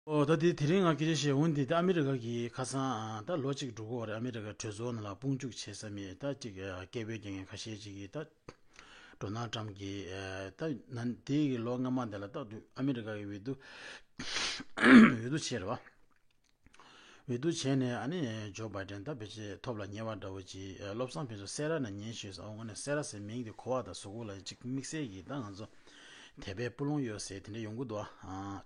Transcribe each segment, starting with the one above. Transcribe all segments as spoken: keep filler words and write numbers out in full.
ཨོ་ད་དེ་དེ་རིང་ང་སྐད་ཆ་བཤད་འོང་དེ་ད་ཨ་མི་རི་ཀ་གི་ཁ་སང་ད་ལོ་གཅིག་འགྲོ་གི་ཡོད་རེད། ཨ་མི་རི་ཀ་གྲོས་ཚོགས་ནང་ལ་དཔུང་འཇུག་བྱེད་ས་མེད་ད་ཅིག་སྐད་འབོད་རྒྱག་མཁན་ཁ་ཤས་ཅིག་གིས་ད་ཌོ་ནལ་ཊམ་གྱིས་ད་ན་དེ་གི་ལོ་སྔ་མ་དེ་ལ་ད་ཨ་མི་རི་ཀ་གི་འོས་བསྡུ་འོས་བསྡུ་བྱས་རེད་བ། འོས་བསྡུ་བྱས་ནས་ཨ་ནི་ཇོ་བྷའི་ཌེན་ད་ཕལ་ཆེར་ཐོབ་ལ་ཉེ་བ་འདྲ་བོ་ཅིག་བློ་བཟང་ཕུན་ཚོགས་སེ་ར་ནས་ཉན་ཤེས་སོང་། འོ་ནས་སེ་ར་ཟེར་མིང་དེ་གོ་བ་དང་གཟུགས་པོ་ལ་ཅིག་དམིགས་བསལ་གྱིས་ད་ང་ཚོ་དད་པའི་སྤུ་ལོང་ཡོད་ཟེར་དེ་འདྲ་ཡོང་གི་འདུག་ཨ།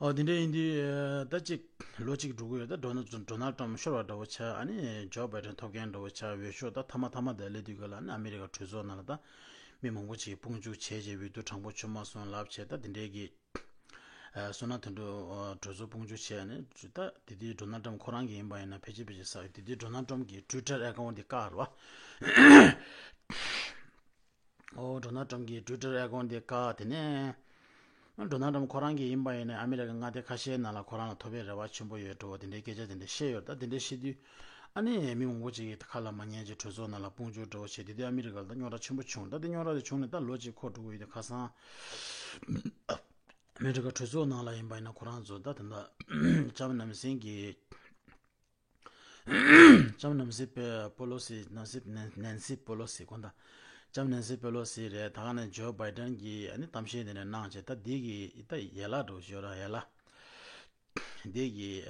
ཨོ་དེ་འདྲ་ཡིན་དུས་ད་ཅིག་ལོ་གཅིག་འགྲོ་གི་ཡོད། ད་ཌོ་ནལ་ཌོ་ནལ་ཊམ་ཤོར་བ་འདྲ་བོ་ཆགས། ཨ་ནི་ཇོ་བྷའི་ཌེན་ཐོབ་མཁན་འདྲ་བོ་ཆགས། འོས་ཤོག་ད་ཐ་མ་ཐ་མ་དེ་སླེབས་དུས་ག་ལ་ཨ་ནི་ཨ་མི་རི་ཀ་གྲོས་ཚོགས་ནང་ལ་ད་མི་མང་པོ་ཅིག་དཔུང་འཇུག་བྱས་རྗེས་འོས་བསྡུ་དྲང་པོ་བྱུང་མ་སོང་ལབ་བྱས་ད་དེ་འདྲའི་གི་སོ་ན་དོན་གྲུབ་གྲོས་ཚོགས་དཔུང་འཇུག་བྱས་ནས་ད་དེ་དུས་ཌོ་ནལ་ཊམ་ཁོ་རང་གི་ཡིན་པ་ཡིན་ན་ཕལ་ཆེར་ཕལ་ཆེར་ས་དེ་དུས་ཌོ་ནལ་ཊམ་གི་ཊུའི་ཊར་ཨེ་ཀའུན་ཊི་དེ་བཀག་རེད་བ། ཨོ་ཌོ་ནལ་ཊམ་གི་ཊུའི་ཊར་ཨེ་ཀའུན་ཊི་དེ་བཀག་དེ་ནས་ཌོ་ནལ་ཊམ་ཁོ་རང་གི་ཡིན་པ་ཡིན་ན་ཨ་མི་རི་ཀ་མངའ་སྡེ་ཁ་ཤས་ནང་ལ་ཁོ་རང་ལ་ཐོབ་པའི་རེ་བ་ཆེན་པོ་ཡོད་འགྲོ་བ་དེ་འདྲའི་སྐད་ཆ་དེ་འདྲ་བཤད་ཡོད། ད་དེ་འདྲ་བཤད་དུས་ཨ་ནི་མི་མང་པོ་ཅིག་གིས་ཁ་ལ་མ་ཉན་ཅིག་གྲོས་ཚོགས་ནང་ལ་དཔུང་འཇུག་འདྲ་བོ་བྱས་དེ་དུས་ཨ་མི་རི་ཀ་ལ་ད་རྙོག་དྲ་ཆེན་པོ་བྱུང་། ད་དེ་རྙོག་དྲ་དེ་བྱུང་ནས་ད་ལོ་གཅིག་འཁོར་འགྲོ་གི་ཡོད། དེ་ཁ་སང་ཨ་མི་རི་ཀ་གྲོས་ཚོགས་ནང་ལ་ཡིན་པ་ཡིན་ན་ཁོ་རང་ཚོ་ད་ད་ལྟ་ལྕམ་ནམ་སྲིན་གྱི་ལྕམ་ནམ་སྲིན་པེ་པོ་ལོ་སི་ནམ་སྲིན་ནན་ནན་སི་པོ་ལོ་སི་ཁོ་ད་ལྕམ་ནན་སི་པོ་ལོ་སི་རེད། ད་ག་ནས་ཇོ་བྷའི་ཌེན་གྱིས་ཨ་ནི་གཏམ་བཤད་དེ་འདྲ་གནང་བྱས་ད་འདི་གི་ད་ཡན་ལག་འདྲ་བོ་ཞིག་ཡོད་ར། ཡན་ལག་འདི་གི་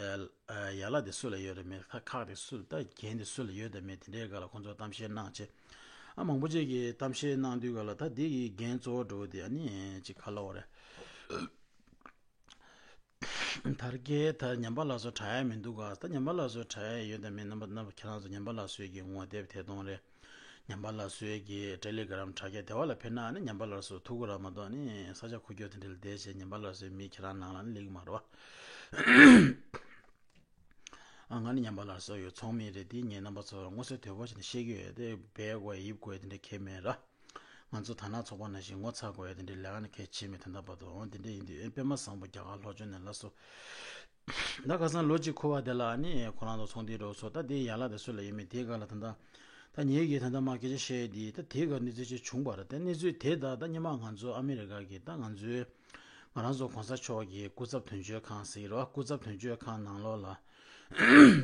ཡན་ལག་དེ་སུ་ལ་ཡོད་རེད་མེད་ད་ཁག་དེ་སུ་ད་འགན་དེ་སུ་ལ་ཡོད་དམ་མེད་དེ་འདྲའི་སྒང་ལ་ཁོང་ཚོ་གཏམ་བཤད་གནང་བྱས། ཨ་མང་པོ་ཅིག་གིས་གཏམ་བཤད་གནང་དུས་སྒང་ལ་ད་འདི་གི་འགན་གཙོ་བོ་འདྲ་བོ་དེ་ཨ་ནི་ཅིག་ག་ལབ་དགོས་རེད། དར་རྒྱས་ད་ཉམས་པ་སླར་གསོ་དྲག་ཡ་མི་འདུག་ག་ད་ཉམས་པ་སླར་གསོ་དྲག་ཡ་ཡོད་དམ་མེད་རྣམ་པ་རྣམ་པ་ཁྱེད་རང་ཚོ་ཉམས་པ་སླར་གསོའི་གི་ངོ་དེབ་ཐད་གཏོང་རེད། ཉམས་པ་སླར་གསོའི་གི་ཊེ་ལི་གྷི་རམ་དྲ་རྒྱ་དེ་བ་ལ་ཕེབས་ན་ནི་ཉམས་པ་སླར་གསོ་ཐུག་གི་ར་མ་གཏོགས་ནི་ས་ཆ་ཁུག་ཀྱོག་དེ་འདྲ་ལ་བསྡད་བྱས་ཉམས་པ་སླར་གསོའི་མི་ཁྱེད་རང་ནང་ལ་ནི་སླེབས་ཀྱི་མ་རེད་བ། ཨ་ང་ནི་ཉམས་པ་སླར་གསོ་ཡོད་ཚོང་མི་རེད། དེ་ངས་རྣམ་པ་ཚོར་མངོན་གསལ་དོད་པོ་བྱས་ནས་བཤད་ཀྱི་ཡོད་དེ་སྦས་དགོས་ཡིབ་དགོས་དེ་འདྲ་ཁྱད་མེད་ར། ང་ཚོ་དར་ནག་ཚོགས་པ་ནང་བཞིན་ངོ་ཚ་དགོས་ཡ་དེ་འདྲའི་ལས་ཀ་ནི་གལ་ཆེ་མེད། ད་ལྟ་བར་དུ་འོང་དེ་འདྲ་ཡིན་དུས་ཨེ་པད་མ་བཟང་པོ་རྒྱ་གར་ལྷོ་ཕྱོགས་ནས་ལ་སོ། ད་ཁ་སང་ལོ་གཅིག་འཁོར་བ་དེ་ལ་ཨ་ནི་ཁོ་རང་ཚོ་ཚོགས་འདུའི་རོགས་ཚོ་ད་དེའི་ཡན་ལག་དེ་སུ་ལ་ཡོད་མེད་དེའི་སྒང་ལ་ད་ལྟ་ད་ངེད་ཀྱིས་ད་ལྟ་མ་སྐད་ཆ་བཤད་དེ་ད་དེའི་སྒང་གནས་ཚུལ་ཅིག་བྱུང་བ་རེད། ད་གནས་ཚུལ་དེ་ད་ད་སྔོན་མ་ང་ཚོ་ཨ་མི་རི་ཀ་གི་ད་ང་ཚོའི་ང་རང་ཚོ་གོང་ས་མཆོག་གི་སྐུ་ཚབ་དོན་གཅོད་ཁང་ཟེར་གྱི་རེད་བ། སྐུ་ཚབ་དོན་གཅོད་ཁང་ནང་ལོགས་ལ་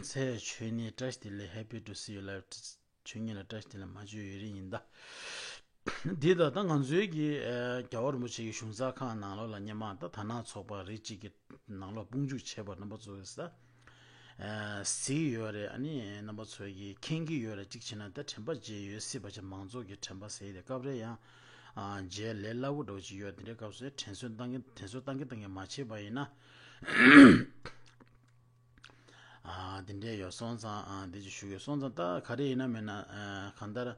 ཚེ་ཆོས་ནི་བཀྲ་ཤིས་བདེ་ལེགས། Happy to see you live། ཆོས་ཉིད་ལ་བཀྲ་ཤིས་བདེ་ལེགས། མ་བརྗོད་ཡུན་རིང་ཡིན་ད། འདི་ད་ལྟ་ང་ཚོའི་གི་ཨ་རྒྱལ་བ་རིན་པོ་ཆེ་གི་གཞུང་ཚབ་ཁང་ནང་ལོགས་ལ་སྔོན་མ་ད་དར་ནག་ཚོགས་པ་རིགས་གཅིག་གི་ནང་ལོགས་དཔུང་འཇུག་བྱས་པ་རྣམ་པ་ཚོ་གིས་ད་གཟིགས་ཡོད་རེད། ཨ་ནི་རྣམ་པ་ཚོ་གིས་མཁྱེན་གྱི་ཡོད་རེད། གཅིག་བྱས་ན་ད་དྲན་པ་བརྗེད་ཡོད་སྲིད་པ་བྱས། མང་ཚོགས་ཀྱི་དྲན་པ་ཟེར་ཡས་དེ་སྐབས་རེ་ཡང་ཨ་བརྗེད་ལས་སླ་བོ་འདྲ་བོ་ཅིག་ཡོད། དེ་འདྲའི་སྐབས་སུ་དྲན་གསོ་བཏང་གི་དྲན་གསོ་བཏང་གི་བཏང་གི་མ་བྱས་པ་ཡིན་ན། ཨ་དེ་འདྲས་ཡོད་སོང་ཙང་ཨ་འདི་ཅིག་ཞུ་གི་ཡོད་སོང་ཙང་ད་ག་རེ་ཡིན་ན་མིན་ན་ཨ་གང་ལྟར་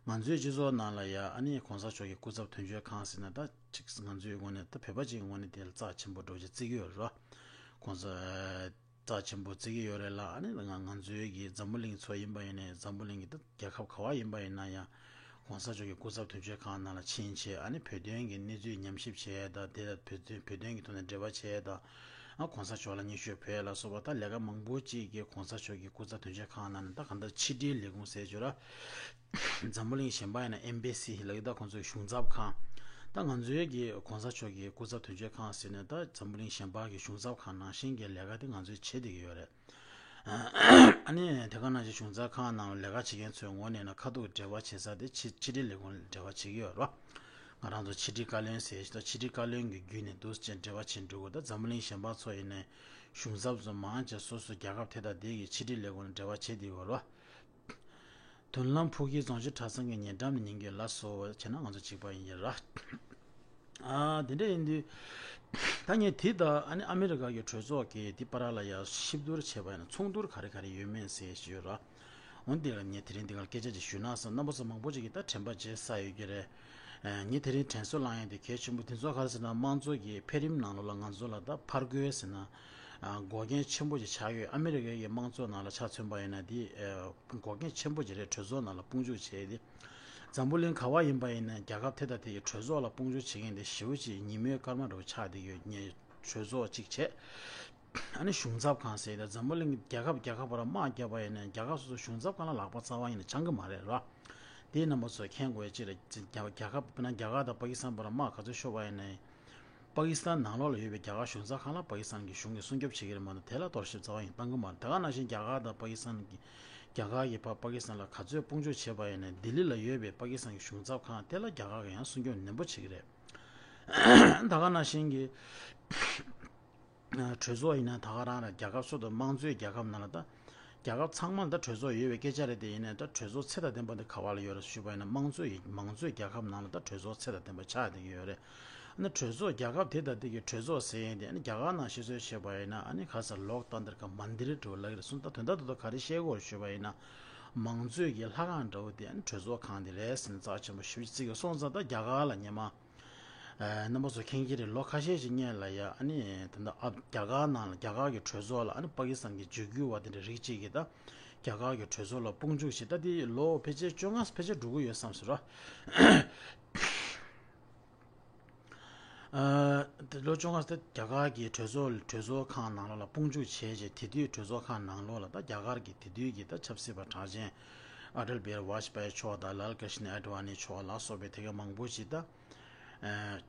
ང་ཚོའི་སྤྱི་ཚོགས་ནང་ལ་ཡ་ཨ་ནི་གོང་ས་མཆོག་གི་སྐུ་ཚབ་དོན་གཅོད་ཁང་ཟེར་ན་ད་ཅིག་ང་ཚོའི་ངོས་ནས་ད་བོད་པ་ཅིག་གི་ངོས་ནས་དེ་ལ་རྩ་ཆེན་པོ་འདྲ་བོ་ཅིག་བརྩི་གི་ཡོད་རེད་བ། གོང་ས་རྩ་ཆེན་པོ་བརྩི་གི་ཡོད་རེད་ལ། ཨ་ནི་ང་ང་ཚོའི་གི་འཛམ་བུ་གླིང་ཚོ་ཡིན་པ་ཡིན་ནའི་འཛམ་བུ་གླིང་གི་ད་རྒྱལ་ཁབ་ག་བ་ཡིན་པ་ཡིན་ན་ཡང་། གོང་ས་མཆོག་གི་སྐུ་ཚབ་དོན་གཅོད་ཁང་ནང་ལ་ཕྱིན་བྱས་ཨ་ནི་བོད་དོན་གྱི་གནས་ཚུལ་ཉམས་ཞིབ་བྱས་དང་དེ་ལ་བོད་དོན་བོད་དོན་གྱི་ཐོག་ནས་འབྲེལ་བ་བྱས་དང་ཨ་གོང་ས་མཆོག་ལ་སྙན་ཞུ་ཕུལ་ཡ་ལ་སོགས་པ་ད་ལས་ཀ་མང་པོ་ཅིག་གིས་གོང་ས་མཆོག་གི་སྐུ་ཚབ་དོན་གཅོད་ཁང་ནང་ནས་ད་གང་ལྟར་ཕྱི་དྲིལ་ལས་ཁུངས་ཟེར་བརྗོད་ར། འཛམ་བུ་གླིང་གཞན་པ་ཡིན་ན་ཨེམ་བྷེ་སི་ལབ་ཀྱི་ད་ཁོང་ཚོའི་གཞུང་ཚབ་ཁང་། ད་ང་ཚོའི་གི་གོང་ས་མཆོག་གི་སྐུ་ཚབ་དོན་གཅོད་ཁང་ཟེར་ནས་ད་འཛམ་བུ་གླིང་གཞན་པ་གི་གཞུང་ཚབ་ཁང་ནང་བཞིན་གྱི་ལས་ཀ་དེ་ང་ཚོས་བྱེད་བསྡད་ཀྱི་ཡོད་རེད། ཨ་ནི་དེ་ག་ནང་བཞིན་གཞུང་ཚབ་ཁང་ནང་ལས་ཀ་བྱེད་མཁན་ཚོའི་ངོས་ནས་ན་ཁ་ཐུག་འབྲེལ་བ་བྱེད་ས་དེ་ཕྱི་ཕྱི་དྲིལ་ལས་ཁུངས་ལ་འབྲེལ་བ་བྱེད་ཀྱི་ཡོད་རེད་བ། ང་རང་ཚོ་ཕྱི་དྲིལ་བཀའ་བློན་ཟེར་ཞིག་དང་ཕྱི་དྲིལ་བཀའ་བློན་གྱི་བརྒྱུད་ནས་འདུག་ཅེས་འབྲེལ་བ་བྱེད་འགྲོ་དགོས། ད་འཛམ་བུ་གླིང་གཞན་པ་ཚོ་ཡིན་ནའི་གཞུང་ཚབ་ཚོ་མང་ཆེ་སོ་སོ་རྒྱལ་ཁབ་དེ་དང་དེ་གི་ཕྱི་དྲིལ་ལས་ཁུངས་ལ་འབྲེལ་བ་བྱེད་བསྡད་ཡོད་རེད་བ། མདུན་ལམ་ཕུགས་ཀྱི་རྫོང་ཆེན་གྲྭ་ཚང་གི་ཉེ་འགྲམ་ནས་ཉན་གྱི་ལ་སོ་བྱས་ན་ང་ཚོ་གཅིག་པ་ཡིན་གྱི་རེད། ཨ་དེ་འདྲ་ཡིན་དུས་ད་ངས་དེ་དང་ཨ་ནི་ཨ་མི་རི་ཀ་གི་གྲོས་ཚོགས་ཀྱི་དེ་བར་ལ་ཡ་གཤིབ་བསྡུར་བྱས་པ་ཡིན་ན་མཚུངས་བསྡུར་ག་རེ་ག་རེ་ཡོད་མེད་ཟེར་ཞུས་ར། འོན་ཏེ་ངས་དེ་རིང་འདི་གར་སྐད་ཆ་ཅིག་ཞུས་ན་བསམ། རྣམ་པ་ཚོ་མང་པོ་ཅིག་གིས་ད་དྲན་པ་བརྗེད་ཚར་ཡོད་ཀྱི་རེད། ངས་དེ་རིང་དྲན་གསོ་བསླང་ཡ་དེ་གལ་ཆེན་པོ་དེ་ཚོ་ག་རེ་ཟེར་ན་དམངས་གཙོ་གི་འཕེལ་རིམ་ནང་ལོགས་ལ་ང་ཚོ་ལ་ད་ཕར་རྒོལ་ཟེར་ན་འགོག་རྐྱེན་ཆེན་པོ་ཅིག་ཆགས་ཡོད། ཨ་མི་རི་ཀའི་དམངས་གཙོ་ནང་ལ་ཆ་མཚོན་པ་ཡིན་ན་དེ་འགོག་རྐྱེན་ཆེན་པོ་ཅིག་རེད། གྲོས་ཚོགས་ནང་ལ་དཔུང་འཇུག་བྱས་ཏེ། འཛམ་བུ་གླིང་ག་བ་ཡིན་པ་ཡིན་ན་རྒྱལ་ཁབ་དེ་དང་དེ་ཡི་གྲོས་ཚོགས་ལ་དཔུང་འཇུག་བྱེད་མཁན་དེ་ཞེ་པོ་ཅིག་ཉིན་མོའི་སྐར་མ་འདྲ་བོ་ཆགས་བསྡད་ཡོད། ངས་གྲོས་ཚོགས་གཅིག་བྱས། ཨ་ནི་གཞུང་ཚབ་ཁང་ཟེར་ཡ་ད་འཛམ་བུ་གླིང་རྒྱལ་ཁབ་རྒྱལ་ཁབ་བར་དམག་བརྒྱབ་པ་ཡིན་ན་རྒྱལ་ཁབ་སོ་སོ་གཞུང་ཚབ་ཁང་ལ་ལག་པ་རྩ་བ་ཡིན་ན་འཆང་གི་མ་རེད་ར། དེའི་རྣམ་པ་ཚོས་མཁྱེན་དགོས་ཡ་གཅིག་རེད། རྒྱ་རྒྱལ་ཁབ་དཔེར་ན་རྒྱ་གར་དང་པ་ཀི་སི་ཐན་བར་དམག་ག་ཚོད་ཤོར་བ་ཡིན་ན། པ་ཀི་སི་ཐན་ནང་ལོགས་ལ་ཡོད་པའི་རྒྱ་གར་གཞུང་ཚབ་ཁང་ལ་པ་ཀི་སི་ཐན་གྱི་གཞུང་གིས་སྲུང་སྐྱོབ་བྱེད་ཀྱི་རེད་མ་གཏོགས། དེ་ལ་གཏོར་བཤིག་རྩ་བ་ཡིན་བཏང་གི་མ་རེད། དེ་ག་ནང་བཞིན་རྒྱ་གར་དང་པ་ཀི་སི་ཐན་གྱི་རྒྱ་གར་གྱིས་ཕར་པ་ཀི་སི་ཐན་ལ་ག་ཚོད་དཔུང་འཇུག་བྱས་པ་ཡིན་ནའི། ལྡི་ལི་ལ་ཡོད་པའི་པ་ཀི་སི་ཐན་གྱི་གཞུང་ཚབ་ཁང་དེ་ལ་རྒྱ་གར་གྱིས་ཡང་སྲུང་སྐྱོབ་ནན་པོ་བྱེད་ཀྱི་རེད། ད་ག་ནང་བཞིན་གྱི་གྲོས་ཚོགས་ཡིན་ན་ད་ག་རང་ལ་རྒྱལ་ཁབ་སོ་སོ་དམངས་གཙོའི་རྒྱལ་ཁབ་ནང་ལ་ད་རྒྱལ་ཁབ་ཚང་མ་ད་གྲོས་ཚོགས་ཡོད་པའི་སྐད་ཆ་རེད། དེ་ཡིན་ནའི་ད་གྲོས་ཚོགས་ཚད་དང་ལྡན་པ་དེ་ག་བ་ལ་ཡོད་རེད་ཞུས་པ་ཡིན་ན། དམངས་གཙོའི་མང་གཙོའི་རྒྱལ་ཁབ་ནང་ལ་ད་གྲོས་ཚོགས་ཚད་དང་ལྡན་པ་ཆགས་བསྡད་ཀྱི་ཡོད་རེད། ཨ་ནི་གྲོས་ཚོགས་རྒྱལ་ཁབ་དེ་དང་དེ་གི་གྲོས་ཚོགས་ཟེར་ཡིན་དེ། ཨ་ནི་རྒྱ་གར་ནང་བཤད་སྲོལ་བྱས་པ་ཡིན་ན། ཨ་ནི་ཁ་ས་ལོག་ཏན་ཏར་ག་མན་དིར་འདྲ་བོ་ལབ་ཀྱི་རེད་གསུངས། ད་དོན་དག་ཏུ་ད་ག་རེ་བཤད་དགོས་ཞུས་པ་ཡིན་ན། མང་གཙོའི་གི་ལྷ་ཁང་འདྲ་བོ་དེ་ཨ་ནི་གྲོས་ཚོགས་ཁང་དེ་རེད་ཟེར་ནས་རྩ་ཆེན་པོ་ཞེ་པོ་ཅིག་བརྩི་གི། སོང་ཙང་ད་རྒྱ་གར་ལ་སྔོན་མ། ཨ་རྣམ་པ་ཚོ་མཁྱེན་གྱི་རེད། ལོ་ཁ་ཤས་ཤིག་སྔོན་ལ་ཡ་ཨ་ནི་ད་ལྟ་ཨ་རྒྱ་གར་ནང་ལ་རྒྱ་གར་གྱི་གྲོས་ཚོགས་ལ་ཨ་ནི་པ་ཀི་སི་ཐན་གྱི་འཇིགས་སྐུལ་བ་དེ་འདྲ་རིགས་གཅིག་གིས་ད་རྒྱ་གར་གྱི་གྲོས་ཚོགས་ལ་དཔུང་འཇུག་བྱས། ད་དེ་ལོ་ཕལ་ཆེར་བཅོ་ལྔ་ཕལ་ཆེར་འགྲོ་གི་ཡོད་བསམ་སོང་ར། ཨ་དེ་ལོ་བཅོ་ལྔ་ཟེར་ཏེ་རྒྱ་གར་གྱི་གྲོས་ཚོགས་གྲོས་ཚོགས་ཁང་ནང་ལོགས་ལ་དཔུང་འཇུག་བྱས་རྗེས། དེ་དུས་གྲོས་ཚོགས་ཁང་ནང་ལོགས་ལ་ད་རྒྱ་གར་གྱི་དེ་དུས་ཀྱི་ད་ཆབ་སྲིད་པ་གྲགས་ཅན་ཨ་ཊལ་བི་ཧར་ཝཱཇ་པཱ་ཡི་མཆོག་དང་ལཱལ་ཀྲིཤ་ན་ཨེ་ཌ་ཝཱ་ནི་མཆོག་ལ་སོགས་པའི་དེ་ག་མང་པོ་ཞིག་ད་ཨ་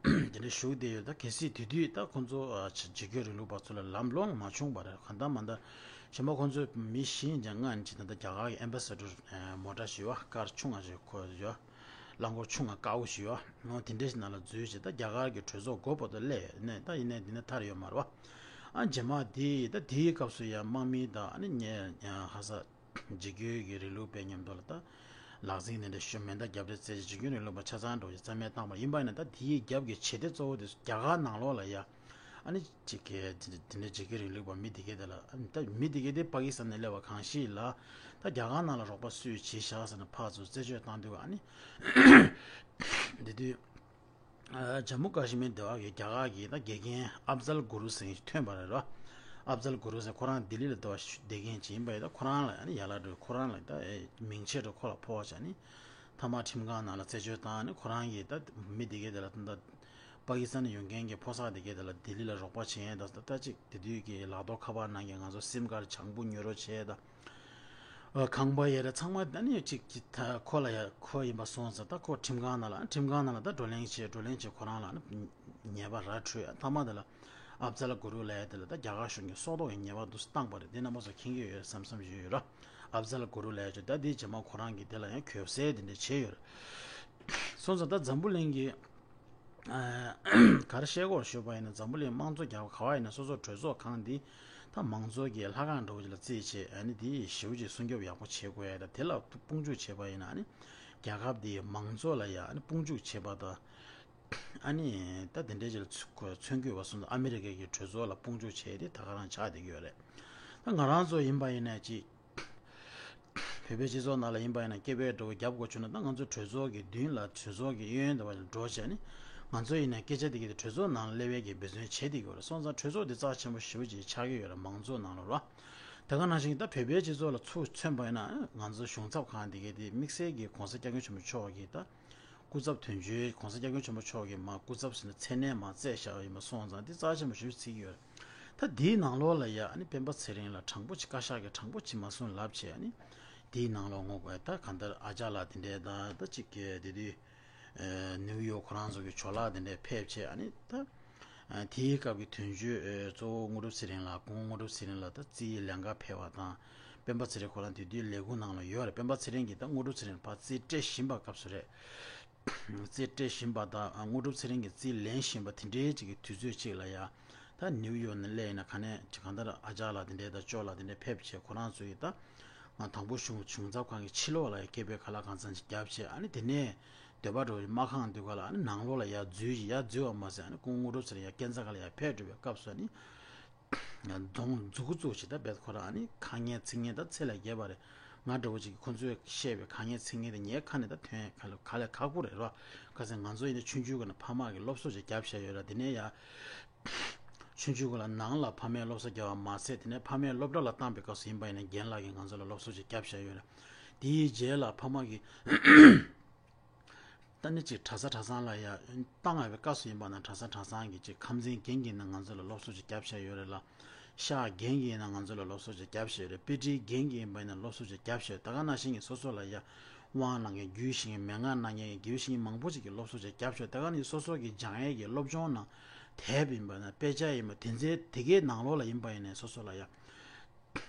དེ་འདྲ་བཞུགས་བསྡད་ཡོད། ད་གལ་སྲིད་དེ་དུས་ད་ཁོང་ཚོ་ཨ་བྱ་བྱེད་རྒྱུ་རིང་ལུགས་པ་ཚོ་ལ་ལམ་ལྷོང་མ་བྱུང་བ་རེད། གང་ལྟར་མ་ལྟར་ཞན་མ་ཁོང་ཚོའི་མི་བཞི་ཡིན་ཀྱང་ལྔ་ཡིན་ཅིག་ད་ལྟ་རྒྱ་གར་གྱི་ཨེམ་བྷ་སེ་ཌར་མོ་ཊ་ཞིག་ཡོད། ཀར་ཆུང་ང་ཞིག་ཁོ་ཡོད། རླངས་འཁོར་ཆུང་ང་དཀར་པོ་ཞིག་ཡོད། ཨོ་དེ་འདྲ་ཞིག་ནང་ལ་འཛུལ་བྱས། ད་རྒྱ་གར་གྱི་གྲོས་ཚོགས་སྒོ་བར་དུ་སླེབས་ནས། ད་ཡིན་ནའི་འདི་ནས་ཐར་ཡོད་མ་རེད་པ། ཨ་རྗེས་མ་དེ་ད་དེའི་སྐབས་སུ་ཡང་དམག་མི་དང་ཨ་ནི་ཉེ་ཧ་ས་འཇིགས་སྐུལ་གྱི་རིང་ལུགས་པའི་མཉམ་དུ་ལ་ད་ལག་འཛིང་དེ་འདྲ་ཞུ་མེ་མདའ་རྒྱབ་རེས་བྱས་རྗེས་འཇིགས་སྐུལ་རིང་ལུགས་པ་ཆ་ཚང་འགྲོ་རྗེས་རྩ་མེད་བཏང་བ་ཡིན་པ་ཡིན་ན། ད་དེའི་རྒྱབ་ཀྱི་བྱེད་གཏེ་གཙོ་བོ་དེ་རྒྱ་གར་ནང་ལོགས་ལ་ཡ་ཨ་ནི་ཅིག་གི་དེ་འདྲ་འཇིགས་སྐུལ་རིང་ལུགས་པ་མི་དེ་གས་དེ་ལ། ཨ་ནི་ད་མི་དེ་གས་དེ་པ་ཀི་སི་ཐན་ནས་སླེབས་པ་གང་ཞིག་ལ་ད་རྒྱ་གར་ནང་ལ་རོགས་པ་སུས་བྱས་བཞག་ཟེར་ནས་ཕར་ཚུར་རྩད་གཅོད་བཏང་དུས། ཨ་ནི་དེ་དུས་ཨ་ཇམ་མུ་ཀ་ཤི་མིར་སྡེ་བ་གི་རྒྱ་གར་གྱི་ད་དགེ་རྒན་ཨབ་ཛལ་གུ་རུ་ཟེར་མཁན་ཞིག་ཐོན་པ་རེད་རོ། ཨབ་ཛལ་གུ་རུ་ཟེར་ཁོ་རང་ལྡི་ལི་ལ་སྡེ་བ་ཞུ་སྡེ་རྒན་ཅིག་ཡིན་པ་ཡིན། ད་ཁོ་རང་ལ་ཨ་ནི་ཡ་ལ་འགྲོ། ཁོ་རང་ལ་ད་ཨེ་མིང་ཆད་འགྲོ། ཁོ་ལ་ཕོག་པ་བྱས་ནི་མཐའ་མ་ཁྲིམས་ཁང་ནང་ལ་རྩད་གཅོད་བཏང་ནི། ཁོ་རང་གིས་ད་མི་དེ་གས་དེ་ལ་ད་ད་པ་ཀི་སི་ཐན་ནས་ཡོང་མཁན་གྱི་ཕོ་གསར་དེ་གས་དེ་ལ་ལྡི་ལི་ལ་རོགས་པ་བྱེད་ཡས་ད་ད་ཅིག་དེ་དུས་ཀྱི་ལག་ཐོག་ཁ་པར་ནང་གི་ང་ཚོ་སིམ་ཁར་བྱང་བུ་ཉོ་རོགས་བྱས་ད། ཨ་ཁང་པ་ཡ་ར་ཚང་མ་ད་ནི་ཅིག་ཅིག་ད་ཁོ་ལ་ཡ་ཁོ་ཡིན་པ་སོང་ཙང་། ད་ཁོ་ཁྲིམས་ཁང་ནང་ལ་ཁྲིམས་ཁང་ནང་ལ་ད་བགྲོ་གླེང་བྱས། བགྲོ་གླེང་བྱས་ཁོ་རང་ལ་ནི་ཉེས་པ་ར་འཕྲོད། མཐའ་མ་དེ་ལ་ཨབ་ཛལ་གུ་རུ་ལབ་ཡ་དེ་ལ་ད་རྒྱ་གར་གཞུང་གིས་སྲོག་ཐོག་གི་ཉེས་པ་འདུག་སེ་བཏང་པ་རེད། དེ་རྣམ་པ་ཚོ་མཁྱེན་གྱི་ཡོད་བསམ་བསམ་ཞིག་ཡོད་ར། ཨབ་ཛལ་གུ་རུ་ལབ་ཡ་ཅིག་ད་དེ་རྗེས་མ་ཁོ་རང་གིས་དེ་ལ་ཡང་གུས་བསུ་དེ་འདྲ་བྱས་ཡོད་ར། སོང་ཙང་ད་འཛམ་བུ་གླིང་གི་ཨ་ག་རེ་བཤད་དགོས་ཞུས་པ་ཡིན་ན། འཛམ་བུ་གླིང་དམངས་གཙོ་རྒྱལ་ཁབ་ག་བ་ཡིན་ན་སོ་སོ་གྲོས་ཚོགས་ཁང་འདི་ད་མང་གཙོ་གི་ལྷ་ཁང་འདྲ་བོ་ཅིག་ལ་བརྩིས་བྱས། ཨ་ནི་འདི་ཞེ་པོ་ཅིག་སྲུང་སྐྱོབ་ཡག་པོ་བྱེད་དགོས་ཡ། ད་དེ་ལ་དཔུང་འཇུག་བྱས་པ་ཡིན་ན། ཨ་ནི་རྒྱལ་ཁབ་འདིའི་མང་གཙོ་ལ་ཡ་ཨ་ནི་དཔུང་འཇུག་བྱེད་པ་དང་། ཨ་ནི་ད་དེ་འདྲའི་ཅིག་ལ་ཚུ་མཚོན་དགོས་པ་སོང་ཙང་ཨ་མི་རི་ཀ་གི་གྲོས་ཚོགས་ལ་དཔུང་འཇུག་བྱས་ཏེ་ད་ག་རང་ཆགས་བསྡད་ཀྱི་ཡོད་རེད། ད་ང་རང་ཚོ་ཡིན་པ་ཡིན་ན་ཅིག་བོད་པའི་སྤྱི་ཚོགས་ནང་ལ་ཡིན་པ་ཡིན་ན་སྐད་འབོད་འདྲ་བོ་རྒྱབ་དགོས་བྱུང་ན། ད་ང་ཚོ་གྲོས་ཚོགས་ཀྱི་མདུན་ལ་གྲོས་ཚོགས་ཀྱི་གཡས་གཡོན་དེ་བ་ལ་འགྲོ་བྱས་ནས་ང་ཚོ་ཡིན་ན་སྐད་ཆ་དེ་གའི་གྲོས་ཚོགས་ནང་ལ་སླེབས་ཡས་ཀྱི་འབད་བརྩོན་བྱེད་བསྡད་ཀྱི་ཡོད་རེད། སོང་ཙང་གྲོས་ཚོགས་དེ་རྩ་ཆེན་པོ་ཞེ་པོ་ཅིག་ཆགས་ཀྱི་ཡོད་རེད། མང་གཙོ་ནང་ལོགས་ལ། དེ་ག་ནང་བཞིན་ད་བོད་པའི་སྤྱི་ཚོགས་ལ་ཚུར་མཚོན་པ་ཡིན་ན་ང་ཚོ་གཞུང་ཚབ་ཁང་དེ་གའི་དེ་དམིགས་བསལ་གྱི་གོང་ས་སྐྱབས་མགོན་ཆེན་པོ་མཆོག་གིས་ད་སྐུ་ཚབ་དོན་གཅོད། གོང་ས་སྐྱབས་མགོན་ཆེན་པོ་མཆོག་གིས་མ་སྐུ་ཚབ་ཟེར་ནས་མཚན་གནས་མ་བསྩལ་བཞག་ཡིན་པ་སོང་ཙང་དེ་རྩ་ཆེན་པོ་ཞེ་པོ་བརྩི་གི་ཡོད་རེད། ད་དེའི་ནང་ལོགས་ལ་ཡ་ཨ་ནི་སྤེན་པ་ཚེ་རིང་ལ་དྲང་པོ་ཅིག་བཀའ་ཤག་གིས་དྲང་པོ་ཅིག་མ་གསུངས་ལབ་བྱས། ཨ་ནི་དེའི་ནང་ལོགས་ངོ་དགོས་ད་གང་ལྟར་ཨ་ཅག་ལགས་དེ་འདྲའི་ད་ད་ཅིག་གི་དེ་དུས་ཨ་ནིའུ་ཡོག་ཁོ་རང་ཚོ་གི་ཇོ་ལགས་དེ་འདྲའི་ཕེབས་བྱས། ཨ་ནི་ད་ཨ་དེའི་སྐབས་ཀྱི་དོན་གཅོད་ཨ་གཙོ་བོ་དངོས་གྲུབ་ཚེ་རིང་ལགས། སྐུ་ངོ་དངོས་གྲུབ་ཚེ་རིང་ལགས་ད་རྩིས་ལེན་ག་ཕེབས་པ་དང་། སྤེན་པ་ཚེ་རིང་ཁོ་རང་དེ་དུས་ལས་ཁུངས་ནང་ལ་ཡོད་རེད། སྤེན་པ་ཚེ་རིང་གིས་ད་དངོས་གྲུབ་ཚེ་རིང་ཕར་རྩིས་སྤྲད་བཞིན་པ་སྐབས་སུ་རེད། རྩིས་སྤྲད་བཞིན་པ་དང་དངོས་གྲུབ་ཚེ་རིང་གིས་རྩིས་ལེན་བཞིན་པ་དེ་འདྲའི་ཅིག་གི་དུས་ཚོད་ཅིག་ལ་ཡ། ད་ནིའུ་ཡོག་ནས་སླེབས་ཡིན་ན་ག་ནས་ཅིག་གང་ལྟར་ཨ་ཅག་ལགས་དེ་འདྲའི་དང་ཅོ་ལགས་དེ་འདྲའི་ཕེབས་བྱས་ཁོ་རང་ཚོ་ཡིས་ད་ང་དང་པོ་གཞུང་གཞུང་ཚབ་ཁང་གི་ཕྱི་ལོགས་ལ་ཡ་སྐད་འབོད་ཁ་ལག་གང་འཚམ་ཅིག་བརྒྱབ་བྱས། ཨ་ནི་དེ་ནས་འདོད་པ་འགྲོ་བའི་མ་ཁང་དུས་ག་ལ་ཨ་ནི་ནང་ལོགས་ལ་ཡ་འཛུལ་ཡ་འཛུལ་བ་མ་ཟད། ཨ་ནི་སྐུ་ངོ་དངོས་གྲུབ་ཚེ་རིང་ཡ་སྐས་འཛེག་ག་ལ་ཡ་ཕེབས་འགྲོ་བའི་སྐབས་སུ་ཨ་ནི། རྫོང་མཛུ་གུ་བཙུགས་ཤིག་ད་བེད་ཁོ་རང་ཨ་ནི་ཁ་ངན་ཚིག་ངན་ད་ཚད་ལས་བརྒལ་བ་རེད། ང་འདྲ་བོ་ཅིག་གིས་ཁོ་ཚོས་བཤད་པའི་ཁ་ངན་ཚིག་ངན་དེ་ངའི་ཁ་ནས་ད་ཐོན་ག་ལ་ག་ལས་ཁག་པོ་རེད་རོ། ཁ་སང་ང་ཚོ་ཡིན་ན་ཆུང་ཆུང་སྒང་ནས་ཕ་མ་གི་སློབ་གསོ་ཅིག་བརྒྱབ་བཞག་ཡོད་ར། དེ་ནས་ཡ་ཆུང་ཆུང་སྒང་ལ་ནང་ལ་ཕ་མས་སློབ་གསོ་བརྒྱབ་པ་མ་ཟད། དེ་ནས་ཕ་མས་སློབ་གྲྭ་ལ་བཏང་པའི་སྐབས་སུ་ཡིན་པ་ཡིན་ན་རྒན་ལགས་ཀྱིས་ང་ཚོ་ལ་སློབ་གསོ་ཅིག་བརྒྱབ་བཞག་ཡོད་ར། དེའི་རྗེས་ལ་ཕ་མ་གིས་ད་ནི་ཅིག་གྲྭ་ས་གྲྭ་ཚང་ལ་ཡ་བཏང་ཡོད་པའི་སྐབས་སུ་ཡིན་པ་ན། གྲྭ་ས་གྲྭ་ཚང་གི་ཅིག་ཁམས་ཚན་རྒན་གྱིས་ན་ང་ཚོ་ལ་སློབ་གསོ་ཅིག་བརྒྱབ་བཞག་ཡོད་རེད་ལ། ཤག་རྒན་གྱིས་ན་ང་ཚོ་ལ་སློབ་གསོ་ཅིག་བརྒྱབ་བཞག་ཡོད་རེད། དཔེ་ཁྲིད་རྒན་གྱིས་ཡིན་པ་ན་སློབ་གསོ་ཅིག་བརྒྱབ་བཞག་ཡོད། ད་ག་ནང་བཞིན་གྱི་སོ་སོ་ལ་ཡ་དབང་གནང་མཁན་རྒྱུད་བཤད་མཁན་མན་ངག་གནང་མཁན་གྱི་དགེ་བཤེས་མང་པོ་ཅིག་གིས་སློབ་གསོ་ཅིག་བརྒྱབ་བཞག་ཡོད། ད་ག་ནི་སོ་སོ་གི་སྦྱང་ཡས་ཀྱི་སློབ་སྦྱོང་ནང་ དེབ་ཡིན་པ་ན་དཔེ་ཆ་ཡིན་པ་དེ་ཚོའི་དེ་གའི་ནང་ལོགས་ལ་ཡིན་པ་ཡིན་ནའི་སོ་སོ་ལ་ཡ།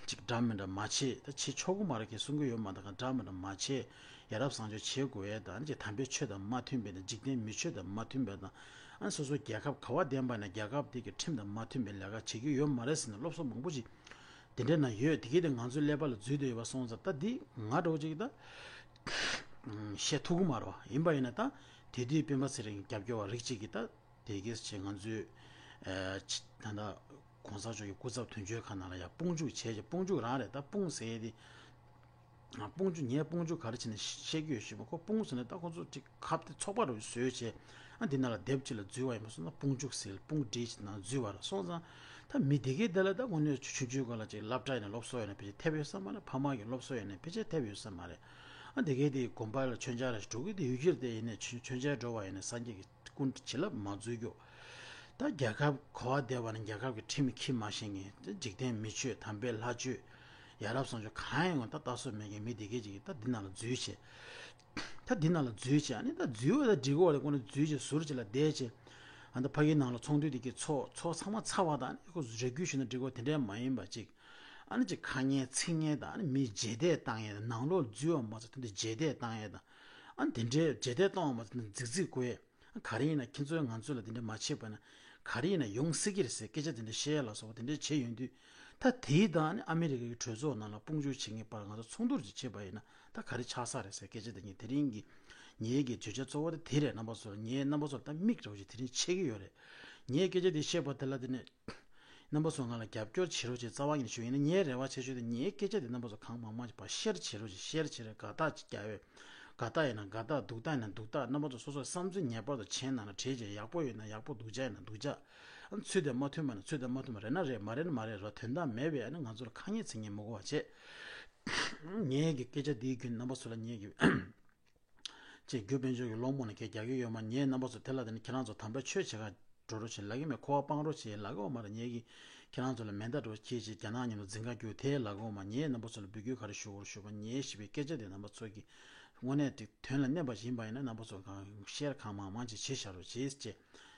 ཅིག་འདྲ་མི་འདྲ་མ་བྱེད་ད་བྱེད་ཆོག་གི་མ་རེད་ཁྱེད་གསུང་གི་ཡོད་མ་ད་ག་འདྲ་མི་འདྲ་མ་བྱེད། ཡ་རབས་བཟང་སྤྱོད་བྱེད་དགོས་ཡས་དང་ཅིག་དམ་པའི་ཆོས་དང་མ་མཐུན་པའི་དང་འཇིག་རྟེན་མི་ཆོས་དང་མ་མཐུན་པའི་དང་། ཨ་སོ་སོ་རྒྱལ་ཁབ་ག་བ་བསྡད་པ་ན་རྒྱལ་ཁབ་དེ་གི་ཁྲིམས་དང་མ་མཐུན་པའི་ལས་ཀ་བྱེད་ཀྱི་ཡོད་མ་རེད་ཟེར་ནས་སློབ་གསོ་མང་པོ་ཅིག་དེ་འདྲ་ན་ཡོད། དེ་གི་དེ་ང་ཚོའི་ཀླད་པ་ལ་འཛུལ་བསྡད་ཡོད་པ་སོང་ཙང་ད་འདི་ང་འདྲ་བོ་ཅིག་ད་བཤད་ཐུབ་ཀྱི་མ་རེད་བ། ཡིན་པ་ཡིན་ན་ད་དེ་དུས་སྤེན་པ་ཚེ་རིང་རྒྱབ་སྐྱོར་བ་རིགས་གཅིག་གིས་ད་དེ་གིས་ཅིག་ང་ཚོའི་ཨ་ཅི་ད་ལྟ་གོང་ས་མཆོག་གི་སྐུ་ཚབ་དོན་གཅོད་ཁང་ནང་ལ་ཡང་དཔུང་འཇུག་བྱས་ཀྱི་དཔུང་འཇུག་རང་རེད། ད་དཔུང་ཟེར་ཡས་དེ་ཨ་དཔུང་འཇུག་ངས་དཔུང་འཇུག་ག་རེ་བྱས་ནས་བཤད་ཀྱི་ཡོད་ཞུས་པ་ཁོ་དཔུང་ཟེར་ནས་ད་ཁོ་ཚོ་ཅིག་ཁབ་དེ་ཚོགས་པ་རུ་བཟོས་བྱས་ཨ་འདི་ནང་ལ་དེབ་ཅིག་ལ་འཛུལ་བ་ཡིན་པ་སོང་ན་དཔུང་འཇུག་ཟེར་དཔུང་སྒྲིག་ཅིག་ནང་འཛུལ་བ་ར་སོང་ཙང་ད་མི་དེ་གའི་དེ་ལ་ད་དངོས་གནས་ཆུང་ཆུང་སྒང་ལ་ཅིག་སློབ་གྲྭ་ཡིན་ན་སློབ་གསོ་ཡིན་ན་ཕལ་ཆེར་ཐེབས་ཡོད་ས་མ་རེད། ཕ་མ་གི་སློབ་གསོ་ཡིན་ན་ཕལ་ཆེར་ཐེབས་ཡོད་ས་མ་རེད། ཨ་དེ་གའི་དེ་དགོན་པ་ལ་མཆོད་མཇལ་ར་ཞིག་འགྲོ་གི་དེ་ཡུལ་གྱར་དེ་ཡིན་ན་མཆོད་མཆོད་མཇལ་འགྲོ་བ་ཡིན་ན་སངས་རྒྱས་ཀྱི་སྐུ་བྱིན་རླབས་མ་འཛུལ་རྒྱུ། ད་རྒྱལ་ཁབ་ག་བ་བསྡད་པ་ན་རྒྱལ་ཁབ་ཀྱི་ཁྲིམས་ཁྱི་མ་ཤེས་མཁན་འཇིག་རྟེན་མི་ཆོས་དམ་པའི་ལྷ་ཆོས་ཡ་རབས་བཟང་སྤྱོད་གང་ཡང་ད་ལྟ་སོ་མེད་མཁན་མི་དེ་གས་ཅིག་ད་འདི་ནང་ལ་འཛུལ་བྱས། ད་འདི་ནང་ལ་འཛུལ་བྱས་ཨ་ནི་ད་འཛུལ་བ་ད་འགྲིག་གོ་རེད། ཁོ་ནི་འཛུལ་བྱས་ཟུར་ཅིག་ལ་བསྡད་བྱས། ཨ་ད་ཕ་གིའི་ནང་ལ་ཚོགས་འདུ་དེ་གས་ཚོགས་ཚོགས་ཚང་མ་ཚར་བ་དང་ཨ་ནི་ཁོ་རེ་སྐུལ་ཞུས་ན་འགྲིག་གོ་དེ་འདྲས་མ་ཡིན་པ་ཅིག་ཨ་ནི་ཅིག་ཁ་ངན་ཚིག་ངན་དང་ཨ་ནི་མི་རྗེས་འདེད་བཏང་ཡས་དང་ནང་ལོགས་འཛུལ་བ་མ་ཚད་དེ་འདྲ་རྗེས་འདེད་བཏང་ཡས་དང་། ཨ་ནི་དེ་འདྲའི་རྗེས་འདེད་གཏོང་བ་མ་ཚད་དེ་འདྲ་རྫིག་རྫིག་དགོས་ཡས། ག་རེ་ཡིན་ན་ཁྱེད་ཚོས་ང་ཚོ་ལ་དེ་འདྲ་མ་བྱེད་པ་ན་ག་རེ་ཡིན་ན་ཡོང་སྲིད་ཀྱི་རེད་ཟེར་སྐད་ཆ་དེ་འདྲ་བཤད་ཡས་ལ་སོགས་པ་དེ་འདྲ་བྱས་ཡོང་དུས་ད་དེའི་དང་ཨ་ནི་ཨ་མི་རི་ཀའི་གྲོས་ཚོགས་ནང་ལ་དཔུང་འཇུག་བྱེད་མཁན་བར་ང་ཚོ་ཚོགས་འདུར་ཅིག་བྱེད་པ་ཡིན་ན་ད་ག་རེ་ཆགས་ས་རེད་ཟེར་སྐད་ཆ་དེ་ངས་དེ་རིང་གི་ངའི་གི་བརྗོད་བྱ་གཙོ་བོ་དེ་དེ་རེད། རྣམ་པ་ཚོ་ལ་ངས་རྣམ་པ་ཚོ་ལ་ད་མིག་འདྲ་བོ་ཞིག་དེ་རིང་ཕྱེ་གི་ཡོད་རེད། ངས་སྐད་ཆ་དེ་བཤད་པ་དེ་ལ་དེ་ནས། རྣམ་པ་ཚོ་ང་ལ་རྒྱབ་སྐྱོར་བྱེད་རོགས་བྱེད། རྩ་བ་ཉིད་ནས་ཞུ་ཡིན་ན་ངའི་རེ་བ་ཆེ་ཤོས་དེ་ངའི་སྐད་ཆ་དེ་རྣམ་པ་ཚོ་གང་མང་མང་ཅིག་ཕར་ཤེར་བྱེད་རོགས་བྱེད། ཤེར་བྱེད་རེད། དགའ་རྟགས་ཅིག་རྒྱག་ཡོད། དགའ་རྟགས་ཡིན་ན་དགའ་རྟགས། སྡུག་རྟགས་ཡིན་ན་སྡུག་རྟགས། རྣམ་པ་ཚོ་སོ་སོའི་བསམ་ཚུལ་ངེས་པར་དུ་མཆན་ནང་ལ་བྲིས་བྱས། ཡག་པོ་ཡོད་ན་ཡག་པོ། སྡུག་ཅག་ཡིན་ན་སྡུག་ཅག་ཨ་ཚུལ་དང་མ་མཐུན་པ་ན་ཚུལ་དང་མ་མཐུན་པ། རེད་ན་རེད། མ་རེད་ན་མ་རེད་ར། དོན་དག་མེད་པའི་ཨ་ནི་ང་ཚོ་ལ་ཁ་ངན་ཚིག་ངན་མི་དགོས་པ་བྱེད། ངའི་གི་སྐད་ཆ་འདིའི་བརྒྱུད་རྣམ་པ་ཚོ་ལ་ངའི་གི་ཅེས་རྒྱུ་དཔལ་འབྱོར་གྱི་སློང་མོ་ནི་ཁྱེད་རྒྱག་གི་ཡོད་མ་ངས་རྣམ་པ་ཚོ་དེ་ལ་དེ་ནི་ཁྱེད་རང་ཚོ་དམ་པའི་ཆོས་བྱེད་ག་འགྲོ་རོགས་བྱེད་ལབ་ཀྱི་མེད། འཁོར་བ་སྤང་རོགས་བྱེད་ལབ་ཀྱི་ཡོད་མ་རེད། ངས་ཀྱི་ཁྱེད་རང་ཚོ་ལ་མེ་མདའ་འགྲོ་ཁྱེད་ཀྱིས་རྒྱ་ནག་མཉམ་དུ་འཛིང་ག་རྒྱུ་དེ་ལབ་ཀྱི་ཡོད་མ། ངས་རྣམ་པ་ཚོ་ལ་འབོད་སྐུལ་ག་རེ་ཞུ་དགོས་རེད་ཞུས་པ་ངས་ཞུས་པའི་སྐད་ཆ་དེ་རྣམ་པ་ཚོ་གི་དངོས་གནས་དེ་དོན་ལ་གནས་པ་ཞིག་ཡིན་པ་ཡིན་ན་རྣམ་པ་ཚོ་གང་ཤེར་གང་མང་མང་ཅིག་བྱེད་བཞག་རོགས་བྱེད་ཅེས་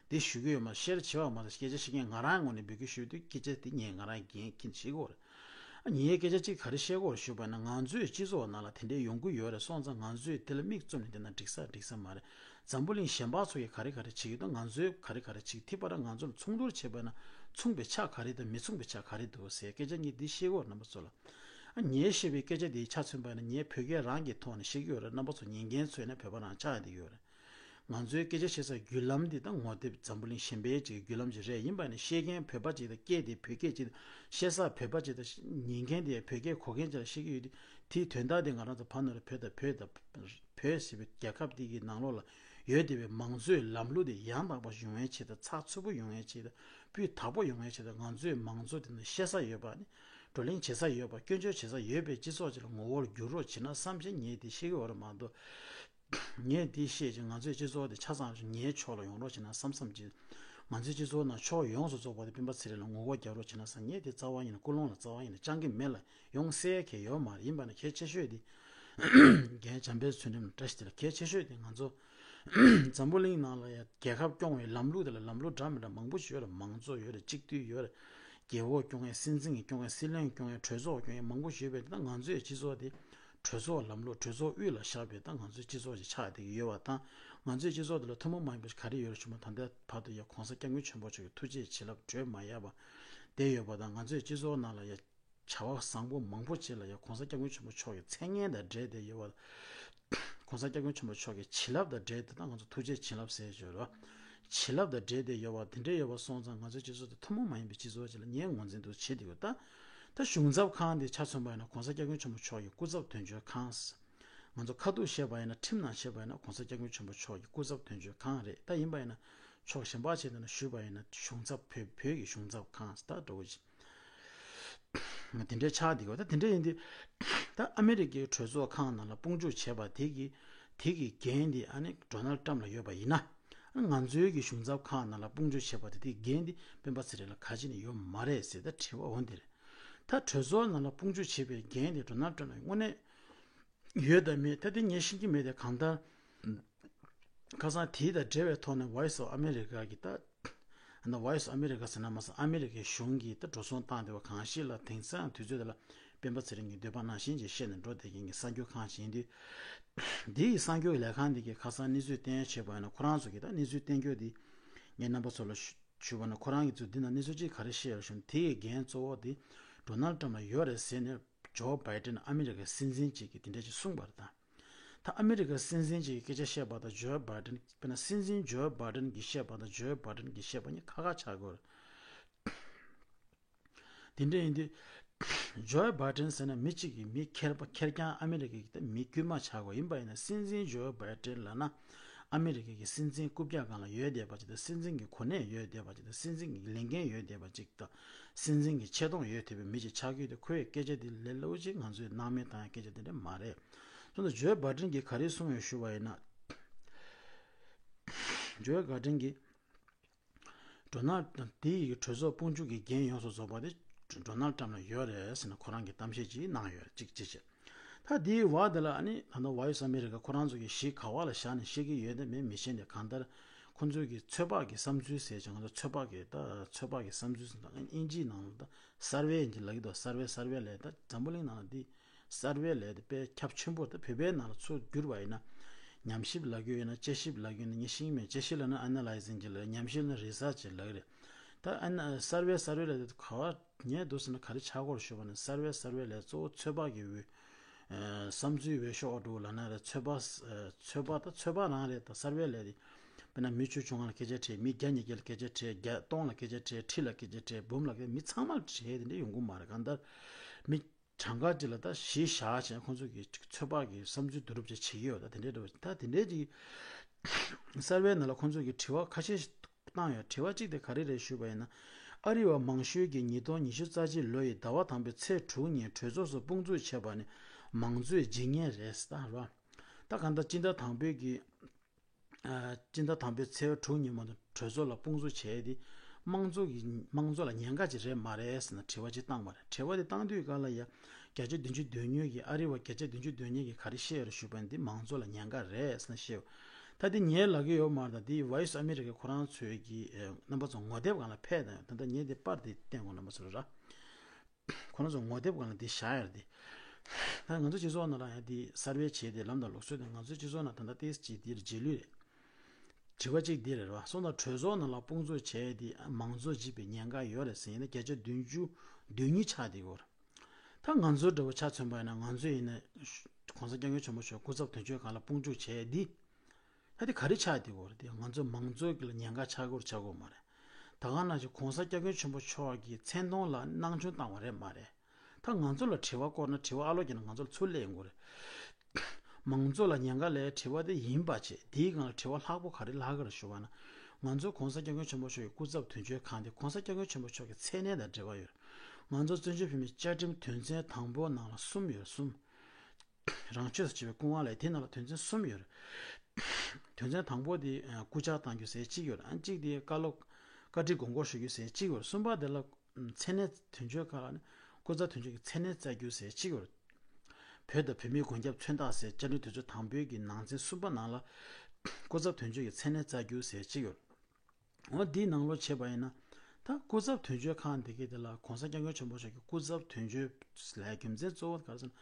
དེ་ཞུ་གི་ཡོད་མ། ཤེར་བྱེད་པ་མ་ཟད་སྐད་ཆ་བཤད་མཁན་ང་རང་ངོས་ནས་འབོད་སྐུལ་ཞུ་དུས་སྐད་ཆ་དེ་ངས་ང་རང་འགན་འཁྱེར་བྱེད་དགོས་རེད། ངས་སྐད་ཆ་གཅིག་ག་རེ་བཤད་དགོས་རེད་ཞུས་པ་ན་ང་ཚོའི་སྤྱི་ཚོགས་ནང་ལ་དེ་འདྲའི་ཡོང་གི་ཡོད་རེད། སོང་ཙང་ང་ཚོས་དེ་ལ་མིག་བཙུམ་ནས་བསྡད་ན་འགྲིག་ས་འགྲིག་ས་མ་རེད། འཛམ་བུ་གླིང་གཞན་པ་ཚོ་གིས་ག་རེ་ག་རེ་བྱེད་ཀྱི་འདུག་ང་ཚོས་ག་རེ་ག་རེ་བྱེད་ཀྱི་ཐིག་པ་ར་ང་ཚོ་ལ་མཚུངས་བསྡུར་བྱས་པ་ན་མཚུངས་པའི་ཆ་ག་རེ་འདུག་མི་མཚུངས་པའི་ཆ་ག་རེ་འདུག་ཟེར་སྐད་ཆ་གཉིས་འདི་བཤད་དགོས་རེད་རྣམ་པ་ཚོ་ལ། ཨ་ངས་བཤད་པའི་སྐད་ཆ་འདིའི་ཆ་མཚོན་པ་ཡིན་ན་ངས་བོད་སྐད་རང་གི་ཐོག་ནས་བཤད་ཀྱི་ཡོད་རེད། རྣམ་པ་ཚོ་ཉན་མཁན་ཚོས་ན་བོད་པ་རང་ཆགས་བསྡད་ཀྱི་ཡོད་རེད། ང་ཚོའི་སྐད་ཆ་བཤད་སའི་བརྒྱུད་ལམ་འདི་དང་ངོ་དེབ་འཛམ་བུ་གླིང་གཞན་པའི་ཅིག་བརྒྱུད་ལམ་ཅིག་རེད། ཡིན་པ་ནི་བཤད་མཁན་བོད་པ་ཅིག་དང་སྐད་དེ་བོད་སྐད་ཅིག་དང་བཤད་ས་བོད་པ་ཅིག་དང་ཉན་མཁན་དེ་བོད་སྐད་གོ་མཁན་ཅིག་ལ་བཤད་ཀྱི་ཡོད་དུས་དེའི་དོན་དག་དེ་ང་རང་ཚོ་ཕ་ནོར་བོད་དང་བོད་དང་བོད་ཟེར་བའི་རྒྱལ་ཁབ་དེ་གི་ནང་ལོགས་ལ་ཡོད་བསྡད་པའི་མང་གཙོའི་ལམ་ལུགས་དེ་ཡང་དག་པ་ཡོང་བའི་ཆེད་དང་ཚགས་ཚུད་པོ་ཡོང་བའི་ཆེད་དང་སྤུས་དག་པོ་ཡོང་བའི་ཆེད་དང་ང་ཚོའི་མང་གཙོ་དེ་ནི་བཤད་ས་ཡོད་པ་ནི་བགྲོ་གླེང་བྱེད་ས་ཡོད་པ་སྐྱོན་བརྗོད་བྱེད་ས་ཡོད་པའི་སྤྱི་ཚོགས་ཅིག་ལ་ངོ་བོར་འགྱུར་རོགས་བྱེད་ན་བསམ་བྱས་ངས་དེ་བཤད་ཀྱི་ཡོད་རེད་མ་གཏོགས། ངས་འདི་བཤད་ཅིང་ང་ཚོའི་སྤྱི་ཚོགས་དེ་ཆ་ཚང་ངའི་ཕྱོགས་ལ་ཡོང་རོགས་བྱེད་ན་བསམ་བསམ་གྱིས། ང་ཚོའི་སྤྱི་ཚོགས་ནང་ཕྱོགས་ཡོངས་སུ་རྫོགས་པ་དེ་སྤེན་པ་ཚེ་རིང་ལ་ངོ་རྒོལ་རྒྱག་རོགས་བྱེད་ན་བསམ། ངས་དེ་རྩ་བ་ཉིད་ནས་ཀུན་སློང་ལ་རྩ་བ་ཉིད་ནས་བཅང་གི་མེད་ལ་ཡོང་སྲིད་མཁན་ཡོད་མ་རེད། ཡིན་པ་ན་གལ་ཆེ་ཤོས་དེ་རྒན་བྱམས་པའི་ཚུལ་ཁྲིམས་བཀྲ་ཤིས་དེ་ལ་གལ་ཆེ་ཤོས་དེ་ང་ཚོ་འཛམ་བུ་གླིང་ནང་ལ་ཡ་རྒྱལ་ཁབ་སྐྱོང་བའི་ལམ་ལུགས་དེ་ལ་ལམ་ལུགས་འདྲ་མི་འདྲ་མང་པོ་ཞིག་ཡོད་རེད། མང་གཙོ་ཡོད་རེད། གཅིག་སྡུད་ཡོད་རེད། རྒྱལ་པོ་སྐྱོང་ཡས། སྲིད་འཛིན་གྱིས་སྐྱོང་ཡས། སྲིད་བློན་སྐྱོང་ཡས། གྲོས་ཚོགས་སྐྱོང་ཡས་མང་པོ་ཞིག་ཡོད་པས་ད་ང་ཚོའི་སྤྱི་ཚོགས་དེ་གྲོས་ཚོགས་ལམ་ལུགས་གྲོས་ཚོགས་དབུས་ལ་བཞག་པའི་ད་ང་ཚོའི་སྤྱི་ཚོགས་ཅིག་ཆགས་བསྡད་ཀྱི་ཡོད་པ་དང་། ང་ཚོའི་སྤྱི་ཚོགས་དེ་ལ་ཐུན་མོང་མ་ཡིན་པ་ག་རེ་ཡོད་རེད་ཞུ་མ། ད་ལྟའི་བར་དུ་ཡ་གོང་ས་སྐྱབས་མགོན་ཆེན་པོ་མཆོག་གི་ཐུགས་རྗེ་བྱིན་རླབས་བགྲོད་མ་ཡལ་བ་དེ་ཡོད་པ་དང་། ང་ཚོའི་སྤྱི་ཚོགས་ནང་ལ་ཡ་བྱ་བ་བཟང་པོ་མང་པོ་ཅིག་ལ་ཡ་གོང་ས་སྐྱབས་མགོན་ཆེན་པོ་མཆོག་གི་མཚན་སྙན་དང་འབྲེལ་ཏེ་ཡོད་པ། གོང་ས་སྐྱབས་མགོན་ཆེན་པོ་མཆོག་གི་བྱིན་རླབས་དང་འབྲེལ་ཏེ་ད་ང་ཚོ་ཐུགས་རྗེ་བྱིན་རླབས་ཟེར་ཡོད་རེད་བ། བྱིན་རླབས་དང་འབྲེལ་ཏེ་ཡོད་པ་དེ་འདྲ་ཡོད་པ་སོང་ཙང་ང་ཚོའི་སྤྱི་ཚོགས་དེ་ཐུན་མོང་མ་ཡིན་པའི་སྤྱི་ཚོགས་ཅིག་ལ་ངས་ངོས་འཛིན་དུ་བྱེད་དེ་ཡོད། ད་ད་གཞུང་ཚབ་ཁང་དེ་ཆ་མཚོན་པ་ཡིན་ན་གོང་ས་སྐྱབས་མགོན་ཆེན་པོ་མཆོག་གི་སྐུ་ཚབ་དོན་གཅོད་ཁང་། ང་ཚོ་ཁ་ཐུག་བཤད་པ་ཡིན་ན་ཁྲིམས་ནང་བཤད་པ་ཡིན་ན་གོང་ས་སྐྱབས་མགོན་ཆེན་པོ་མཆོག་གི་སྐུ་ཚབ་དོན་གཅོད་ཁང་རེད། ད་ཡིན་པ་ཡིན་ན་ཕྱོགས་གཞན་པ་བྱས་ན་ཞུས་པ་ཡིན་ན་གཞུང་ཚབ་བོད་བོད་ཀྱི་གཞུང་ཚབ་ཁང་ད་འགྲོ་གི་དེ་འདྲའི་ཆགས་འདུག་ག་ད་དེ་འདྲ་ཡིན་དུས་ད་ཨ་མི་རི་ཀའི་གྲོས་ཚོགས་ཁང་ནང་ལ་དཔུང་འཇུག་བྱས་པ་དེ་གི་དེ་གི་འགན་དེ་ཨ་ནི་ཌོ་ནལ་ཊམ་ལ་ཡོད་པ་ཡིན་ན། ང་ཚོའི་གི་གཞུང་ཚབ་ཁང་ནང་ལ་དཔུང་འཇུག་བྱས་པ་དེ་དེ་གི་འགན་དེ་སྤེན་པ་ཚེ་རིང་ལ་ག་ཅི་ནས་ཡོད་མ་རེད་ཟེར་ད་དྲི་བ་འོང་དེ་རེད། ད་གྲོས་ཚོགས་ནང་ལ་དཔུང་འཇུག་བྱས་པའི་འགན་དེ་ཌོ་ནལ་ཊམ་ལ་དངོས་གནས་ཡོད་དམ་མེད་ད་དེ་ངས་ཤེས་ཀྱི་མེད་དེ། གང་ལྟར་ཁ་སང་དེ་དང་འབྲེལ་བའི་ཐོག་ནས་Voice of America གི་ད། ད་Voice America ཟེར་ན་མ་ཟད་ཨ་མི་རི་ཀའི་གཞུང་གིས་ད་འགྲོ་སོང་བཏང་བསྡད་པ་གང་ཞིག་ལ་དེང་སང་དུས་ཚོད་དེ་ལ་སྤེན་པ་ཚེ་རིང་གི་འདོད་པ་ནང་བཞིན་ཅིག་བཤད་ནས་འགྲོ་བསྡད་མཁན་གྱི་གསར་འགྱུར་ཁང་ཞིག་ཡིན་དུས། འདིའི་གསར་འགྱུར་ལས་ཁང་འདི་གིས་ཁ་སང་གནས་ཚུལ་བསྟན་ཡ་བྱས་པ་ཡིན་ན། ཁོ་རང་ཚོ་གིས་ད་གནས་ཚུལ་བསྟན་རྒྱུ་འདི་ངས་རྣམ་པ་ཚོ་ལ་ཞུ་ཞུས་པ་ན། ཁོ་རང་གིས་ཚུར་འདི་ན་གནས་ཚུལ་ཅིག་ག་རེ་བཤད་ཡོད་རེད་ཞུ་ན། དེ་ཡི་འགན་གཙོ་བོ་དེ་ཌོ་ནལ་ཊམ་ལ་ཡོད་རེད་ཟེར་ནས། ཇོ་བྷའི་ཏན་ཨ་མི་རི་ཀའི་སྲིད་འཛིན་ཅིག་གིས་དེ་འདྲ་ཅིག་གསུངས་པ་རེད་ད། ད་ཨ་མི་རི་ཀའི་སྲིད་འཛིན་ཅིག་གིས་སྐད་ཆ་བཤད་པ་དང་ཇོ་བྷའི་ཏན། དཔེར་ན་སྲིད་འཛིན་ཇོ་བྷའི་ཏན་གྱིས་བཤད་པ་དང་ཇོ་བྷའི་ཏན་གྱིས་བཤད་པ་གཉིས་ཁ་ཁ་ཆགས་དགོས་རེད། དེ་འདྲ་ཡིན་དུས། ཇོ་བྷའི་ཏན་ཟེར་ན་མི་གཅིག་གིས་མི་ཁེར་པ་ཁེར་རྐྱང་ཨ་མི་རི་ཀའི་གི་ད་མི་དཀྱུས་མ་ཆགས་དགོས། ཡིན་པ་ཡིན་ན་སྲིད་འཛིན་ཇོ་བྷའི་ཏན་ལབ་ན། ཨ་མི་རི་ཀའི་གི་སྲིད་འཛིན་རྐུབ་བཀྱག་སྒང་ལ་ཡོད་བསྡད་པ་ཅིག་དང་། སྲིད་འཛིན་གྱི་གོ་གནས་ཡོད་བསྡད་པ་ཅིག་དང་། སྲིད་འཛིན་གྱི་ལས་འགན་ཡོད་བསྡད་པ་ཅིག་དང་། སྲིད་འཛིན་གྱི་ཆེ་མཐོང་ཡོད་བསྡད་པའི་མི་ཅིག་ཆགས་ཀྱི་ཡོད་དུས། ཁོའི་སྐད་ཆ་དེ་ལས་སླ་པོ་ཅིག་ང་ཚོས་སྣང་མེད་བཏང་ཡ་སྐད་ཆ་དེ་འདྲ་མ་རེད། སོང་ཙང་ཇོ་བྷའི་ཏན་གྱིས་ག་རེ་གསུངས་ཡོད་ཞུ་བ་ཡིན་ན། ཇོ་བྷའི་ཏན་གྱིས་ཌོ་ནལ་ཊམ་དེ་ཡི་གྲོས་ཚོགས་དཔུང་འཇུག་གི་འགན་ཡོངས་སུ་རྫོགས་པ་དེ་ཌོ་ནལ་ཊམ་ལ་ཡོད་རེད་ཟེར་ནས་ཁོ་རང་གིས་གཏམ་བཤད་ཅིག་གནང་ཡོད་རེད། གཅིག་གཅིག་བྱས། ད་དེའི་བར་དེ་ལ་ཨ་ནི་ད་ལྟ་Voice America ཁོ་རང་ཚོ་གིས་གཞི་ག་བ་ལ་བཞག་ནས་བཤད་ཀྱི་ཡོད་དམ་མེད་མི་ཤེས་ནས། གང་ལྟར་ཁོ་ཚོ་གིས་ཚོད་དཔག་གི་བསམ་ཚུལ་ཟེར་ཅིག་ང་ཚོ་ཚོད་དཔག་གི་ད་ཚོད་དཔག་གི་བསམ་ཚུལ་ཟེར་ད་དབྱིན་ཇིའི་ནང་ལ་ད་སར་ཝེ་ཡིན་གྱི་ལབ་ཀྱི་འདུག་སར་ཝེ་སར་ཝེ་ལབ་ད་འཛམ་བུ་གླིང་ནང་ལ་འདི་སར་ཝེ་ལབ་དེ་དཔེ་ཁྱབ་ཆེན་པོ། ད་བོད་པའི་ནང་ལ་ཚུར་བསྒྱུར་བ་ཡིན་ན། ཉམས་ཞིབ་ལབ་རྒྱུ་ཡིན་ན་དཔྱད་ཞིབ་ལབ་རྒྱུ་ཡིན་ན་ངས་ཤེས་ཀྱི་མེད། དཔྱད་ཞིབ་ལབ་ན་ཨ་ན་ལའི་ཟིང་ཅིག་ལབ། ཉམས་ཞིབ་ན་རི་སར་ཆི་ལབ་ཀྱི་རེད། ད་ཨ་ན་སར་ཝེ་སར་ཝེ་ལབ་དེ་ག་བ་ཉལ་འདུག་ཟེར་ན་ག་རེ་ཆགས་ཀྱི་ཡོད་རེད་ཞུས་པ་ན། སར་ཝེ་སར་ཝེ་ལབ་གཙོ་བོ་ཚོད་དཔག་གི་འོས་ཨ་བསམ་ཚུལ་འོས་ཤོག་འདྲ་ལབ་ན་རེད། ཚོད་དཔག་ཨ་ཚོད་དཔག་ད་ཚོད་དཔག་རང་རེད། ད་སར་ཝེ་ལབ་དེ་དཔེར་ན་མི་བཅུ་བཅོ་ལྔ་ལ་སྐད་ཆ་དྲིས། མི་བརྒྱ་ཉིས་བརྒྱ་ལ་སྐད་ཆ་དྲིས། བརྒྱ་སྟོང་ལ་སྐད་ཆ་དྲིས། ཁྲི་ལ་སྐད་ཆ་དྲིས། འབུམ་ལ་སྐད་མི་ཚང་མ་ལ་དྲིས་དེ་འདྲ་ཡོང་གི་མ་རེད། གང་ལྟར་མི་གྲངས་ཀ་ཅིག་ལ་ད་གཞི་བཞག་བྱས་ཁོང་ཚོ་གིས་ཚོད་དཔག་གི་བསམ་ཚུལ་བསྡུ་རུབ་ཅིག་བྱེད་ཀྱི་ཡོད། ད་དེ་འདྲའི་འདྲ་བ་ད་དེ་འདྲའི་ཅིག་སར་ཝེ་ནང་ལ་ཁོང་ཚོ་གིས་དྲི་བ་ཁ་ཤས་ཤིག་བཏང་ཡོད། དྲི་བ་གཅིག་དེ་ག་རེ་རེད་ཞུས་པ་ཡིན་ན། ཨ་རི་བ་མང་ཤོས་ཀྱིས་ཉིས་སྟོང་ཉི་ཤུ་རྩ་གཅིག་ལོ་ཡི་ཟླ་བ་དང་པོའི་ཚེས་དྲུག་ཉིན་གྲོས་ཚོགས་སུ་དཔུང་འཛུལ་བྱས་པ་ནི་མང་གཙོའི་ཇི་སྙེད་རེད་ཟེར། ད་རེད་བ། ད་གང་ལྟར་སྤྱི་ཟླ་དང་པོའི་གི་ཨ་སྤྱི་ཟླ་དང་པོའི་ཚེས་པ་དྲུག་ཉིན་མ་གཏོགས་གྲོས་ཚོགས་ལ་དཔུང་འཛུལ་བྱས་ཏེ། དམངས་གཙོ་གི་དམངས་གཙོ་ལ་ཉེན་ཁ་ཅིག་རེད་མ་རེད་ཟེར་ན་དྲི་བ་ཅིག་བཏང་བ་རེད། དྲི་བ་དེ་བཏང་དུས་སྒང་ལ་ཡ། བརྒྱ་ཆ་བདུན་ཅུ་དོན་གཉིས་ཀྱིས་ཨ་རི་བ་བརྒྱ་ཆ་བདུན་ཅུ་དོན་གཉིས་ཀྱིས་ག་རེ་བཤད་ཡོད་རེད་ཞུས་པ་ཡིན་ན། འདི་མང་གཙོ་ལ་ཉེན་ཁ་རེད་ཟེར་ནས་བཤད་ཡོད། ད་དེ་ངས་ལབ་ཀྱི་ཡོད་མ་རེད། ད་དེ་Voice America ཁོ་རང་ཚོའི་གི་ཨ་རྣམ་པ་ཚོ་ངོ་དེབ་སྒང་ལ་ཕེབས་དང་ཡོད། ད་ལྟ་ངས་དེ་པར་དེ་བསྟན་དགོས། རྣམ་པ་ཚོར་ར། ཁོ་རང་ཚོ་ངོ་དེབ་སྒང་ལ་འདི་བཞག་ཡོད་རེད་དེ། ད་ང་ཚོ་སྤྱི་ཚོགས་ནང་ལ་ཡང་འདི་གསར་པའི་བྱས་ཏེ་ལམ་དང་ལུགས་སྲོལ་དེ། ང་ཚོའི་སྤྱི་ཚོགས་ནང་ད་ལྟ་ཏོག་ཙམ་ཅིག་འདིར་རྗེས་ལུས་རེད། དྲི་བ་གཅིག་འདི་རེད་བ། སོང་ཙང་གྲོས་ཚོགས་ནང་ལ་དཔུང་འཛུལ་བྱས་ཏེ་མང་གཙོ་བརྗེད་པའི་ཉེན་ཁ་ཡོད་རེད་ཟེར་ཡིན་ན་བརྒྱ་ཆ་བདུན་ཅུ་དོན་གཉིས་ཆགས་བསྡད་ཡོད་རེད། ད་ང་ཚོ་འདྲ་བོ་ཆ་མཚོན་པ་ཡིན་ན། ང་ཚོ་ཡིན་ན་༸གོང་ས་༸སྐྱབས་མགོན་ཆེན་པོ་མཆོག་སྐུ་ཚབ་དོན་གཅོད་ཁང་ལ་དཔུང་འཇུག་བྱས་ཏེ། ད་དེ་ག་རེ་ཆགས་བསྡད་ཡོད་རེད་དེ། ང་ཚོ་མང་གཙོ་གི་ལ་ཉེན་ཁ་ཆགས་ཀྱི་ཡོད་རེད་ཆགས་ཀྱི་ཡོད་མ་རེད། ད་ག་ནང་བཞིན་༸གོང་ས་༸སྐྱབས་མགོན་ཆེན་པོ་མཆོག་གི་མཚན་མཐོང་ལ་སྣང་ཆུང་བཏང་བ་རེད་མ་རེད། ད་ང་ཚོ་ལ་དྲི་བ་བསྐོར་ན་དྲི་བ་ཨ་ལོ་བརྒྱབ་ན་ང་ཚོ་ལ་ཚུར་སླེབས་ཡོང་གི་རེད། མང་གཙོ་ལ་ཉེན་ཁ་ལས་དྲི་བ་དེ་ཡིན་པ་བྱས། དེའི་སྒང་ལ་དྲི་བ་ལྷག་པོ་ག་རེ་ལྷག་གི་རེད་ཞུ་བ་ན། ང་ཚོ་༸གོང་ས་༸སྐྱབས་མགོན་ཆེན་པོ་མཆོག་གི་སྐུ་ཚབ་དོན་གཅོད་ཁང་དེ་༸གོང་ས་༸སྐྱབས་མགོན་ཆེན་པོ་མཆོག་གི་མཚན་གནས་དང་འབྲེལ་བ་ཡོད། ང་ཚོ་བཙན་བྱོལ་བོད་མིའི་བཅའ་ཁྲིམས་དོན་ཚན་དང་པོ་ནང་ལ་གསུམ་ཡོད། གསུམ། རང་ཆོས་སུ་བྱེད་པའི་སྐུ་དབང་ལས་དེ་ནང་ལ་དོན་ཚན་གསུམ་ཡོད་རེད། དོན་ཚན་དང་པོ་དེ་ཨ་སྐུ་བཅར་གཏང་རྒྱུ་ཟེར་གཅིག་ཡོད་རེད། ཨ་གཅིག་དེ་བཀའ་སློབ་བཀའ་ཁྲིད་དགོངས་སྐོར་ཞུ་རྒྱུ་ཟེར་གཅིག་ཡོད་རེད། གསུམ་པ་དེ་ལ་མཚན་གནས་དོན་གཅོད་ཁང་ལ་ནི་སྐུ་ཚབ་དོན་གཅོད་ཀྱི་མཚན་གནས་བསྩལ་རྒྱུ་ཟེར་གཅིག་ཡོད་རེད། བོད་དང་བོད་མིའི་མགོན་སྐྱབས་མཚོན་རྟགས་ཟེར་བཅའ་ཁྲིམས་དོན་ཚན་དང་པོའི་གི་ནང་ཚན་གསུམ་པ་ནང་ལ་སྐུ་ཚབ་དོན་གཅོད་ཀྱི་མཚན་གནས་བསྩལ་རྒྱུ་ཟེར་གཅིག་ཡོད་རེད། འོ་འདིའི་ནང་ལོགས་བྱས་པ་ཡིན་ན། ད་སྐུ་ཚབ་དོན་གཅོད་ཁང་འདི་གའི་དེ་ལ་༸གོང་ས་༸སྐྱབས་མགོན་ཆེན་པོ་མཆོག་གི་སྐུ་ཚབ་དོན་གཅོད་ལས་རྒྱུ་མཚན་གཙོ་བོ་ག་རེ་ཟེར་ན།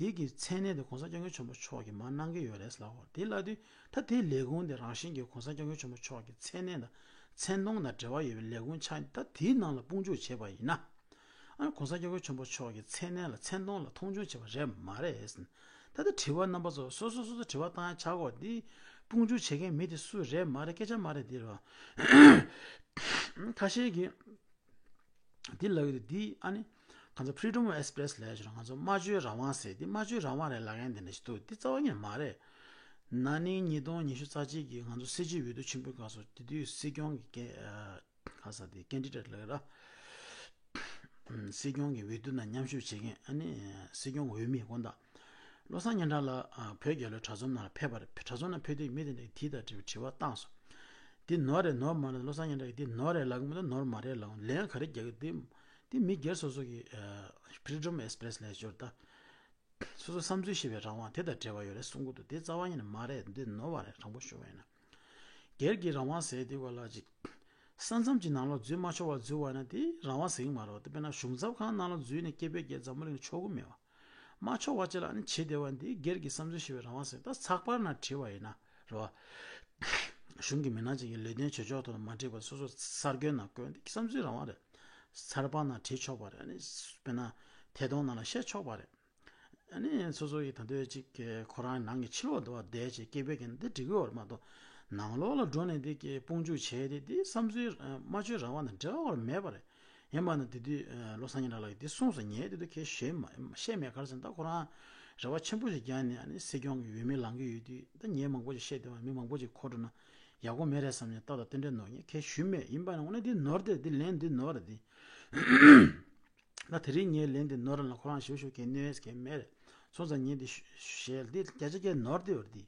འདི་གི་མཚན་གནས་དེ་༸གོང་ས་༸སྐྱབས་མགོན་ཆེན་པོ་མཆོག་གིས་མར་གནང་གི་ཡོད་རེད་ལབ་པ་དེ་ལབ་དུས། ད་དེའི་ལས་ཁུངས་དེ་རང་བཞིན་གྱིས་༸གོང་ས་༸སྐྱབས་མགོན་ཆེན་པོ་མཆོག་གི་མཚན་གནས་དང་མཚན་མཐོང་དང་འབྲེལ་བ་ཡོད་པའི་ལས་ཁུངས་ཆགས། ད་དེའི་ནང་ལ་དཔུང་འཇུག་བྱས་པ་ཡིན་ན། ཨ་༸གོང་ས་༸སྐྱབས་མགོན་ཆེན་པོ་མཆོག་གི་མཚན་གནས་ལ་མཚན་མཐོང་ལ་མཐོང་ཆུང་བྱས་པ་རེད་མ་རེད་ཟེར། ད་ལྟ་དྲི་བ་རྣམ་པ་ཚོ་སོ་སོ་སོ་སོ་དྲི་བ་བཏང་ཡ་ཆགས་ཀྱི་ཡོད་རེད། འདི་དཔུང་འཇུག་བྱེད་མཁན་མི་དེ་སུ་རེད་མ་རེད་སྐད་ཆ་མ་རེད་འདི་རེད་བ། ཁ་ཤས་ཀྱིས་འདི་ལབ་ཀྱི་འདུག་འདི་ཨ་ནི་གང་ཟག་Freedom of Express ལབ་ཡ་ཞིག་རེད། ང་ཚོ་སྨྲ་བརྗོད་རང་དབང་ཟེར། འདི་སྨྲ་བརྗོད་རང་དབང་རེད་ལབ་མཁན་དེ་འདྲ་ཞིག་འདུག་འདི་རྩ་བ་ཉིད་ནས་མ་རེད། ན་ནིང་ཉིས་སྟོང་ཉི་ཤུ་རྩ་གཅིག་གི་ང་ཚོ་སྲིད་སྤྱི་འོས་བསྡུ་ཆེན་པོའི་སྐབས་སུ་དེ་དུས་སྲིད་སྐྱོང་གི་ཁ་ས་དེ་candidate ལབ་ཀྱི་རེད། སྲིད་སྐྱོང་གི་འོས་བསྡུ་ནང་མཉམ་ཞུགས་བྱེད་མཁན་ཨ་ནི་སྲིད་སྐྱོང་འོས་མི་དགོངས་དག་བློ་བཟང་སྙན་གྲགས་ལགས་ཨ་བོད་རྒྱལ་ལོའི་གྲྭ་ཚང་ནང་ལ་ཕེབས་པ་རེད། གྲྭ་ཚང་ནང་ཕེབས་དུས་མི་དེ་འདྲས་དེ་དང་འབྲེལ་བའི་དྲི་བ་བཏང་སོང་། འདི་ནོར་རེད་ནོར་མ་རེད། བློ་བཟང་སྙན་གྲགས་ཀྱིས་འདི་ནོར་རེད་ལབ་ཀྱི་མི་འདུག་ནོར་མ་རེད་ལབ། ལན་ག་རེ་རྒྱག་གི་འདི་འདི་མི་སྒེར་སོ་སོ་གི་ཨ་Freedom Express ལབ་ཡ་ཅིག་ཡོད་རེད་ད། སོ་སོ་བསམ་ཚུལ་བཤད་པའི་རང་དབང་དེ་དང་འབྲེལ་བ་ཡོད་རེད་གསུང་གི་འདུག་དེ་རྩ་བ་ཉིད་ནས་མ་རེད། འདི་ནོར་བ་རེད། དྲང་པོ་ཞུ་བ་ཡིན་ན། སྒེར་གྱི་རང་དབང་ཟེར་དུས་སྐབས་ལ་ཅིག་ས་མཚམས་ཀྱི་ནང་ལོགས་འཛུལ་མ་ཆོག་པར་འཛུལ་བ་ན་དེ་རང་དབང་ཟེར་གྱི་མ་རེད་བ། དེ་དཔེར་ན་གཞུང་ཚབ་ཁང་ནང་ལ་འཛུལ་ནས་སྐད་འབོད་རྒྱག་འཛམ་བུ་གླིང་ལ་ཆོག་གི་མེད་བ། མ་ཆོག་པ་ཅིག་ལ་ཨ་ནི་བྱེད་བདེ་བ་འདི་སྒེར་གྱི་བསམ་ཚུལ་བཤད་པའི་རང་དབང་ཟེར། ད་ཚགས་པར་ནང་བྲིས་པ་ཡིན་ན་རེད་བ། གཞུང་གི་མི་སྣ་ཅིག་གིས་ལས་དོན་བྱེད་ཕྱོགས་ཐོག་ལ་མ་འགྲིག་པ་སོ་སོ་གསར་འགོད་ནང་བཀོད་འདི་བསམ་ཚུལ་རང་དབང་རེད། ཚགས་པར་ནང་བྲིས་ཆོག་པ་རེད། ཨ་ནི་དཔེར་ན་ཐད་གཏོང་ནང་ལ་བཤད་ཆོག་པ་རེད། ཨ་ནི་སོ་སོ་ཡི་ད་ལྟའི་ཅིག་གི་ཁོ་རང་ནང་གི་ཕྱི་ལོགས་འདུག་བ་བསྡད་བྱས་སྐད་འབོད་མཁན་འདི་འགྲིག་གི་ཡོད་རེད་མ་གཏོགས། ནང་ལོགས་ལ་འགྲོ་ནས་འདི་གི་དཔུང་འཇུག་བྱས་ཏེ་འདི་བསམ་ཚུལ་སྨྲ་བརྗོད་རང་དབང་དང་འབྲེལ་བ་བར་མེད་པ་རེད། ཡིན་པ་ན་དེ་དུས་བློ་བཟང་སྙན་གྲགས་ལགས་ཀྱིས་འདི་གསུངས་སོང་། ངས་དེ་དུས་ཁས་བཤད་མ་བཤད་མེད། ག་རེ་ཟེར་ན་ད་ཁོ་རང་རེ་བ་ཆེན་པོ་ཞིག་བརྒྱབ་ནས་ཨ་ནི་སྲིད་སྐྱོང་གི་འོས་མི་ལང་གི་ཡོད་དུས་ད་ངས་མང་པོ་ཞིག་བཤད་བསྡད་པ། མི་མང་པོ་ཞིག་གོ་འགྲོ་ན་ཡག་པོ་མེད་རེད་བསམ་ནས་ཏག་ཏག་དེ་འདྲའི་ནོར་ངས་ཁས་ཞུས་མེད། ཡིན་པ་ན་འོ་ན་འདི་ནོར་དེ་འདི་ལན་འདི་ནོར་རེད་འདི། ད་དེ་རིང་ངའི་ལན་དེ་ནོར་ལ་ཁོ་རང་ཞུ་ཞུ་མཁན་གནོད་མཁན་མེད་རེད། སོང་ཙང་ངས་འདི་ཞུ་ཞེས་འདི་བརྒྱ་ཆ་བརྒྱ་ནོར་དེ་ཡོད་རེད་འདི།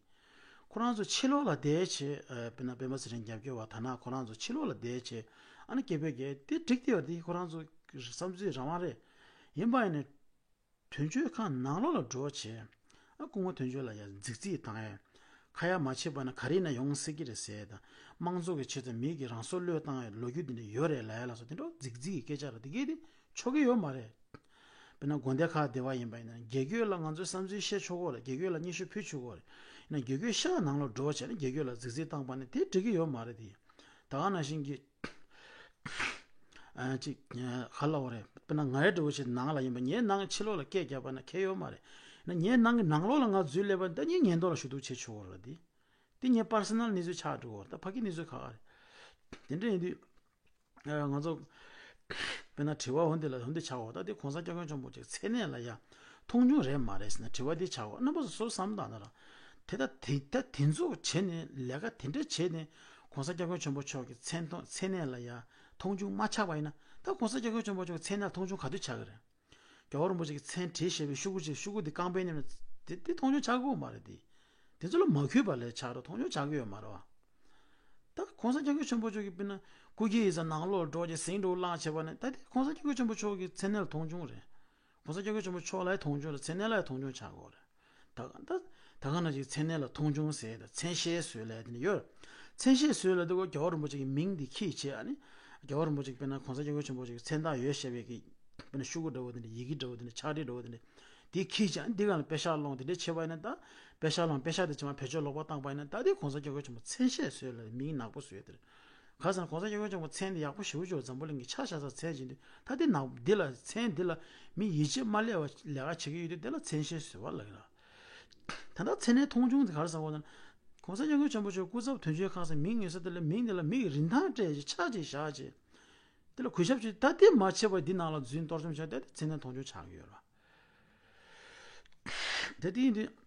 ཁོ་རང་ཚོ་ཕྱི་ལོགས་ལ་བསྡད་བྱས་ཨ་དཔེར་ན་སྤེན་པ་ཚེ་རིང་རྒྱབ་སྐྱོར་བ་དར་ནག་ཁོ་རང་ཚོ་ཕྱི་ལོགས་ལ་བསྡད་བྱས་ཨ་ནི་སྐད་འབོད་རྒྱག་དེ་འགྲིག་དེ་ཡོད་རེད་འདི། ཁོ་རང་ཚོ་བསམ་ཚུལ་རང་དབང་རེད། ཡིན་པ་ཡིན་ནའི་དོན་གཅོད་ཁང་ནང་ལོགས་ལ་འགྲོ་བྱས་ཨ་སྐུ་ངོ་དོན་གཅོད་ལ་ཡ་རྫིག་རྫིག་བཏང་ཡ། ཁ་ཡ་མ་བྱེད་པ་ན་ག་རེ་ན་ཡོང་སྲིད་ཀྱི་རེད་ཟེར་ཡ་དང་། དམངས་གཙོ་གི་ཆེད་དུ་མི་གི་རང་སྲོག་བློས་བཏང་ཡ་ལོ་རྒྱུས་འདི་འདྲ་ཡོད་རེད་ལབ་ཡ་ལ་སོགས་དེ་འདྲ་རྫིག་རྫིག་གི་སྐད་ཆ་རེད། དེ་གས་དེ་ཆོག་གི་ཡོད་མ་རེད། དཔེར་ན་དགོན་སྡེ་ཁག་བསྡད་པ་ཡིན་པ་ཡིན་ན་དགེ་བསྐོས་ལ་ང་ཚོས་བསམ་ཚུལ་བཤད་ཆོག་གི་རེད། དགེ་བསྐོས་ལ་སྙན་ཞུ་ཕུལ་ཆོག་གི་རེད། ཡིན་ན་དགེ་བསྐོས་ཤག་ནང་ལ་འགྲོ་བྱས་ནས་དགེ་བསྐོས་ལ་རྫིག་རྫིག་བཏང་པ་ནི་དེ་འགྲིག་གི་ཡོད་མ་རེད་དེ། ད་ག་ནང་བཞིན་གྱི་ཨ་ཅིག་ག་ལ་བ་རེད། དཔེར་ན་ང་རེ་འདྲ་བོ་ཞིག་ནང་ལ་ཡིན་པ་ངའི་ནང་གི་ཕྱི་ལོགས་ལ་སྐད་རྒྱབ་པ་ན་ཁྱད་ཡོད་མ་རེད། ཡིན་ན་ངའི་ནང་གི་ནང་ལོགས་ལ་ང་འཛུལ་སླེབས་པ་ད་ངའི་ཉེན་རྟོག་ལ་ཞུ་གཏུག་བྱེད་ཆོག་གི་རེད་དེ། དེ་ངའི་པར་སོ་ནལ་གནས་ཚུལ་ཆགས་འགྲོ་གི་རེད། ད་ཕ་གི་གནས་ཚུལ་ཁག་ཁག་རེད། དེ་འདྲ་ཡིན་དུས། ཨ་ང་ཚོ་དཔེར་ན་དྲི་བ་འོ་འདི་ལ་འོ་འདི་ཆགས་འོ། ད་དེ་གོང་ས་སྐྱབས་མགོན་ཆེན་པོ་ཅིག་མཚན་གནས་ལ་ཡ་མཐོང་ཆུང་རེད་མ་རེད་ཟེར་ན་དྲི་བ་འདི་ཆགས་འོ། རྣམ་པ་ཚོ་སོ་བསམ་བཏང་ན་ར། དེ་ད་དེ་ད་དེ་ཚོ་བྱས་ནས་ལས་ཀ་དེ་འདྲ་བྱས་ནས་གོང་ས་སྐྱབས་མགོན་ཆེན་པོ་མཆོག་གི་མཚན་མཐོང་མཚན་གནས་ལ་ཡ་མཐོང་ཆུང་མ་ཆགས་པ་ཡིན་ན། ད་གོང་ས་སྐྱབས་མགོན་ཆེན་པོ་མཆོག་གི་མཚན་གནས་ལ་མཐོང་ཆུང་ག་དུས་ཆགས་ཀྱི་རེད། རྒྱལ་བ་རིན་པོ་ཆེ་གི་མཚན་བྲིས་བཞག་པའི་ཤོག་གུ་ཅིག་ཤོག་གུ་འདི་རྐང་པའི་ནས་དེ་དེ་མཐོང་ཆུང་ཆགས་ཀྱི་ཡོད་མ་རེད་དེ། དེ་ཚོ་ལ་མ་གུས་པ་ལས་ཆགས་རོགས་མཐོང་ཆུང་ཆགས་ཀྱི་ཡོད་མ་རེད་བ། ད་གོང་ས་སྐྱབས་མགོན་ཆེན་པོ་མཆོག་གིས་དཔེར་ན་སྐུ་སྒེར་ཡིག་ཚང་ནང་ལོགས་འགྲོ་རྗེས་ཟིང་འགྲོ་བླངས་བྱས་པ་ནས་ད་དེ་གོང་ས་སྐྱབས་མགོན་ཆེན་པོ་མཆོག་གི་མཚན་གནས་ལ་མཐོང་ཆུང་རེད། གོང་ས་སྐྱབས་མགོན་ཆེན་པོ་མཆོག་ལ་ཡང་མཐོང་ཆུང་རེད། མཚན་གནས་ལ་ཡང་མཐོང་ཆུང་ཆགས་ཀྱི་ཡོད་རེད། ད་ད་ད་ག་ནང་བཞིན་མཚན་གནས་ལ་མཐོང་ཆུང་ཟེར་ད་མཚན་ཤས་བཟོས་ལབ་དེ་ནི་ཡོད། མཚན་ཤས་བཟོས་ལབ་དུས་རྒྱལ་བ་རིན་པོ་ཆེ་གི་མིང་འདི་ཁྱེར་བྱས་ཨ་ནི། རྒྱལ་བ་རིན་པོ་ཆེ་གི་དཔེར་ན་གོང་ས་སྐྱབས་མགོན་ཆེན་པོ་མཆོག་གི་མཚན་རྟགས་ཡོད་བཤད་པའི་གི་དཔེར་ན་ཤོག་གུ་འདྲ་བོ་དེ་འདྲ་ཡི་གེ་འདྲ་བོ་དེ་འདྲ་ཕྱག་བྲིས་འདྲ་བོ་དེ་འདྲ་དེ་ཁྱེར་བྱས་ཨ་ནི་འདི་སྒང་ལ་པེ་ཤག་སློང་དེ་འདྲ་བྱས་པ་ཡིན་ན། ད་པེ་ཤག་སློང་པེ་ཤག་དེ་བྱས་མ་བེད་སྤྱོད་ལོག་པ་བཏང་པ་ཡིན་ན་ད་དེ་གོང་ས་སྐྱབས་མགོན་ཆེན་པོ་མཚན་ཤས་བཟོས་ལ་མིང་ནག་པོ་བཟོས་དེ་རེད། ག་ཟེར་ན་གོང་ས་སྐྱབས་མགོན་ཆེན་པོ་མཚན་འདི་ཡག་པོ་ཞེ་པོ་ཅིག་འཛམ་བུ་གླིང་གི་ཆ་བཞག་ས་མཚན་ཅིག་འདུག་ད་འདི་ནག་འདི་ལ་མཚན་འདི་ལ་མི་ཡིད་ཆེས་མ་སླེབས་པ་ལས་ཀ་བྱེད་ཀྱི་ཡོད་དུས་དེ་ལ་མཚན་ཤས་བཟོས་པ་ལབ་ཀྱི་རེད། ད་ལྟ་མཚན་གནས་མཐོང་ཆུང་དེ་ག་རེ་ཟེར་བ་ན། གོང་ས་སྐྱབས་མགོན་ཆེན་པོ་མཆོག་སྐུ་ཚབ་དོན་གཅོད་ཁང་ཟེར་མིང་ཡོད་ས་དེ་ལ་མིང་དེ་ལ་མིག་རིན་ཐང་སྤྲད་ཅིག་ཆ་ཅིག་བཞག་ཅིག་དེ་ལ་གུས་ཞབས་ཅིག་ད་དེ་མ་བྱས་པར་འདི་ནང་ལ་འཛུལ་གཏོར་བཅོམ་བྱས་ཏེ་མཚན་གནས་མཐོང་ཆུང་ཆགས་ཀྱི་ཡོད་རེད། དེ་དེ་ཡིན་དུས།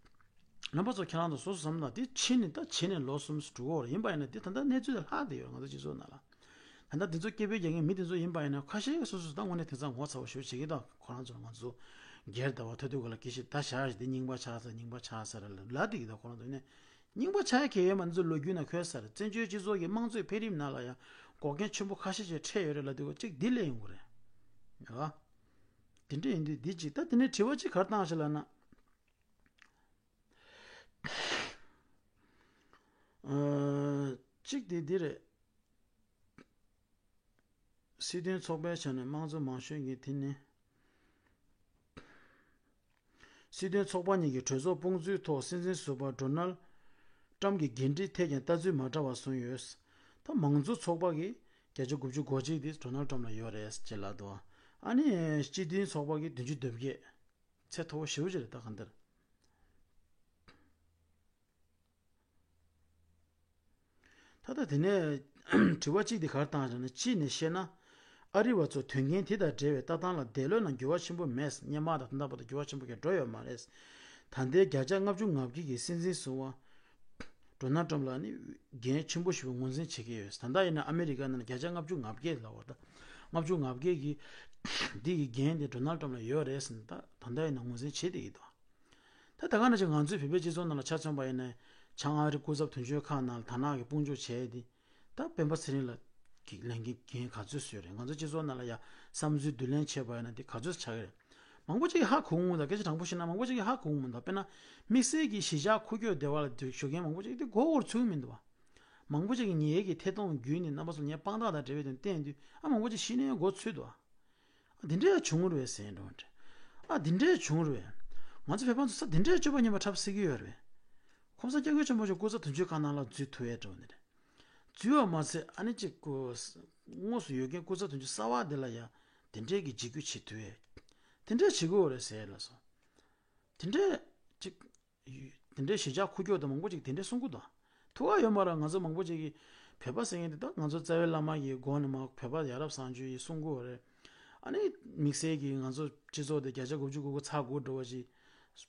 རྣམ་པ་ཚོ་ཁྱེད་རང་ཚོ་སོ་སོ་བསམ་ན་དེ་ཕྱིན་ནས་ད་བྱས་ནས་ལོ་གསུམ་དྲུག་འགོར་ཡིན་པ་ཡིན་ན་དེ་ད་ལྟ་གནས་ཚུལ་དེ་ལྷག་བསྡད་ཡོད་ང་ཚོ་སྤྱི་ཚོགས་ནང་ལ། ད་ལྟ་འདི་ཚོ་སྐད་འབོད་རྒྱག་མཁན་མི་དེ་ཚོ་ཡིན་པ་ཡིན་ན་ཁ་ཤས་སོ་སོ་ད་དངོས་གནས་དེང་སང་ངོ་ཚ་བ་ཞེ་པོ་བྱེད་ཀྱི་འདུག་ཁོ་རང་ཚོ་ང་ཚོ་སྒེར་ཟླ་བ་ཐོ་ཐོ་ག་ལ་སྐད་ཆ་ད་བཞག་ཞིག་དེ་རྙིང་པ་ཆགས་ས་རྙིང་པ་ཆགས་ས་རེད་ལབ་བསྡད་ཀྱི་འདུག་ཁོ་རང་ཚོ་ནས་རྙིང་པ་ཆགས་ཡ་གལ་ཡོད་མ་རེད། ཚོ་ལོ་རྒྱུས་ནང་འཁོད་ས་རེད། བཙན་བྱོལ་སྤྱི་ཚོགས་ཀྱི་དམངས་གཙོའི་འཕེལ་རིམ་ནང་ལ་ཡང་འགོག་རྐྱེན་ཆེན་པོ་ཁ་ཤས་ཤིག་འཕྲད་ཡོད་རེད་ལབ་དུས་གཅིག་འདི་སླེབས་ཡོང་གི་རེད། ཡ། དེ་འདྲ་ཡིན་དུས་འདི་གཅིག་ད་དེ་ནས་དྲི་བ་གཅིག་ག་རེ་བཏང་ཞིག་ལབ་ན། ཨ། གཅིག་དེ་འདི་རེད། སྲིད་དོན་ཚོགས་པའི་ཆ་ནས་དམངས་གཙོ་མང་ཤོས་ཀྱི་དེ་ནི། སྲིད་དོན་ཚོགས་པ་གཉིས་ཀྱི་གྲོས་ཚོགས་དཔུང་འཛུལ་ཐོག་སྲིད་འཛིན་ཟུར་པ་ཌོ་ནལ་ཊམ་གྱི་འགན་འཁྲི་ཐད་ཀྱང་ལྟ་ཚུལ་མ་འདྲ་བ་བཟུང་ཡོད། ད་མང་གཙོ་ཚོགས་པ་གིས་བརྒྱ་ཆ་དགུ་བཅུ་གོ་གཅིག་དེ་ཌོ་ནལ་ཊམ་ལ་ཡོད་རེད་ཅེས་ལབ་འདུག་ཨ་ནི་སྤྱི་མཐུན་ཚོགས་པ་གིས་བདུན་ཅུ་དོན་བརྒྱད། ཚད་མཐོ་པོ་ཞེ་པོ་ཅིག་རེད་ད་གང་ལྟར། ད་ལྟ་དེ་ནས་དྲི་བ་གཅིག་དེ་ག་རེ་བཏང་ཞེ་ན། གཅིག་ནས་བཤད་ན། ཨ་རི་བ་ཚོ་དོན་རྐྱེན་དེ་དང་འབྲེལ་བའི་ལྟ་སྟངས་ལ་འདས་ལོ་ན་འགྱུར་བ་ཆེན་པོ་མེད། སྔོན་མ་དང་ད་ལྟ་བར་དུ་འགྱུར་བ་ཆེན་པོ་གང་འགྲོ་ཡོད་མ་རེད། ད་ལྟའི་བརྒྱ་ཆ་ལྔ་བཅུ་ང་བརྒྱད་ཀྱི་སྲིད་འཛིན་ཟུར་པ་ཌོ་ནལ་ཊམ་ལ་ནི་འགན་ཆེན་པོ་ཞིག་ངོས་འཛིན་བྱེད་ཀྱི་ཡོད། ད་ལྟ་ཡིན་ན་ཨ་མི་རི་ཀ་ནང་ལ་བརྒྱ་ཆ་ལྔ་བཅུ་ང་བརྒྱད་ལབ་པ་ད། ལྔ་བཅུ་ང་བརྒྱད་ཀྱི་འདི་གི་འགན་དེ་ཌོ་ནལ་ཊམ་ལ་ཡོད་རེད་ཟེར་ནས་ད་ད་ལྟ་ཡིན་ན་ངོས་འཛིན་བྱེད་བསྡད་ཀྱི་འདུག་ད་ད་ག་ནང་བཞིན་ང་ཚོའི་བོད་པའི་སྤྱི་ཚོགས་ནང་ལ་ཆ་མཚོན་པ་ཡིན་ན། བྱང་ཨ་རི་སྐུ་ཚབ་དོན་གཅོད་ཁང་ནང་ལ་དར་ནག་གི་དཔུང་འཇུག་བྱས་ཏེ། ད་སྤེན་པ་ཚེ་རིང་ལགས་ཀྱི་ལས་འགན་འགན་ག་ཚོད་བཟོས་རེད། ང་ཚོ་སྤྱི་ཚོགས་ནང་ལ་ཡ་བསམ་ཚུལ་བསྡུ་ལེན་བྱས་པ་ཡིན་ན་དེ་ག་ཚོད་ཆགས་ཀྱི་རེད། མང་པོ་ཅིག་གིས་ཧ་གོ་གི་མི་འདུག་སྐད་ཆ་དྲང་པོ་བཤད་ན་མང་པོ་ཅིག་གིས་ཧ་གོ་གི་མི་འདུག་དཔེར་ན་དམིགས་བསལ་གྱི་གཞིས་ཆགས་ཁུག་ཀྱོག་སྡེ་བ་ལ་བཞུགས་མཁན་མང་པོ་ཅིག་དེ་མགོ་སྐོར་ཚུགས་མི་འདུག་བ། མང་པོ་ཅིག་གིས་ངའི་གི་ཐད་གཏོང་བརྒྱུད་ནས་རྣམ་པ་ཚོ་ངའི་དཔང་རྟགས་དང་འབྲེལ་བའི་དོན་བསྟན་དུས། ཨ། མང་པོ་ཅིག་ཤི་ནས་མགོ་ཚོས་འདུག། ཨ། འདི་འདྲས་བྱུང་རེད་ཟེར་འགྲོ་འདྲ། ཨ། འདི་འདྲས་བྱུང་རེད། ང་ཚོ་བོད་པ་ཚོ་ས་འདི་འདྲས་སྤྱོད་པ་ངན་པ་འཁྲབ་སྲིད་ཀྱི་ཡོད་རེད། ཁོང་ས་སྐྱབས་མགོན་ཆེན་པོ་མཆོག་སྐུ་ཚབ་དོན་གཅོད་ཁང་ནང་ལ་འཛུལ་ཐུབ་ཡས་འགྲོ་འདི་རེད། འཛུལ་བ་མ་ཚད། ཨ་ནི་གཅིག་གོ། དངོས་སུ་ཡོད་མཁན་སྐུ་ཚབ་དོན་གཅོད་གསར་པ་དེ་ལ་ཡང་དེ་འདྲས་ཀྱི་འཇིགས་སྐུལ་བྱེད་ཐུབ་ཡས། དེ་འདྲས་བྱེད་དགོས་རེད་ཟེར་ལབ་སོང་། དེ་འདྲས་ཅིག་དེ་འདྲའི་གཞིས་ཆགས་ཁུག་ཀྱོག་དང་མང་པོ་ཅིག་དེ་འདྲའི་གསུང་གི་འདུག། ཐུགས་ཁག་ཡོད་མ་རེད། ང་ཚོ་མང་པོ་ཅིག་གིས་བོད་པ་ཟེར་མཁན་དེ་དག་ང་ཚོ་རྩ་བའི་བླ་མ་ཡི་སྒོ་ནས་མར་བོད་པ་ཡ་རབས་གསར་བརྗེ་ཡི་གསུང་གི་ཡོད་རེད། ཨ་ནི་དམིགས་བསལ་གྱིས་ང་ཚོ་སྤྱི་ཚོགས་དེ་བརྒྱ་ཆ་དགུ་བཅུ་གོ་དགུ་ཚེག་དགུ་འགྲོ་བ་ཅིག་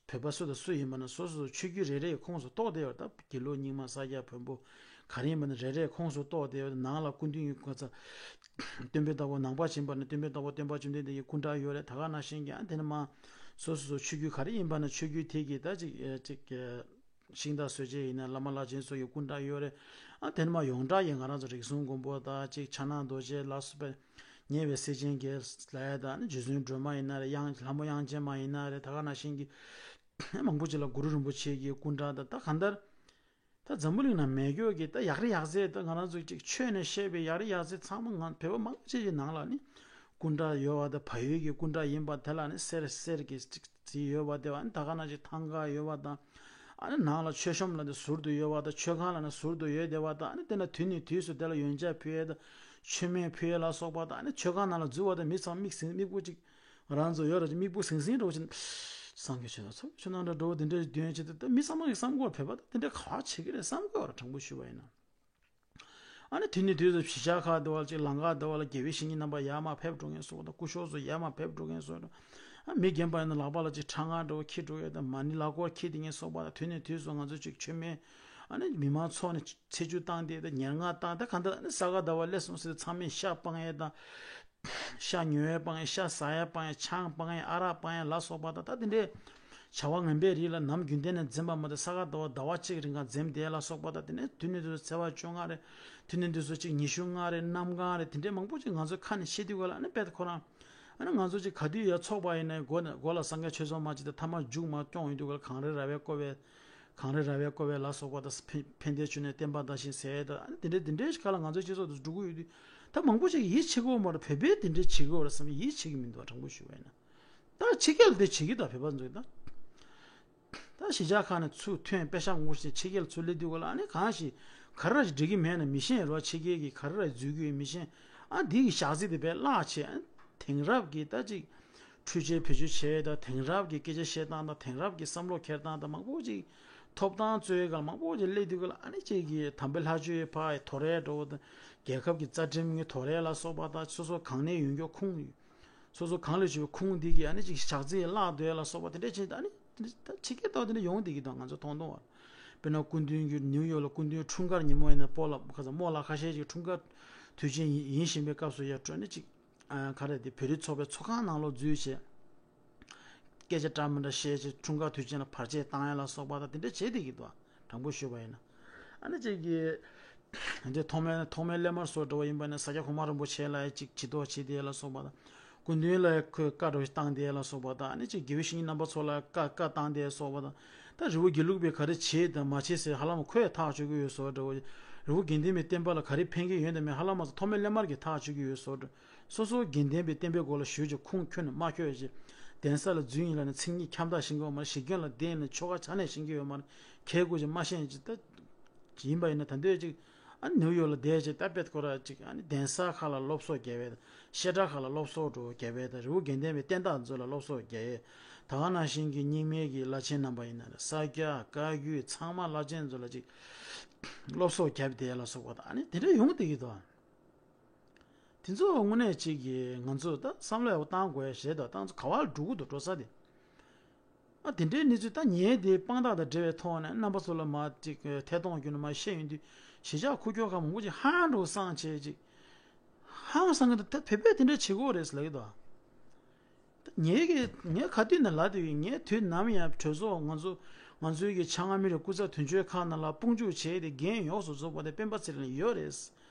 བོད་པ་སུ་དང་སུ་ཡིན་པ་ན་སོ་སོ་སོ་ཆོས་བརྒྱུད་རེ་རེའི་ཁོངས་སུ་གཏོགས་བསྡད་ཡོད་རེད། ད་དགེ་ལུགས་རྙིང་མ་ས་སྐྱ་བོན་པོ་ག་རེ་ཡིན་པ་ན་རེ་རེའི་ཁོངས་སུ་གཏོགས་བསྡད་ཡོད་རེད། ནང་ལ་སྐུ་མདུན་གྱི་སྐུ་ཚབ་སྟོན་པའི་བདག་པོ་ནང་པ་ཡིན་པ་ན་སྟོན་པའི་བདག་པོ་སྟོན་པ་བཅོམ་ལྡན་འདས་ཀྱི་སྐུ་འདྲ་ཡོད་རེད། ད་ག་ནང་བཞིན་གྱི་ཨ་དེ་ནས་མར་སོ་སོ་སོ་ཆོས་བརྒྱུད་ག་རེ་ཡིན་པ་ན་ཆོས་བརྒྱུད་དེ་གི་ད་ཅིག་ཨེ་ཅིག་ཨེ་ཤིང་རྟ་བཟོ་བྱེད་ཡིན་ན་བླ་མ་བླ་ཆེན་སོགས་ཀྱི་སྐུ་འདྲ་ཡོད་རེད། ཨ་དེ་ནས་མར་ཡོངས་གྲགས་ཀྱི་ང་རང་ཚོ་རིགས་གསུམ་མགོན་པོ་དང་ཅིག་ཕྱག་ན་རྡོ་རྗེ་ལ་སོགས་པའི་ཉེ་བའི་སྲས་ཆེན་གྱི་ལ་ཡ་དང་ནི་རྗེ་བཙུན་སྒྲོལ་མ་ཡིན་ན་རེད། ཡང་ལྷ་མོ་དབྱངས་ཅན་མ་ཡིན་ན་རེད། ད་ག་ནང་བཞིན་གྱི་མང་པོ་ཅིག་ལ་གུ་རུ་རིན་པོ་ཆེ་གི་སྐུ་འདྲ་དང་ད་གང་ལྟར། ད་འཛམ་བུ་གླིང་ན་མེད་རྒྱུ་གི་ད་ཡག་རེ་ཡག་ཟེར་ད་ང་རང་ཚོ་ཅིག་ཆོས་ནས་བཤད་པའི་ཡག་རེ་ཡག་ཟེར་ཚང་མ་ང་བོད་པ་མང་ཆེ་ཆེ་ནང་ལ་ནི་སྐུ་འདྲ་ཡོད་པ་དང་བལ་ཡུལ་གྱི་སྐུ་འདྲ་ཡིན་པ་དེ་ལ་ནི་གསེར་གསེར་གྱི་ཅིག་རྩི་ཡོད་པ་དེ་བ་ནི་ད་ག་ནང་བཞིན་ཐང་ག་ཡོད་པ་དང་། ཨ་ནི་ནང་ལ་མཆོད་གཤོམ་ལ་ནི་ཟུར་དུ་ཡོད་པ་དང་མཆོད་ཁང་ལ་ནི་ཟུར་དུ་ཡོད་བསྡད་པ་དང་། ཨ་ནི་དེ་ན་དུས་ནས་དུས་སུ་དེ་ལ་ཡོན་ཆབ་ཕུལ་ཡས་དང་མཆོད་མེ་ཕུལ་ཡས་ལ་སོགས་པ་དང་། ཨ་ནི་མཆོད་ཁང་ནང་ལ་འཛུལ་བ་དང་མི་ཚང་མིག་ཟིང་མིག་པོ་ཅིག་ང་རང་ཚོ་ཡོད་ར་ཅིག་མིག་པོ་ཟིང་ཟིང་འདྲ་བོ་ཅིག་སངས་རྒྱས་ཆོས་དང་ཚོགས་ཆོས་དང་འདྲ་འགྲོ་བ་དེ་འདྲ་འདོན་བྱེད་དུ་མི་ཚང་མ་གིས་བསམ་གོ་བོད་པ་དེ་འདྲ་ག་བ་བྱེད་ཀྱི་རེད་བསམ་གོ་བ་ར་དྲང་པོ་ཞུ་བ་ཡིན་ན། ཨ་ནི་དེ་ནི་དུས་སུ་གཞིས་ཆགས་ཁག་དེ་བ་ལ་ཅིག་ལམ་ཁ་དེ་བ་ལ་དགེ་བའི་བཤེས་གཉེན་རྣམ་པ་ཡར་མར་ཕེབས་འགྲོ་མཁན་སོགས་དང་སྐུ་ཞབས་ཚོ་ཡར་མར་ཕེབས་འགྲོ་མཁན་སོགས་དང་། ཨ་མི་རྒན་པ་ཡིན་ན་ལག་པ་ལ་ཅིག་ཁྲག་མངར་འདྲ་བོ་འཁྱེར་འགྲོ་ཡས་དང་མ་ཎི་ལག་སྐོར་འཁྱེར་དེ་ངན་སོགས་པ་དང་དེ་ནི་དུས་སུ་ང་ཚོ་ཅིག་མཆོད་མེ་ཨ་ནི་མི་མང་ཚོགས་ནས་ཚེ་མཇུག་བཏང་དེ་དང་ཉེར་ལྔ་བཏང་དེ་གང་ལྟར་ཨ་ནི་ས་ག་ཟླ་བ་སླེབས་སོང་ཟེར་ཚང་མས་ཤ་སྤང་ཡས་དང་། ཤ་ཉོ་ཡས་སྤང་ཡས་ཤ་ཟ་ཡས་སྤང་ཡས་ཆང་སྤང་ཡས་ཨ་རག་སྤང་ཡས་ལ་སོགས་པ་དང་ད་དེ་འདྲའི་བྱ་བ་ངན་པའི་རིགས་ལ་ནམ་རྒྱུན་ལྡན་ནས་འཛེམ་པ་མ་གཏོགས་ས་ག་ཟླ་བ་ཟླ་བ་གཅིག་རིང་ག་འཛེམ་བསྡད་ལ་སོགས་པ་དང་དེ་ནས་དུས་ནས་དུས་སུ་ཚེས་པ་བཅོ་ལྔ་རེད། དུས་ནས་དུས་སུ་གཅིག་ཉི་ཤུ་ལྔ་རེད། གནམ་གང་རེད། དེ་འདྲའི་མང་པོ་ཅིག་ང་ཚོའི་ཁ་ནས་བཤད་དུས་ག་ལ་ཨ་ནི་དཔེ་ཁོ་རང་ཨ་ནི་ང་ཚོ་ཅིག་ག་དུས་ཡ་ཚོགས་པ་ཡིན་ནའི་མགོ་ནས་མགོ་ལ་སངས་རྒྱས་ཆོས་ཚོགས་མ་ཅིག་དང་ཐ་མ་མཇུག་མ་སྐྱོང་ཡོང་དུས་ག་ལ་གངས་རི་ར་བས་བསྐོར་བའི། གངས་རི་ར་བས་བསྐོར་བའི་ལ་སོགས་པ་དང་ཕན་ཕན་བདེ་བཅུ་ནས་བསྟན་པ་དར་ཞིང་ཟེར་ཡས་དང་ཨ་ནི་དེ་འདྲའི་དེ་འདྲའི་ཁ་ལ་ང་ཚོའི་སྤྱི་ཚོགས་དུ་འགྲོ་གི་ཡོད་དུས་ད་མང་པོ་ཞིག་ཡིད་ཆེས་གི་ཡོད་མ་རེད། བོད་པས་དེ་འདྲའི་བྱེད་གི་ཡོད་རེད་བསམ་ཡིད་ཆེས་གི་མི་འདུག་དྲང་པོ་ཞུ་བ་ཡིན་ན། ད་ཕྱི་རྒྱལ་ལ་དེ་བྱེད་ཀྱི་ད་བོད་པ་ཚོས་ད། ད་གཞིས་ཆགས་ཁག་ནས་ཚུར་ཐོན་པེ་ཤག་ངོ་ཤེས་ཕྱི་རྒྱལ་ལ་ཚུར་སླེབས་དུས་ག་ལ་ཨ་ནི་གང་ཞིག་ག་རེ་ར་ཞིག་འགྲིག་གི་མེད་ན་མི་ཤེས་རོ། ཕྱི་རྒྱལ་གྱི་ག་རེ་ར་འཛུལ་གྱི་ཡོད་མི་ཤེས། ཨ་འདི་གི་ཞག་ཚི་དེ་བས་བརླག་བྱས་ཨ་དེང་རབས་ཀྱི་ད་ཅིག་འཕྲུལ་ཆས་བེད་སྤྱོད་བྱས་དང་དེང་རབས་ཀྱི་སྐད་ཆ་བཤད་སྟངས་དང་དེང་རབས་ཀྱི་བསམ་བློ་འཁྱེར་སྟངས་དང་མང་པོ་ཅིག་ཐོབ་ཐང་རྩོད་ཡས་ག་ལ་མང་པོ་ཅིག་སླེབས་དུས་ག་ལ་ཨ་ནི་ཅིག་གི་དམ་པའི་ལྷ་ཆོས་ཕར་དོར་ཡས་འགྲོ་བ་དང་རྒྱལ་ཁབ་ཀྱི་རྩ་ཁྲིམས་ཀྱི་དོར་ཡས་ལ་སོགས་པ་དང་སོ་སོ་གང་ནས་ཡོང་རྒྱུ་ཁུངས་ཡོད། སོ་སོ་གང་ལ་བྱུང་བའི་ཁུངས་འདི་གིས་ཨ་ནི་ཅིག་ཞག་ཚི་བརླག་སྡོད་ཡ་ལ་སོགས་པ་དེ་འདྲ་བྱས་ཨ་ནི་ད་ཕྱི་རྒྱལ་ལྟ་བུ་དེ་འདྲ་ཡོང་བསྡད་ཀྱི་འདུག་ང་ཚོ་མཐོང་མཐོང་བ། དཔེར་ན་སྐུ་མདུན་གྱི་ནིའུ་ཡོག་ལ་སྐུ་མདུན་འཁྲུངས་སྐར་ཉིན་མོ་ཡིན་ན་སྤོ་ལགས་ཁ་ས་རྨོ་ལགས་ཁ་ཤས་ཅིག་འཁྲུངས་སྐར་དུས་ཆེན་ཡིན་ཡིན་བཞིན་པའི་སྐབས་སུ་ཡར་འགྲོ་ནས་ཅིག་ཨ་ག་རེ་དེ་བོད་རིགས་ཚོགས་པའི་ཚོགས་ཁང་ནང་ལོགས་འཛུལ་བྱས། སྐད་ཆ་འདྲ་མི་འདྲ་བཤད་བྱས་འཁྲུངས་སྐར་དུས་ཆེན་ལ་བར་ཆད་བཏང་ཡ་ལ་སོགས་པ་དང་དེ་འདྲ་བྱས་བསྡད་ཀྱི་འདུག་དྲང་པོ་ཞུས་པ་ཡིན་ན། ཨ་ནི་ཅིག་གིས་འདི་ཐོག་མའི་ཐོག་མའི་སླད་མར་སོགས་འགྲོ་བ་ཡིན་པ་ནི་ས་སྐྱ་གོང་མ་རིན་པོ་ཆེ་ལ་ཅིག་ཇུས་གཏོགས་བྱེད་དེ་ལ་སོགས་པ་དང་། སྐུ་མདུན་ལ་ཁོས་བཀའ་འགྲོ་བཏང་དེ་ལ་སོགས་པ་དང་ཨ་ནི་ཅིག་དགེ་བའི་བཤེས་གཉེན་རྣམ་པ་ཚོ་ལ་བཀའ་བཀའ་བཏང་དེ་སོགས་པ་དང་། ད་རི་བོ་དགེ་ལུགས་པས་ག་རེ་བྱེད་དང་མ་བྱེད་ཟེར་ཧ་ལམ་ཁོས་ཐག་གཅོད་ཀྱི་ཡོད་བཟོ་འདྲ་བོ། རི་བོ་དགེ་ལྡན་པའི་བསྟན་པ་ལ་ག་རེ་ཕན་གྱི་ཡོད་དང་མེད་ཧ་ལམ་མ་ཚོ་ཐོག་མའི་སླད་མར་གྱི་ཐག་གཅོད་ཀྱི་ཡོད་བཟོ་འདྲ། སོ་སོ་དགེ་ལྡན་པའི་བསྟན་པའི་སྒོ་ལ་ཞུགས་ཀྱི་ཁུངས་ཁྱོན་ནས་མ་འཁྱོལ་ཞིག་གདན་ས་ལ་འཛུལ་ཡིན་ལ་ནི་མཚན་ཉིད་ཁྱབ་བདག་ཤེས་ཀྱི་ཡོད་མ་རེད། ཞིག་རྒན་ལ་བསྡད་ནས་ཆོ་ག་ཆ་ནས་ཤེས་ཀྱི་ཡོད་མ་རེད། ཁྱེད་སྐུ་ཅིག་མ་ཤེས་ཅིག་ད་ཡིན་པ་ཡིན་ན་ད་འདོད་ཅིག་ཨ་ནིའུ་ཡོག་ལ་བསྡད་ཅིག་ད་དཔེ་ཁོ་ར་ཅིག་ཨ་ནི་གདན་ས་ཁག་ལ་སློབ་གསོ་རྒྱབ་པའི་བཤད་གྲྭ་ཁག་ལ་སློབ་གསོ་འགྲོ་རྒྱབ་པའི་ད་རི་བོ་དགེ་ལྡན་པའི་བསྟན་བདག་ཚོ་ལ་སློབ་གསོ་རྒྱབ་ཡས་ད་ག་ནང་བཞིན་གྱི་རྙིང་མའི་གི་བླ་ཆེན་རྣམ་པ་ཡིན་ན་རེད། ས་སྐྱ་བཀའ་བརྒྱུད་ཚང་མ་བླ་ཆེན་ཚོ་ལ་ཅིག་སློབ་གསོ་རྒྱབ་བསྡད་ལ་སོགས་པ་ད་ཨ་ནི་དེ་འདྲ་ཡོང་བསྡད་ཀྱི་འདུག་དེ་ཚོ་དངོས་གནས་ཅིག་གིས་ང་ཚོ་ད་བསམ་བློ་ཡག་པོ་བཏང་དགོས་ཡ་རེད་དོ། ད་ང་ཚོ་ག་བ་ལ་འགྲོ་གི་འདུག་འགྲོ་ས་དེ། ཨ་དེ་འདྲའི་གནས་ཚུལ་ད་ངས་དེ་དཔང་རྟགས་དང་འབྲེལ་བའི་ཐོག་ནས་རྣམ་པ་ཚོ་ལ་མ་ཅིག་ཐད་གཏོང་བརྒྱུད་ནས་མ་བཤད་ཡོང་དུས་གཞིས་ཆགས་ཁུག་ཀྱོག་ཁག་མང་པོ་ཅིག་ཧང་འགྲོ་སང་བྱས་ཅིག་ཧང་སང་གི་འདུག་ད་བོད་པས་དེ་འདྲ་བྱེད་དགོས་རེད་ཟེར་ལབ་ཀྱི་འདུག་ངས་ཀྱི་ངས་ག་དུས་ནས་ལབ་དུས་ངས་དུས་ནམ་ཡང་གྲོས་ཚོགས་ང་ཚོ་ང་ཚོའི་གི་ཆ་ང་མི་རིགས་སྐུ་ཚབ་དོན་གཅོད་ཁང་ནང་ལ་དཔུང་འཇུག་བྱས་ཏེ་འགན་ཡོངས་སུ་རྫོགས་པ་དེ་སྤེན་པ་ཚེ་རིང་ལ་ཡོད་རེད།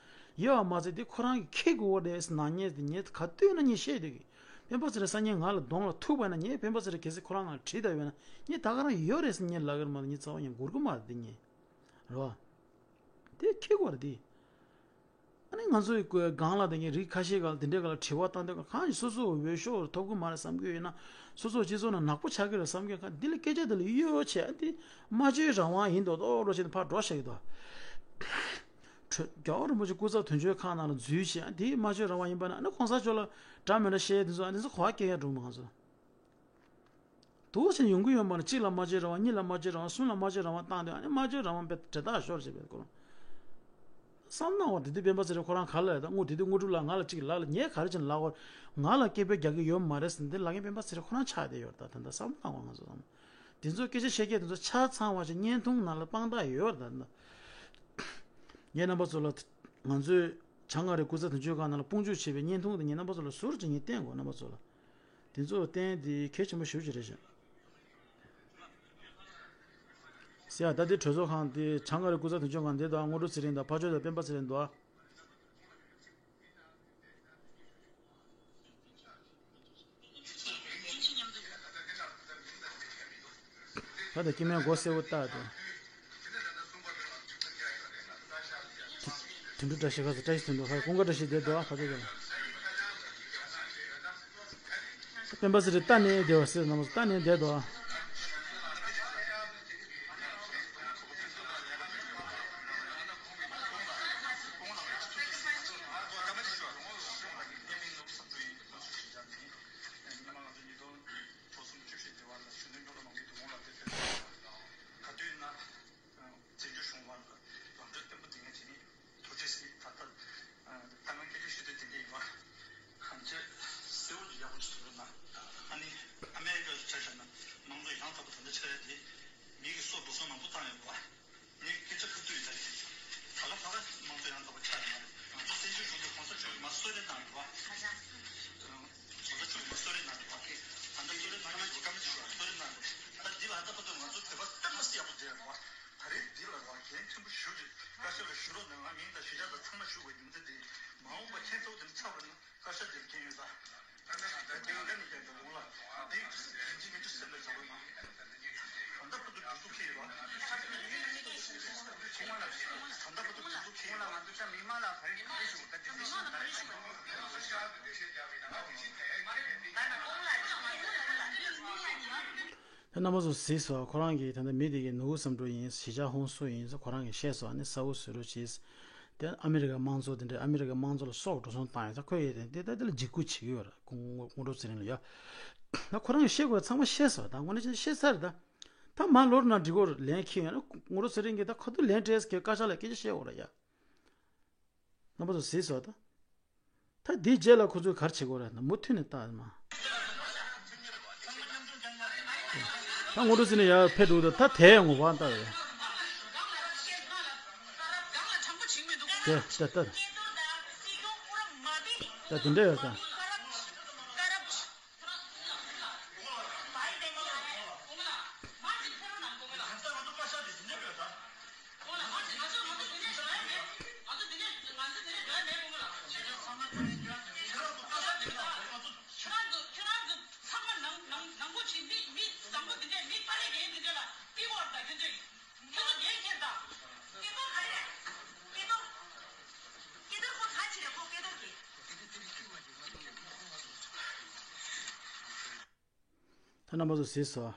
ཡོད་པ་མ་ཚད་དེ་ཁོ་རང་གིས་འཁྱེར་དགོས་རེད་ཟེར་ནག་ཉེས་དེ་ངས་ག་དུས་ན་ངས་བཤད་དུས་ཀྱི་སྤེན་པ་ཚེ་རིང་སང་ཉིན་ང་ལ་གདོང་ལ་ཐུག་པ་ན་ངས་སྤེན་པ་ཚེ་རིང་གལ་སྲིད་ཁོ་རང་ང་ལ་དྲིས་ད་ཡོད་ན་ངས་ད་ག་རང་ཡོད་རེད་ཟེར་ངས་ལབ་ཀྱི་རེད་མ་གཏོགས་ངས་རྩ་བ་ཡང་འགུར་གི་མ་རེད་དེ་ངས་རེད་བ། དེ་ཁེགས་པ་རེད་དེ། ཨ་ནི་ང་ཚོའི་སྒང་ལ་དེ་ངས་རིགས་ཁ་ཤས་ཀ་ལ་དེ་འདྲའི་སྒང་ལ་དྲི་བ་བཏང་དུས་གང་ཞིག་སོ་སོ་འོས་ཤོག་ཐོབ་ཀྱི་མ་རེད་བསམ་གྱི་ཡོད་ན། སོ་སོ་སྤྱི་ཚོགས་ནང་ནག་པོ་ཆགས་ཀྱི་རེད་བསམ་གྱི་ག་འདི་ལ་སྐད་ཆ་དེ་ལ་གཡོ་བྱས། ཨ་འདི་སྨྲ་བརྗོད་རང་དབང་ཡིན་མདོག་མདོག་འདྲ་བྱས་ནས་ཕར་འགྲོ་བཞག་གི་འདུག། གྲོས་རྒྱལ་བ་རིན་པོ་ཆེ་སྐུ་ཚབ་དོན་གཅོད་ཁང་ནང་ལ་འཛུལ་བྱས། ཨ་འདི་སྨྲ་བརྗོད་རང་དབང་ཡིན་པ་ན། ཨ་ནི་གོང་ས་མཆོག་ལ་འདྲ་མི་འདྲ་བཤད་དེ་ཚོ། ཨ་འདི་ཚོ་གོ་བ་སྐྱེ་ཡ་འགྲོ་མ་ང་ཚོ། དུ་ཞིག་ཡོང་གི་ཡོད་མ་རེད། གཅིག་ལ་སྨྲ་བརྗོད་རང་དབང་། གཉིས་ལ་སྨྲ་བརྗོད་རང་དབང་། གསུམ་ལ་སྨྲ་བརྗོད་རང་དབང་བཏང་དུས། ཨ་ནི་སྨྲ་བརྗོད་རང་དབང་དཔེ་དྲན་ཐག་ཤོར་བྱས་པའི་སྐོར། བསམ་བློ་བཏང་བ། དེ་དུས་སྤེན་པ་ཚེ་རིང་ཁོ་རང་ག་ལ་ཡོད་ད། དངོས་དེ་དུས་དངོས་གྲུབ་ལགས་ང་ལ་གཅིག་ལབ་ལ། ངས་ག་རེ་བྱས་ནས་ལབ་དགོས། ང་ལ་སྐད་འབོད་རྒྱག་གི་ཡོད་མ་རེད་ཟེར་ནས་དེ་ལབ་མཁན་སྤེན་པ་ཚེ་རིང་ཁོ་རང་ཆགས་བསྡད་ཡོད་རེད། ད་ད་ལྟ་བསམ་བློ་བཏང་བ་ང་ཚོ་ཚང་མ། དེ་ཚོ་སྐད་ཆ་བཤད་མཁན་དེ་ཚོ་ཆ་ཚང་བ་ཞིག་བརྙན་ཐུང་ནང་ལ་དཔང་རྟགས་ཡོད་རེད། ད་ད་ངས་རྣམ་པ་ཚོ་ལ། ང་ཚོས་བྱང་ཨ་རིའི་སྐུ་ཚབ་དོན་གཅོད་ཁང་ནང་ལ་དཔུང་འཇུག་བྱས་པའི་བརྙན་ཐུང་དེ་ངས་རྣམ་པ་ཚོ་ལ་ཟུར་ཅིག་ངས་བསྟན་དགོས། རྣམ་པ་ཚོ་ལ། དེ་ཚོ་བསྟན་དེ་གལ་ཆེན་པོ་ཞེ་པོ་ཅིག་རེད་ཤག། ཟེར་ཡ། ད་དེ་གྲོས་ཚོགས་ཁང་དེ་བྱང་ཨ་རིའི་སྐུ་ཚབ་དོན་གཅོད་ཁང་འདི་དང་། དངོས་གྲུབ་ཚེ་རིང་དང་། ཕ་ཇོ་དང་། སྤེན་པ་ཚེ་རིང་འདུག་ཨ། ད་ལྟ་སྐྱེ་དམན་མགོ་སེར་པོ་ལྟ་དེ། དོན་གྲུབ་བཀྲ་ཤིས། ཁ་སང་བཀྲ་ཤིས་དོན་གྲུབ། ཁ་ཀུན་དགའ་བཀྲ་ཤིས་བསྡད་འདུག་ཨ། ཕ་ཚོ་དང་། སྤེན་པ་ཚེ་རིང་ལྟ་ནས་བསྡད་པ་ཟེར། རྣམ་པ་ཚོ་ལྟ་ནས་བསྡད་འདུག་ཨ། བཙན་བྱོལ་གཞུང་ལ་རང་གྲོལ་བརྟན་པོ་འདིང་ཡ་དེ་ནི་ཐུགས་རྗེ་ཆེ། ད་ལྟ་ད་ང་སྐད་ཆ་ཤོད་དུས་དེ་འདྲ་ཡིན་པ། གང་ཅི་གསལ་བོ་ཡག་པོ་ཅིག་འདུག་ན། ཨ་ནི་ཨ་མེ་རི་ཀ་ཆ་བཞག་ན་དམངས་གཙོ་ཡང་དག་པ་དེ་འདྲ་ཆགས་ཡ་དེ་མི་གི་སྲོག་འགྲོ་སོང་མང་པོ་བཏང་ཡོད་པ། ངས་སྐད་ཆ་ཁ་ཐུག་ཡིན་ད་རེད། ད་ག་ད་ག་དམངས་གཙོ་ཡང་དག་པ་ཆགས་ཡོད་མ་རེད། ང་ཚོ་བཙན་བྱོལ་གཞུང་དུ་གོང་ས་མཆོག་གིས་མར་གསོལ་རས་གནང་ཡོད་པ། གོང་ས་མཆོག་གིས་མར་གསོལ་རས་གནང་འདུག་པ། ད་ལྟ་གསོལ་རས་གནང་མཁན་ཚོ་སྐར་མ་བཅུ་ཞིག་གསོལ་རས་གནང་འདུག། ད་འདི་ལ་ད་བར་དུ་ང་ཚོ་བོད་པ་སྟབས་མ་བསྟུན་ཡག་པོ་བསྡད་ཡོད་རེད་པ། ད་རེས་འདི་ལ་རང་འགན་ཕྲན་བུ་ཞུ་རྒྱུ། བཀའ་ཤག་ལ་ཞུ་རོགས་གནང་། ང་མིང་དང་ཞུ་བྱ་དང་ཚང་མ་ཞུ་དགོས་རྒྱུ་མཚན་དེ། མ་འོངས་པ་ཁྱེད་ཚོ་དེ་ཚར་བ་ན་བཀའ་ཤག་དེར་འགན་ཡོད་ད། ད་དེ་འགན་ནས་ཀྱང་འདུག་ལ། དེ་ཡིན་གཅིག་མིན་གཅིག་སེམས་ལ་བྱ་དགོས་ན། ད་ལྟ་བར་དུ་སྒྲིག་འཛུགས་ཁེལ་ཡོད་པ། ད་ལྟ་བར་དུ་སྒྲིག་འཛུགས་ཁེལ་ཡོད་པ། ད་ལྟ་བར་དུ་སྒྲིག་འཛུགས་ཁེལ་ཡོད་པ། ད་རྣམ་པ་ཚོ་གཟིགས་སོང་། ཁོ་རང་གིས་ད་ལྟ་མི་དེ་གའི་ནུ་བོ་བསམ་གྲུབ་ཡིན། གཞིས་ཆགས་ཧོན་སུར་ཡིན་ཟེར་ཁོ་རང་གིས་བཤད་སོང་། ཨ་ནི་གསལ་བོ་བཟོ་རོགས་བྱས། དེ་ཨ་མི་རི་ཀའི་དམངས་གཙོ་དེ་འདྲས། ཨ་མི་རི་ཀའི་དམངས་གཙོ་ལ་སྲོག་འགྲོ་སོང་བཏང་ཡོད་ད། ཁོས་ཡོད་དེ་དེ་ད་དེ་ལ་འཇིགས་སྐུལ་བྱེད་ཀྱི་ཡོད་རེད། དངོས་གྲུབ་ཚེ་རིང་ལ་ཡ། ད་ཁོ་རང་གིས་བཤད་དགོས་ཚང་མ་བཤད་སོང་། ད་དངོས་གནས་བཤད་ཚར་རེད་ད། ད་མར་ལོག་ན་འགྲིག་གོ། ལན་ཁྱེར་ཡོང་ན་དངོས་གྲུབ་ཚེ་རིང་གིས་ད་ཁ་ཐུག་ལན་སྤྲད་ཟེར་བཀའ་ཤག་ལ་སྐད་ཆ་བཤད་དགོས་རེད་ཡ། རྣམ་པ་ཚོ་གཟིགས་སོང་ད། ད་འདིའི་རྗེས་ལ་ཁོ་ཚོས་ག་རེ་བྱེད་དགོས་རེད་ན། མུ་མཐུད་ནས་ལྟ་མ། ད་དངོས་གྲུབ་ཚེ་རིང་ཡར་ཕེབས་འགྲོ་གི་འདུག། ད་དེ་ངོ་བ་ལྟ་རེད། དེ་ལྟ་ལྟ། ད་དེ་འདྲ་ཡོད་ད། ད་རྣམ་པ་ཚོ་གཟིགས་སོང་།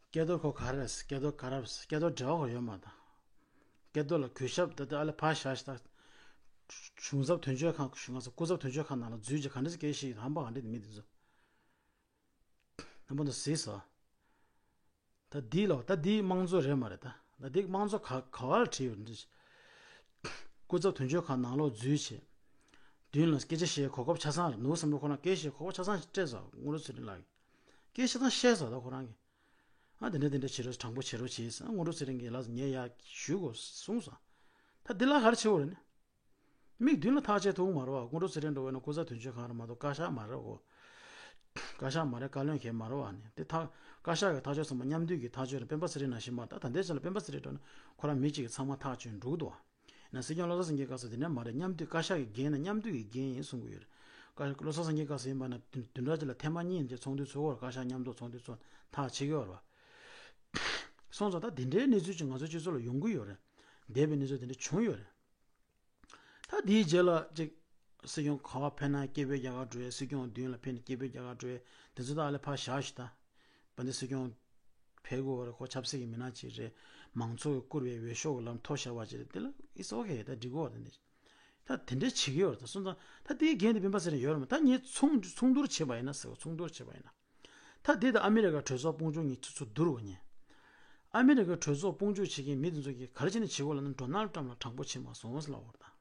སྐལ་རྡོར་ཁོ་ག་རེ་རེད། སྐལ་རྡོར་ག་རེ་རེད། སྐལ་རྡོར་འབྲེལ་བ་ཁོ་ཡོད་མ་ད། སྐལ་རྡོར་ལ་གུས་ཞབས་ད་ལྟ་ཨ་ལེ་ཕར་བཞག་ཤག་ད། གཞུང་ཚབ་དོན་གཅོད་ཁང་། གཞུང་ཚབ་སྐུ་ཚབ་དོན་གཅོད་ཁང་ནང་ལ་འཛུལ་རྗེས་ག་འདྲ་ཟེར་སྐད་ཤིག་ཧམ་པ་ག་འདྲ་དེ་མི་དེ་ཚོ། རྣམ་པ་ཚོ་གཟིགས་སོང་། ད་འདི་ལ་ད་འདི་དམངས་གཙོ་རེད་མ་རེད་ད། ད་འདི་དམངས་གཙོ་ག་ག་བ་ལ་བྲིས་ཡོད་འདི། སྐུ་ཚབ་དོན་གཅོད་ཁང་ནང་ལོགས་འཛུལ་བྱས། མདུན་ལ་སྐད་ཆ་བཤད་གོ་སྐབས་ཆ་ཚང་རེད། ནུ་བོ་བསམ་གྲུབ་ཁོ་རང་སྐད་བཤད་གོ་སྐབས་ཆ་ཚང་སྤྲད་སོང་། དངོས་གྲུབ་ཚེ་རིང་ལགས་ཀྱིས་སྐད་ཆ་ཚང་བཤད་སོང་ད་ཁོ་རང་གིས། ཨ་དེ་འདྲ་དེ་འདྲ་བྱེད་རོགས། དྲང་པོ་བྱེད་རོགས་བྱེད་ཟེར། དངོས་གྲུབ་ཚེ་རིང་གིས་ལགས་སོ་ངས་ཡར་ཞུ་དགོས་གསུངས་སོང་། ད་འདི་ལ་ག་རེ་བྱེད་དགོས་རེད་ནི། མིག་མདུན་ལ་ཐག་བཅད་ཐུབ་མ་རེད་བ། དངོས་གྲུབ་ཚེ་རིང་འགྲོ་བས་ན་སྐུ་ཚབ་དོན་གཅོད་ཁང་རེད་མ་གཏོགས་བཀའ་ཤག་མ་རེད་གོ། བཀའ་ཤག་མ་རེད། བཀའ་བློན་གྱི་མ་རེད་བ་ནི། དེ་ཐག་བཀའ་ཤག་གི་ཐག་གཅོད་ཚང་མ་མཉམ་འདུས་ཀྱི་ཐག་གཅོད་རེད། སྤེན་པ་ཚེ་རིང་ནང་བཞིན་མ་རེད། ད་ད་ལྟའི་ཆ་ལ་སྤེན་པ་ཚེ་རིང་འགྲོ་ན་ཁོ་རང་མི་གཅིག་གིས་ཚང་མ་ཐག་གཅོད་འགྲོ་གི་འདུག་བ། ཡིན་ན་སྲིད་སྐྱོང་བློ་བཟང་སེང་གེ་སྐབས་སུ་དེ་འདྲ་མ་རེད། མཉམ་འདུས་བཀའ་ཤག་གི་འགན་ན་མཉམ་འདུས་ཀྱི་འགན་ཡིན་གསུང་གི་ཡོད་རེད། བཀའ་བློ་བཟང་སེང་གེ་སྐབས་སུ་ཡིན་པ་ན་བདུན་བདུན་ཕྲག་གཅིག་ལ་ཐེངས་མ་གཉིས་ཡིན་ཚེ་ཚོགས་འདུ་ཚོགས་ཀྱི་ཡོད་རེད། བཀའ་ཤག་མཉམ་གཏོགས་ཚོགས་འདུ་ཚོགས་ཐག་བྱེད་ཀྱི་ཡོད་རེད་བ། སོང་ཙང་ད་དེ་འདྲའི་གནས་ཚུལ་ཅིག་ང་ཚོའི་སྤྱི་ཚོགས་ལ་ཡོང་གི་ཡོད་རེད། འདས་པའི་གནས་ཚུལ་དེ་འདྲ་བྱུང་ཡོད་རེད། ད་དེའི་རྗེས་ལ་ཅིག་སྲིད་སྐྱོང་ག་པར་ཕེབས་ན་སྐད་འབོད་རྒྱག་ག་འགྲོ་ཡས། སྲིད་སྐྱོང་མདུན་ལ་ཕེབས་ན་སྐད་འབོད་རྒྱག་ག་འགྲོ་ཡས། དེ་ཚོ་ད་ཨ་ལེ་ཕར་བཞག་ཤིག་ད། དཔལ་ལྡན་སྲིད་སྐྱོང་ཕེབས་དགོས་པ་རེད། ཁོ་ཆབ་སྲིད་ཀྱི་མི་སྣ་ཅིག་རེད། མང་ཚོགས་ཀྱིས་བཀུར་བའི་འོས་ཤོག་གི་ལམ་ཐོབ་བཞག་པ་ཅིག་རེད། དེ་ལ་it's okay། ད་འགྲིག་གི་རེད། དེ་འདྲ་ད་དེ་འདྲ་བྱེད་ཀྱི་ཡོད་རེད། ད་སོང་ཙང་ད་དེའི་འགན་དེ་སྤེན་པ་ཚེ་རིང་ཡོད་རེད་མ། ད་ངས་ཚོང་ཚོང་བསྡུར་བྱས་པ་ཡིན་ན་ཟེར་བ། ཚོང་བསྡུར་བྱས་པ་ཡིན་ན། ད་དེ་དང་ཨ་མི་རི་ཀ་གྲོས་ཚོགས་དཔུང་སྐྱོང་གཉིས་ཚོ་ཚོ་བསྡུར་བ་ཉིན། ཨ་མི་རི་ཀ་གྲོས་ཚོགས་དཔུང་སྐྱོང་བྱེད་མཁན་མི་དེ་ཚོ་གིས་ག་རེ་བྱས་ནས་བྱེད་དགོས་ལབ་ན། ཌོ་ནལ་ཊམ་ལ་དྲང་པོ་བྱེད་མ་སོང་ཟེར་ལབ་པ་རེད།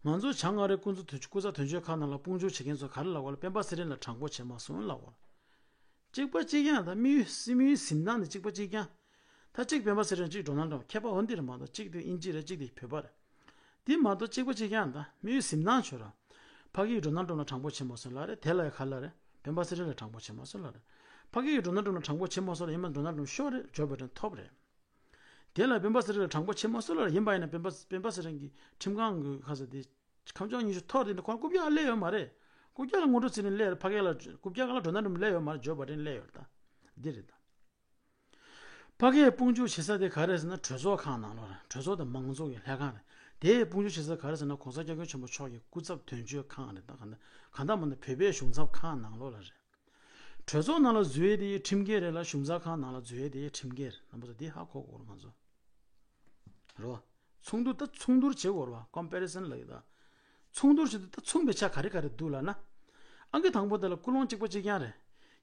ད་ང་ཚོ་བྱང་ཨ་རིའི་སྐུ་ཚབ་དོན་སྐུ་ཚབ་དོན་གཅོད་ཁང་ནང་ལ་དཔུང་སྐྱོང་བྱེད་མཁན་ཚོ་ག་རེ་ལབ་དགོས་ལབ། སྤེན་པ་ཚེ་རིང་ལ་དྲང་པོ་བྱེད་མ་སོང་ལབ་དགོས། གཅིག་པ་གཅིག་རྐྱང་། ད་དམིགས་ཡུལ་སྲིད་དམིགས་ཡུལ་འཛིན་སྟངས་དེ་གཅིག་པ་གཅིག་རྐྱང་། ད་གཅིག་སྤེན་པ་ཚེ་རིང་། གཅིག་ཌོ་ནལ་ཊམ། ཁྱད་པར་འོ་འདི་རེད་མ་གཏོགས། གཅིག་དེ་དབྱིན་ཇི་རེད། གཅིག་དེ་བོད་པ་རེད། དེ་མ་གཏོགས་གཅིག་པ་གཅིག་རྐྱང་། ད་དམིགས་ཡུལ་འཛིན་སྟངས་ཆོས་ར། ཕ་གི་ཡིས་ཌོ་ནལ་ཊམ་ལ་དྲང་པོ་བྱེད་མ་སོང་ལབ་རེད། དེ་ལ་ཡང་ག་རེ་ལབ་རེད། སྤེན་པ་ཚེ་རིང་ལ་དྲང་པོ་བྱེད་མ་སོང་ལབ་རེད། ཕ་གི་ཡིས་ཌོ་ནལ་ཊམ་ལ་དྲང་པོ་བྱེད་མ་སོང་ལབ་ཡིན་པ། ཌོ་ནལ་ཊམ་ཤོར་རེད། ཇོ་བྷའི་ཌེན་ཐོབ་རེད། དེ་ལ་སྤེན་པ་ཚེ་རིང་ལ་དྲང་པོ་བྱེད་མ་སོང་ལབ་རེད། ཡིན་པ་ཡིན་ན་སྤེན་པ་སྤེན་པ་ཚེ་རིང་གིས་ཁྲིམས་ཁང་གི་ཁ་ས་དེ་ཁ་བྱང་ཉི་ཤུ་ཐོར་དེ་འདྲ་ཁོ་རང་རྐུབ་བཀྱག་སླེབས་ཡོད་མ་རེད། རྐུབ་བཀྱག་ལ་ངོ་སྤྲོད་བྱས་ནས་སླེབས་རེད། ཕ་གི་ལ་རྐུབ་བཀྱག་ལ་ཌོ་ནལ་ཊམ་སླེབས་ཡོད་མ་རེད། ཇོ་བྷའི་ཌེན་སླེབས་ཡོད་རེད། ད་འདི་རེད་ད། ཕ་གིའི་དཔུང་འཇུག་བྱེད་ས་དེ་ག་རེ་རེད་ཟེར་ན། གྲོས་ཚོགས་ཁང་ནང་ལོགས་རེད། གྲོས་ཚོགས་དང་མང་གཙོ་གི་ལྷན་ཁང་རེད། དེའི་དཔུང་འཇུག་བྱེད་ས་ག་རེ་ཟེར་ན། གོང་ས་སྐྱབས་མགོན་ཆེན་པོ་མཆོག་གི་སྐུ་ཚབ་དོན་གཅོད་ཁང་རེད། ད་གང་ལྟར་གང་ལྟར་མ་ན་བོད་པའི་གཞུང་ཚབ་ཁང་ནང་ལོགས་ལ་རེད། གྲོས་ཚོགས་ནང་ལ་འཛུལ་ཡས་དེ་ཁྲིམས་འགལ་རེད་ལ། གཞུང་ཚབ་ཁང་ནང་ལ་འཛུལ་ཡས་དེ་ཁྲིམས་འགལ་རེད། རྣམ་པ་ཚོ་འདི་ཧ་གོ་དགོས་རེད། ང་ཚོ་རེད་བ། ཚོགས་འདུ་ད་ཚོགས་འདུར་བྱེད་དགོས་རེད་བ། ཀོམ་པེ་རི་སན་ལབ་ཡོད་ད། ཚོགས་འདུར་བྱེད་དུས་ད་མཚུངས་པའི་ཆ་ག་རེ་ག་རེ་འདུག་ལབ་ན། ཨང་ཀི་དང་པོ་དེ་ལ་ཀུན་སློང་གཅིག་པ་གཅིག་རྐྱང་རེད།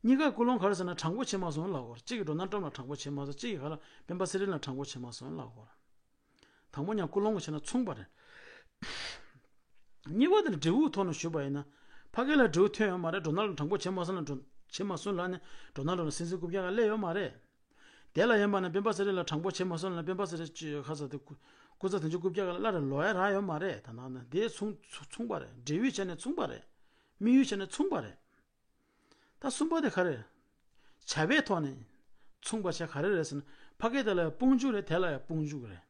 གཉིས་ཀ་ཀུན་སློང་ག་རེ་ཟེར་ན། དྲང་པོ་བྱེད་མ་སོང་ལབ་དགོས་རེད། གཅིག་གིས་ཌོ་ནལ་ཊམ་ལ་དྲང་པོ་བྱེད་མ་སོང་། གཅིག་གིས་ག་ལ། སྤེན་པ་ཚེ་རིང་ལ་དྲང་པོ་བྱེད་མ་སོང་ལབ་དགོས་རེད། དང་པོ་ཉག་ཀུན་སློང་གི་བྱས་ན་མཚུངས་པ་རེད། གཉིས་པ་དེ་ལ་འབྲས་བུ་ཐོག་ནས་ཞུས་པ་ཡིན་ན། ཕ་གི་ལ་འབྲས་བུ་ཐོན་ཡོད་མ་རེད། ཌོ་ནལ་ཊམ་དྲང་པོ་བྱེད་མ་སོང་ལབ། བྱེད་མ་སོང་ལབ་ནས་ཌོ་ནལ་ཊམ་ལ་སྲིད་འཛིན་རྐུབ་བཀྱག་ག་སླེབས་ཡོད་མ་རེད། དེ་ལ་ཡིན་པ་ན་སྤེན་པ་ཚེ་རིང་ལ་དྲང་པོ་བྱེད་མ་སོང་ལབ་ན། སྤེན་པ་ཚེ་རིང་ཅི་ཁ་ས་དེ་སྐུ་སྐུ་ཚབ་དོན་གཅོད་རྐུབ་བཀྱག་ག་ལ་སླར་ལོག་ཡ་རག་ཡོད་མ་རེད། ད་ནང་ན་དེ་མཚུངས་མཚུངས་པ་རེད། འབྲས་བུའི་ཆ་ནས་མཚུངས་པ་རེད། དམིགས་ཡུལ་ཆ་ནས་མཚུངས་པ་རེད། ད་གསུམ་པ་དེ་ག་རེ། བྱ་བའི་ཐོག་ནས་མཚུངས་པ་ཆ་ག་རེ་རེད་ཟེར་ན། ཕ་གི་དེ་ལ་ཡང་དཔུང་འཇུག་རེད། དེ་ལ་ཡང་དཔུང་འཇུག་རེད།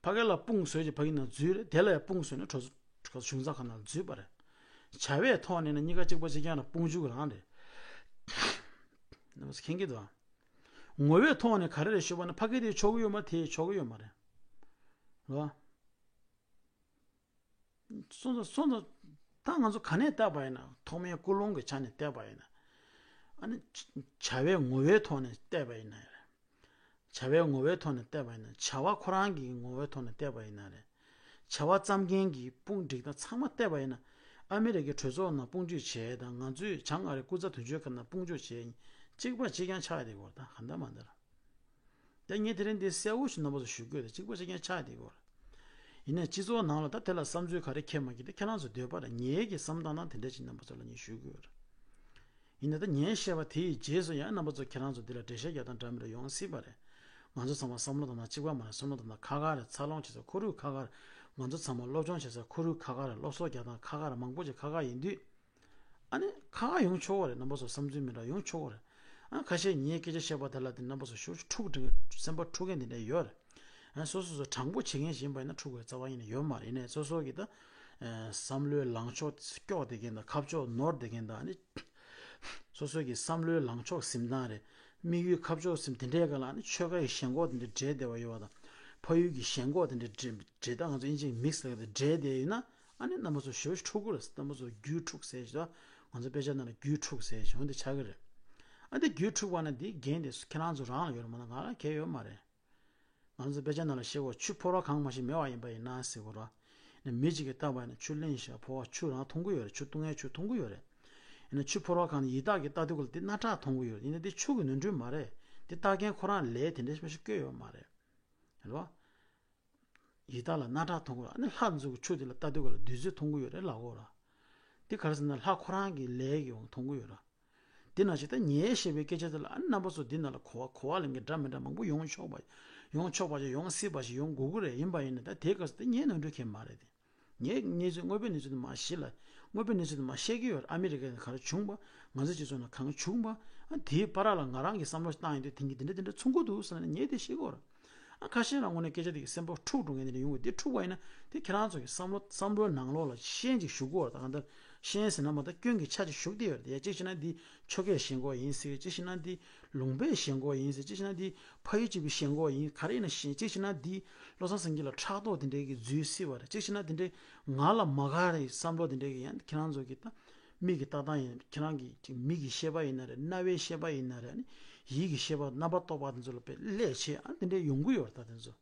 ཕ་གི་ལ་དཔུང་བཟོས་ཀྱི་ཕ་གི་ནང་འཛུལ་རེད། དེ་ལ་ཡང་དཔུང་བཟོས་ནས་གྲོས་ཚོགས་གཞུང་ཚབ་ཁང་ནང་འཛུལ་བ་རེད། བྱ་བའི་ཐོག་ནས་ནི་གཉིས་ཀ་གཅིག་པ་གཅིག་རྐྱང་རེད། དཔུང་འཇུག་རང་རེད། རྣམ་པ་ཚོ་མཁྱེན་གྱི་འདུག་ཨ། ངོ་བོའི་ཐོག་ནས་ག་རེ་རེད་ཞུས་པ་ན། ཕ་གི་དེ་ཆོག་གི་ཡོད་མ་རེད། དེ་ཆོག་གི་ཡོད་མ་རེད། རེད་བ། སོང་ཙང་སོང་ཙང་ད་ང་ཚོ་ག་ནས་བལྟས་པ་ཡིན་ན། ཐོག་མའི་ཀུན་སློང་གི་ཆ་ནས་བལྟས་པ་ཡིན་ན། ཨ་ནི་བྱ་བའི་ངོ་བོའི་ཐོག་ནས་བལྟས་པ་ཡིན་ན་རེད། བྱ་བའི་ངོ་བོའི་ཐོག་ནས་བལྟས་པ་ཡིན་ན། བྱ་བ་ཁོ་རང་གི་ངོ་བོའི་ཐོག་ནས་བལྟས་པ་ཡིན་ན་རེད། བྱ་བ་བརྩམས་མཁན་གྱི་དཔུང་སྒྲིག་སྟངས་ཚང་མ་བལྟས་པ་ཡིན་ན། ཨ་མི་རི་ཀའི་གྲོས་ཚོགས་ནང་དཔུང་སྒྲིག་བྱས་དང་། ང་ཚོའི་བྱང་ཨ་རིའི་སྐུ་ཚབ་དོན་གཅོད་ཁང་ནང་དཔུང་སྒྲིག་བྱས་ཡིན། གཅིག་པ་གཅིག་རྐྱང་ཆགས་ཡོད་དེ་གོ་ད་ག་འདྲ་མ་འདྲ། ད་ངས་དེ་རིང་འདི་གསལ་བོ་ཞིག་རྣམ་པ་ཚོ་ཞུ་དགོས་ཏེ། གཅིག་པ་གཅིག་རྐྱང་ཆགས་བསྡད་ཡོད་རེད། ཡིན་ནའི་སྤྱི་ཚོགས་ནང་ལ་ད་དེ་ལ་བསམ་ཚུལ་ག་རེ་འཁྱེར་མ་འཁྱེར་དེ་ཁྱེད་རང་ཚོ་འདོད་པ་རེད། ངའི་གི་བསམ་སྟངས་ནང་དེ་འདྲ་ཞིག་རྣམ་པ་ཚོ་ལ་ངས་ཞུ་དགོས་རེད། ཡིན་ནའི་ད་ངས་བཤད་པ་དེ་ཡི་རྗེས་སུ་ཡང་རྣམ་པ་ཚོ་ཁྱེད་རང་ཚོ་འདི་ལ་འགྲེལ་བཤད་རྒྱག་སྟངས་འདྲ་མི་འདྲ་ཡོང་སྲིད་པ་རེད། ང་ཚོ་ཚང་མ་བསམ་བློ་བཏང་སྟངས་གཅིག་པ་མ་རེད། བསམ་བློ་བཏང་སྟངས་ཁག་ཁག་རེད། འཚར་ལོངས་བྱེད་ས་ཁོར་ཡུག་ཁག་ཁག་རེད། ང་ཚོ་ཚང་མ་སློབ་སྦྱོང་བྱེད་ས་ཁོར་ཡུག་ཁག་ཁག་རེད། སློབ་གསོ་རྒྱག་སྟངས་ཁག་ཁག་རེད། མང་པོ་ཞིག་ཁག་ཁག་ཡིན་དུས། ཨ་ནི་ཁག་ཁག་ཡོང་ཆོག་གི་རེད། རྣམ་པ་ཚོ་བསམ་ཚུལ་མི་འདྲ་ཡོང་ཆོག་གི་རེད། ཨ་ཁ་ཤས་ངའི་སྐད་ཆ་བཤད་པ་དེ་ལ་དེ་རྣམ་པ་ཚོ་ཞེ་པོ་ཅིག་འཁྲུག་འགྲོ་སེམས་པ་འཁྲུག་མཁན་དེ་འདྲ་ཡོད་རེད། ཨ་སོ་སོ་ཚོ་དྲང་པོ་བྱེད་མཁན་ཞིག་ཡིན་པ་ཡིན་ན་འཁྲུག་པའི་རྩ་བ་ཉིད་ནས་ཡོད་མ་རེད། ཡིན་ནའི་སོ་སོ་གི་ད་ཨ་བསམ་བློའི་ལངས་ཕྱོགས་སྐྱོ་བསྡད་མཁན་དང་། ཁ་ཕྱོགས་ནོར་བསྡད་མཁན་དང་། ཨ་ནི་སོ་སོ་གི་བསམ་བློའི་ལངས་ཕྱོགས་ཟིན་སྟངས་རེད། དམིགས་ཡུལ་ཁ་ཕྱོགས་ཟིན་དེ་འདྲའི་སྒང་ལ། ཨ་ནི་ཆོལ་ཁ་ཡི་ཞེན་ཁོག་དེ་འདྲ་འདྲེས་བསྡད་པ་ཡོད་པ་དང་། ཕ་ཡུལ་གྱི་ཞེན་ཁོག་དེ་འདྲ་འདྲེས་འདྲེས། ད་ང་ཚོ་དབྱིན་ཇིའི་མིག་སི་ལབ་ཡག་དེ་འདྲེས་བསྡད་ཡོད་ན། ཨ་ནི་རྣམ་པ་ཚོ་ཞེ་པོ་ཅིག་འཁྲུག་གི་རེད། རྣམ་པ་ཚོ་རྒྱུད་འཁྲུག་ཟེར་ཞིག་ང་ཚོ་དཔེ་ཆ་ནང་ལ་རྒྱུད་འཁྲུག་ཟེར་ཞིག་འོ་འདི་ཆགས་ཀྱི་རེད། ཨ་འདི་རྒྱུད་འཁྲུག་པ་ན་འདིའི་འགན་དེ་ཁྱེད་རང་ཚོ་རང་ལ་ཡོད་རེད་མ་གཏོགས་ང་ལ་གང་ཡང་ཡོད་མ་རེད། ང་ཚོ་དཔེ་ཆ་ནང་ལ་བཤད་གོ། ཆུ་ཕོར་བ་གང་མ་ཞིག་མེད་པ་ཡིན་པ་ཡིན་ན་ཟེར་གོ་ར། ནི་མི་གཅིག་གིས་བཏབ་པ་ཡིན་ན་ཆུ་བླུགས་ཤག་ཕོར་བ་ཆུ་རང་མཐོང་གི་ཡོད་རེད། ཆུ་བཏུང་ཡས་ཆུ་མཐོང་གི་ཡོད་རེད། ཡིན་ན་ཆུ་ཕོར་བ་གང་ནས་ཡི་དྭགས་ཀྱིས་ལྟ་དུས་ག་ལ་འདི་རྣག་ཁྲག་མཐོང་གི་ཡོད་རེད། ཡིན་ན་འདི་ཆུ་གི་ནོར་འཁྲུལ་མ་རེད། འདི་ལྟ་མཁན་ཁོ་རང་ལས་དེ་འདྲ་ཞིག་བཀོད་ཡོད་མ་རེད། རེད་བ། ཡི་དྭགས་ལ་རྣག་ཁྲག་མཐོང་གི་ཡོད། ཨ་ནི་ལྷ་ཚོ་གི་ཆུ་དེ་ལ་ལྟ་དུས་ག་ལ་བདུད་རྩི་མཐོང་གི་ཡོད་རེད་ལབ་གོ་ར། འདི་ག་རེ་ཟེར་ན་ལྷ་ཁོ་རང་གི་ལས་ཀྱིས་ཡང་མཐོང་གི་ཡོད་ར། འདི་ནང་བཞིན་ད་ངས་བཤད་པའི་སྐད་ཆ་དེ་ལ་ཨ་ནི་རྣམ་པ་ཚོ་འདི་ནང་ལ་གོ་བ་གོ་བ་ལེན་མཁན་འདྲ་མི་འདྲ་མང་པོ་ཡོང་ཆོག་པ་ཡོང་ཆོག་པ་ཞིག་ཡོང་སྲིད་པ་ཞིག་ཡོང་དགོས་ཀྱི་རེད། ཡིན་པ་ཡིན་ན་ད་དེའི་སྐབས་སུ་ད་ངའི་ནོར་འཁྲུལ་གང་ཡང་མ་རེད་དེ། ངས་གནས་ཚུལ་དངོས་པོའི་གནས་ཚུལ་དེ་མར་གཞི་ལ། དངོས་པོའི་གནས་ཚུལ་དེ་མར་བཤད་ཀྱི་ཡོད་རེད། ཨ་མི་རི་ཀ་ནང་ག་རེ་བྱུང་བ། ང་ཚོའི་སྤྱི་ཚོགས་ནང་གང་བྱུང་བ། ཨ་དེའི་བར་ལ་ང་རང་གི་བསམ་བློ་བཏང་ཡོང་དུས་དེང་གི་འདི་འདྲ་འདི་འདྲ་མཚུངས་ཀྱི་འདུག་ཟེར་ནས་ངས་དེ་བཤད་ཀྱི་ཡོད་རེད། ཨ་ཁ་ཤས་རང་ངོས་ནས་སྐད་ཆ་དེ་གི་སེམས་པ་འཁྲུག་འགྲོ་མཁན་དེ་འདྲ་ཡོང་གི། དེ་འཁྲུག་པ་ཡིན་ན་དེ་ཁྱེད་རང་ཚོ་གི་བསམ་བློ་བསམ་བློའི་ནང་ལོགས་ལ་ཤན་ཅིག་ཞུགས་ཀྱི་ཡོད་རེད། ད་གང་ལྟར་ ཤན་ཟེར་ན་མ་ད་སྐྱོན་གྱི་ཆ་ཅིག་ཞུགས་བསྡད་ཡོད་རེད་དེ། གཅིག་བྱས་ན་འདི་ཆོ་གའི་ཞེན་ཁོག་ཡིན་ཟེར། གཅིག་བྱས་ན་འདི་ལུང་པའི་ཞེན་ཁོག་ཡིན་ཟེར། གཅིག་བྱས་ན་འདི་ཕ་ཡུལ་གཅིག་པའི་ཞེན་ཁོག་ཡིན། ག་རེ་ཡིན་ན་ཞེན། གཅིག་བྱས་ན་འདི་བློ་བཟང་སེང་གེ་ལ་ཕྲག་དོག་དེ་འདྲའི་གི་འཛུལ་སྲིད་པ་རེད། གཅིག་བྱས་ན་དེ་འདྲའི་ང་ལ་མ་དགའ་རེད་བསམ་བློ་དེ་འདྲའི་གི་ཡང་ཁྱེད་རང་ཚོ་གི་ད་མིག་གི་ལྟ་སྟངས་ཡིན། ཁྱེད་རང་གི་ཅིག་མིག་གི་ཤེས་པ་ཡིན་ན་རེད། རྣ་བའི་ཤེས་པ་ཡིན་ན་རེད། ཨ་ནི་ཡིད་ཀྱི་ཤེས་པ་རྣམ་པར་རྟོག་པ་དེ་ཚོ་ལ་དཔེ་ཀླད་ཆེ་ཨ་དེ་འདྲའི་ཡོང་གི་ཡོད་རེད། ད་དེ་ཚོ།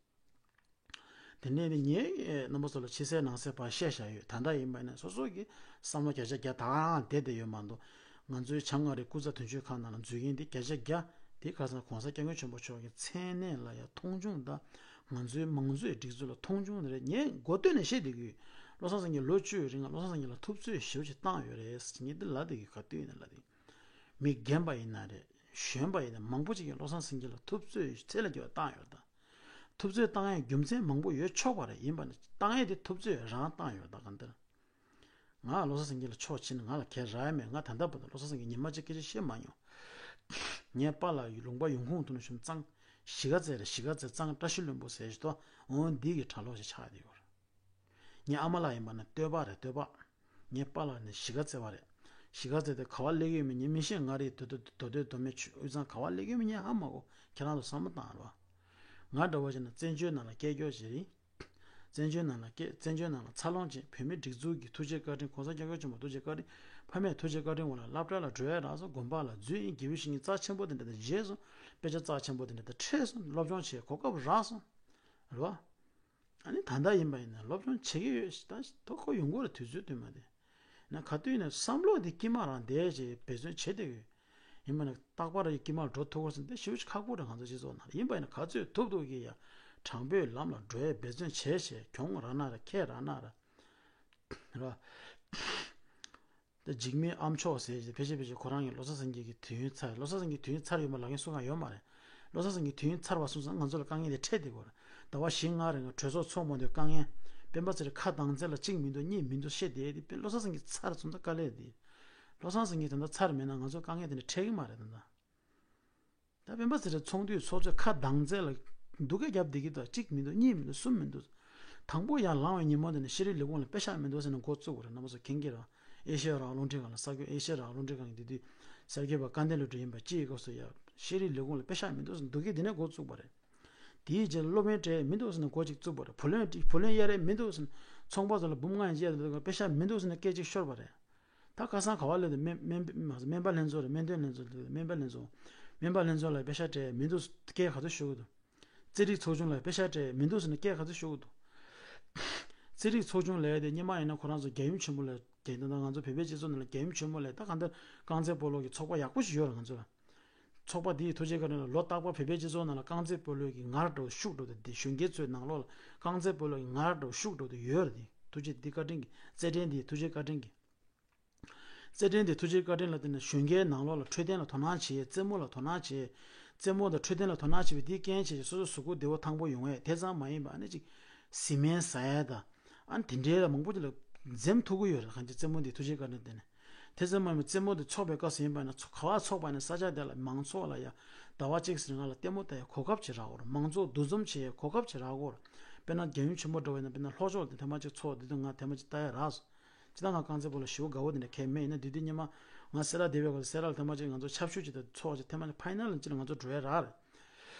དེ་ནས་ནི་ངས་རྣམ་པ་ཚོ་ལ་ཕྱི་གསལ་ནང་གསལ་ཕར་བཤད་བཞག་ཡོད། ད་ལྟ་ཡིན་པ་ཡིན་ན་སོ་སོ་གི་བསམ་བློ་བརྒྱ་ཆ་བརྒྱ་ད་ག་རང་བསྡད་བསྡད་ཡོད་མ་གཏོགས། ང་ཚོའི་བྱང་ཨ་རིའི་སྐུ་ཚབ་དོན་གཅོད་ཁང་ནང་ལ་འཛུལ་མཁན་དེ་བརྒྱ་ཆ་བརྒྱ་དེ་ཁ་སང་གོང་ས་སྐྱབས་མགོན་ཆེན་པོ་མཆོག་གི་མཚན་གནས་ལ་ཡང་མཐོང་ཆུང་དང་། ང་ཚོའི་མང་གཙོའི་སྒྲིག་འཛུགས་ལ་མཐོང་ཆུང་དེ་རེད། ངས་མགོ་བཏོན་ནས་བཤད་བསྡད་ཀྱི་ཡོད། བློ་བཟང་སེང་གེ་ལོ་བཅུའི་རིང་ལ་བློ་བཟང་སེང་གེ་ལ་ཐུབ་ཚོད་ཞེ་པོ་ཅིག་བཏང་ཡོད་རེད་ཟེར། ངས་འདི་ལབ་བསྡད་ཀྱི་ཡོད། ག་དུས་ཡིན་ན་ལབ་བསྡད་ཀྱི་ཡོད། མི་རྒན་པ་ཡིན་ན་རེད། གཞོན་པ་ཡིན་ན་མང་པོ་ཅིག་གིས་བློ་བཟང་སེང་གེ་ལ་ཐུབ་ཚོད་ཚད་ལས་བརྒལ་བ་བཏང་ཡོད་ད། ཐུབ་ཚོད་བཏང་ཡས་རྒྱུ་མཚན་མང་པོ་ཡོད་ཆོག་པ་རེད། ཡིན་པ་ནི་བཏང་ཡས་དེ་ཐུབ་ཚོད་རང་བཏང་ཡོད་ད། གང་ལྟར་ང་བློ་བཟང་སེང་གེ་ལ་ཕྱོགས་ཕྱིན་ན་ང་ལ་ག་རེ་རག་ཡས་མེད། ང་ད་ལྟ་བར་དུ་བློ་བཟང་སེང་གེ་ཉི་མ་གཅིག་སྐད་ཆ་བཤད་མ་མྱོང་། ངའི་པཱ་ལགས་ལུང་པ་ཡོང་ཁུངས་ཐུག་ན་ཤུམ་གཙང་། གཞིས་ཀ་རྩེ་རེད། གཞིས་ཀ་རྩེ་གཙང་བཀྲ་ཤིས་ལྷུན་པོ་ཟེར་ཞིག་ཏོ། འོ་འདི་གི་གྲྭ་ལོག་ཞིག་ཆགས་བསྡད་ཡོད་རེད། ངའི་ཨ་མ་ལགས་ཡིན་པ་ན་སྟོད་པ་རེད། སྟོད་པ། ངའི་པཱ་ལགས་ནི་གཞིས་ཀ་རྩེ་བ་རེད། གཞིས་ཀ་རྩེ་དེ་ག་བ་སླེབས་ཡོད་མེད་ངས་མི་ཤེས། ང་རེད། དོ་དོ་དོ་དོ་མེད་ཆུ་དབུས་གཙང་ག་བ་སླེབས་ཡོད་མེད་ངས་ཧ་མ་གོ། ཁྱེད་རང་ཚོ་བསམ་བློ་བཏང་རོགས། ང་འདྲ་བོ་བྱས་ན་བཙན་བྱོལ་ནང་ལ་སྐད་སྐྱོར་བྱེད་རིང་། བཙན་བྱོལ་ནང་ལ་སྐད་བཙན་བྱོལ་ནང་ལ་འཚར་ལོངས་བྱེད། བོད་མིའི་སྒྲིག་འཛུགས་ཀྱི་ཐུགས་རྗེ་བཀའ་དྲིན། གོང་ས་སྐྱབས་མགོན་ཆེན་པོ་ཐུགས་རྗེ་བཀའ་དྲིན། ཕ་མས་ཐུགས་རྗེ་བཀའ་དྲིན་འོག་ལ་སློབ་གྲྭ་ལ་འགྲོ་ཡས་རག་སོང་། དགོན་པ་ལ་འཛུལ་ཡིན། དགེ་བའི་བཤེས་གཉེན་རྩ་ཆེན་པོ་དེ་འདྲ་དང་མཇལ་སོང་། དཔེ་ཆ་རྩ་ཆེན་པོ་དེ་འདྲ་དང་འཕྲད་སོང་། སློབ་སྦྱོང་བྱས་གོ་སྐབས་རག་སོང་། རེད་བ། ཨ་ནི་ད་ལྟ་ཡིན་པ་ཡིན་ན་སློབ་སྦྱོང་བྱེད་ཀྱི་ཡོད། ད་དོ་ཁོ་ཡོང་གི་རེད། དུས་ཚོད་སྟོན་མ་དེ། ན་ག་དུས་ཡིན་ན་བསམ་བློ་དེ་དཀྱིལ་མ་རང་བསྡད་བྱས་འབད་བརྩོན་བྱེད་བསྡད་ཡོད། ཡིན་པ་ན་རྟག་པར་དཀྱིལ་མར་འགྲོ་ཐུབ་པ་ཟེར་ན་དེ་ཞེ་པོ་ཅིག་ཁག་པོ་རེད། ང་ཚོ་སྤྱི་ཚོགས་ནང་ལ་ཡིན་པ་ཡིན་ན་ག་ཚོད་ཐུབ་ཐུབ་ཀྱིས་ཡ་དྲང་པོའི་ལམ་ལ་འགྲོ་ཡའི་འབད་བརྩོན་བྱས་བྱས་གྱོང་རག་ན་ར་ཁེ་རག་ན་ར། རེད་བ། ད་འཇིགས་མེད་ཨ་མཆོག་ཟེར་ཞིག་ཕལ་ཆེར་ཕལ་ཆེར་ཁོ་རང་གི་བློ་བཟང་སེང་གེ་གི་དུས་ཡུན་ཚར། བློ་བཟང་སེང་གེ་དུས་ཡུན་ཚར་ཡོད་མ་ལབ་མཁན་སུ་གང་ཡོད་མ་རེད། བློ་བཟང་སེང་གེ་དུས་ཡུན་ཚར་བ་སོང་ཙང་ང་ཚོ་ལ་དཀའ་ངལ་དེ་འཕྲད་བསྡད་ཀྱི་ཡོད་རེད། ཟླ་བ་བཞི་ལྔ་རིང་གྲོས་ཚོགས་ཚོགས་མ་འདུག་དཀའ་ངལ། སྤེན་པ་ཚེ་རིང་ཁ་གདངས་ཚད་ལ་གཅིག་མི་འདུག་གཉིས་མི་འདུག་བཤད་བསྡད་དེ། བློ་བཟང་སེང་གེ་ཚར་སོང་ཙང་དཀའ་ལས་དེ། བློ་བཟང་སེང་གེ་ད་ལྟ་ཚར་མེད་ན་ང་ཚོ་དཀའ་ངལ་དེ་འདྲ་འཕྲད་ཀྱི་མ་རེད་ད་ལྟ། ད་སྤེན་པ་ཚེ་རིང་ཚོགས་འདུའི་ཚོགས་གཙོས་ཁ་གདངས་ཚད་ལ་སྡུག་སྐད་རྒྱབ་བསྡད་ཀྱི་འདུག་གཅིག་མི་འདུག་གཉིས་མི་འདུག་གསུམ་མི་འདུག་དང་པོ་ཡར་ལངས་པའི་ཉིན་མོ་དེ་ནས་ཤེས་རིག་ལས་ཁུངས་ལ་པེ་ཤག་མི་འདུག་ཟེར་ནས་འགོ་བཙུགས་པ་རེད། རྣམ་པ་ཚོ་མཁྱེན་གྱི་རེད། ཨེ་ཤེ་ཡ་རང་དབང་རླུང་འཕྲིན་ཁང་ལ་གསར་འགོད། ཨེ་ཤེ་ཡ་རང་དབང་རླུང་འཕྲིན་ཁང་གི་དེ་དུས་སེར་སྐྱ་པ་སྐལ་ལྡན་བློ་གྲོས་ཡིན་པ་ཅིའི་སྐབས་སུ་ཡ་ཤེས་རིག་ལས་ཁུངས་ལ་པེ་ཤག་མི་འདུག་ཟེར་ནས་སྡུག་སྐད་དེ་ནས་འགོ་བཙུགས་པ་རེད། དེའི་རྗེས་སློབ་དཔོན་གྲས་མི་འདུག་ཟེར་ནས་འགོ་གཅིག་བཙུགས་པ་རེད། བུ་ལོན་བུ་ལོན་གཡར་ཡས་མི་འདུག་ཟེར་ནས་ཚོང་པ་ཚོ་ལ་འབུམ་ལྔ་ཡང་བརྒྱད་ཡང་པེ་ཤག་མི་འདུག་ཟེར་ནས་སྐད་ཅིག་ཤོར་བ་རེད། ད་ཁ་སང་ག་བ་སླེབས་འདུག་སྨན་སྨན་སྨན་པ་ལྷན་ཚོགས་རེད། སྨན་དོན་ལྷན་ཚོགས་རེད། སྨན་པ་ལྷན་ཚོགས། སྨན་པ་ལྷན་ཚོགས་ལ་པེ་ཤག་སྤྲད་མི་འདུག་སྐད་ག་ཚོད་ཤོར་གི་འདུག་རྩེད་རིགས་ཚོགས་ཆུང་ལ་པེ་ཤག་སྤྲད་མི་འདུག་ཟེར་ནས་སྐད་ག་ཚོད་ཤོར་གི་འདུག་རྩེད་རིགས་ཚོགས་ཆུང་ལབ་ཡས་དེ་སྔོན་མ་ཡིན་ན་ཁོ་རང་ཚོ་རྒྱལ་ཡུམ་ཆེན་མོ་ལ་རྒྱལ་ཡུམ་ད་ལྟ་ང་ཚོ་བོད་པའི་སྤྱི་ཚོགས་ནང་ལ་རྒྱལ་ཡུམ་ཆེན་མོ་ལ་ད་གང་ལྟར་རྐང་རྩེད་སྤོ་ལོ་གི་ཚོགས་པ་ཡག་པོ་ཞིག་ཡོད་རེད་ང་ཚོ་ལ། ཚོགས་པ་འདིའི་ཐུགས་རྗེ་བཀའ་དྲིན་ལ་ལོ་རྟག་པར་བོད་པའི་སྤྱི་ཚོགས་ནང་ལ་རྐང་རྩེད་སྤོ་ལོའི་གི་ངར་འདྲ་བོ་ཤུགས་འདྲ་བོ་དེ་གཞོན་སྐྱེས་ཚོའི་ནང་ལོགས་ལ་རྐང་རྩེད་སྤོ་ལོའི་གི་ངར་འདྲ་བོ་ཤུགས་འདྲ་བོ་དེ་ཡོད་རེད། དེ་ཐུགས་རྗེ་འདི་བཀའ་དྲིན་གྱི་རྩེད་འགྲན་འདིའི་ཐུགས་རྗེ་བཀའ་དྲིན་གྱི། རྩེད་འགྲན་དེ་ཐུགས་རྗེ་བཀའ་དྲིན་ལ་བརྟེན་ནས་གཞོན་སྐྱེས་ནང་ལོགས་ལ་འཕྲོད་བསྟེན་ལ་དོ་སྣང་བྱེད། རྩེད་མོ་ལ་དོ་སྣང་བྱེད། རྩེད་མོ་དང་འཕྲོད་བསྟེན་ལ་དོ་སྣང་བྱེད་པའི་དེའི་རྐྱེན་བྱས་ཀྱི་སོ་སོ་གཟུགས་པོ་བདེ་པོ་ཐང་པོ་ཡོང་ཡས། དེ་ཙམ་མ་ཡིན་པ་ཨ་ནི་ཅིག་བཟི་སྨན་ཟ་ཡས་དང་། ཨ་ནི་དེ་འདྲའི་ལ་མང་པོ་ཅིག་ལ་འཛེམ་ཐུབ་ཀྱི་ཡོད་རེད། གང་ཅི་རྩེད་མོ་འདི་ཐུགས་རྗེ་བཀའ་དྲིན་ལ་བརྟེན་ནས། དེ་ཙམ་མ་ཡིན་པ་རྩེད་མོ་འདི་ཚོགས་པའི་སྐབས་སུ་ཡིན་པ་ན་ཚོ་ག་བ་ཚོགས་པ་ཡིན་ན་ས་ཆ་དེ་ལ་མང་ཚོགས་ལ་ཡ་ཟླ་བ་གཅིག་ཟིན་ང་ལ་ལྟད་མོ་ལྟ་ཡས་གོ་སྐབས་ཅིག་རག་གོ་རེད། མང་ཚོགས་འདུ་འཛོམས་བྱེད་ཡས་གོ་སྐབས་ཅིག་རག་གོ་རེད། དཔེར་ན་རྒྱལ་ཡུམ་ཆེན་མོ་འདྲ་བ་ཡིན་ན་དཔེར་ན་ལྷོ་ཕྱོགས་ལ་དེ་ཐེངས་མ་གཅིག་ཚོགས་དེ་དུས་ང་ཐེངས་མ་གཅིག་ལྟ་ཡས་རག་སོང་། ཇི་ལྟར་ང་རྐང་རྩེད་སྤོ་ལོ་ཞེ་པོ་དགའ་བོ་དེ་འདྲ་གལ་མེད། ཡིན་ན་དེ་དུས་སྔོན་མ་ང་སེ་ར་སྡེ་བའི་སྐབས་སུ་སེ་ར་ལ་ཐེངས་མ་གཅིག་ང་ཚོ་ཆབ་ཤུགས་ཅིག་དང་ཚོགས་ཅིག་ཐེངས་མ་གཅིག་ཕ་ཡི་ན་ལ་ཅིག་ལ་ང་ཚོ་འགྲོ་ཡས་རག་རེད།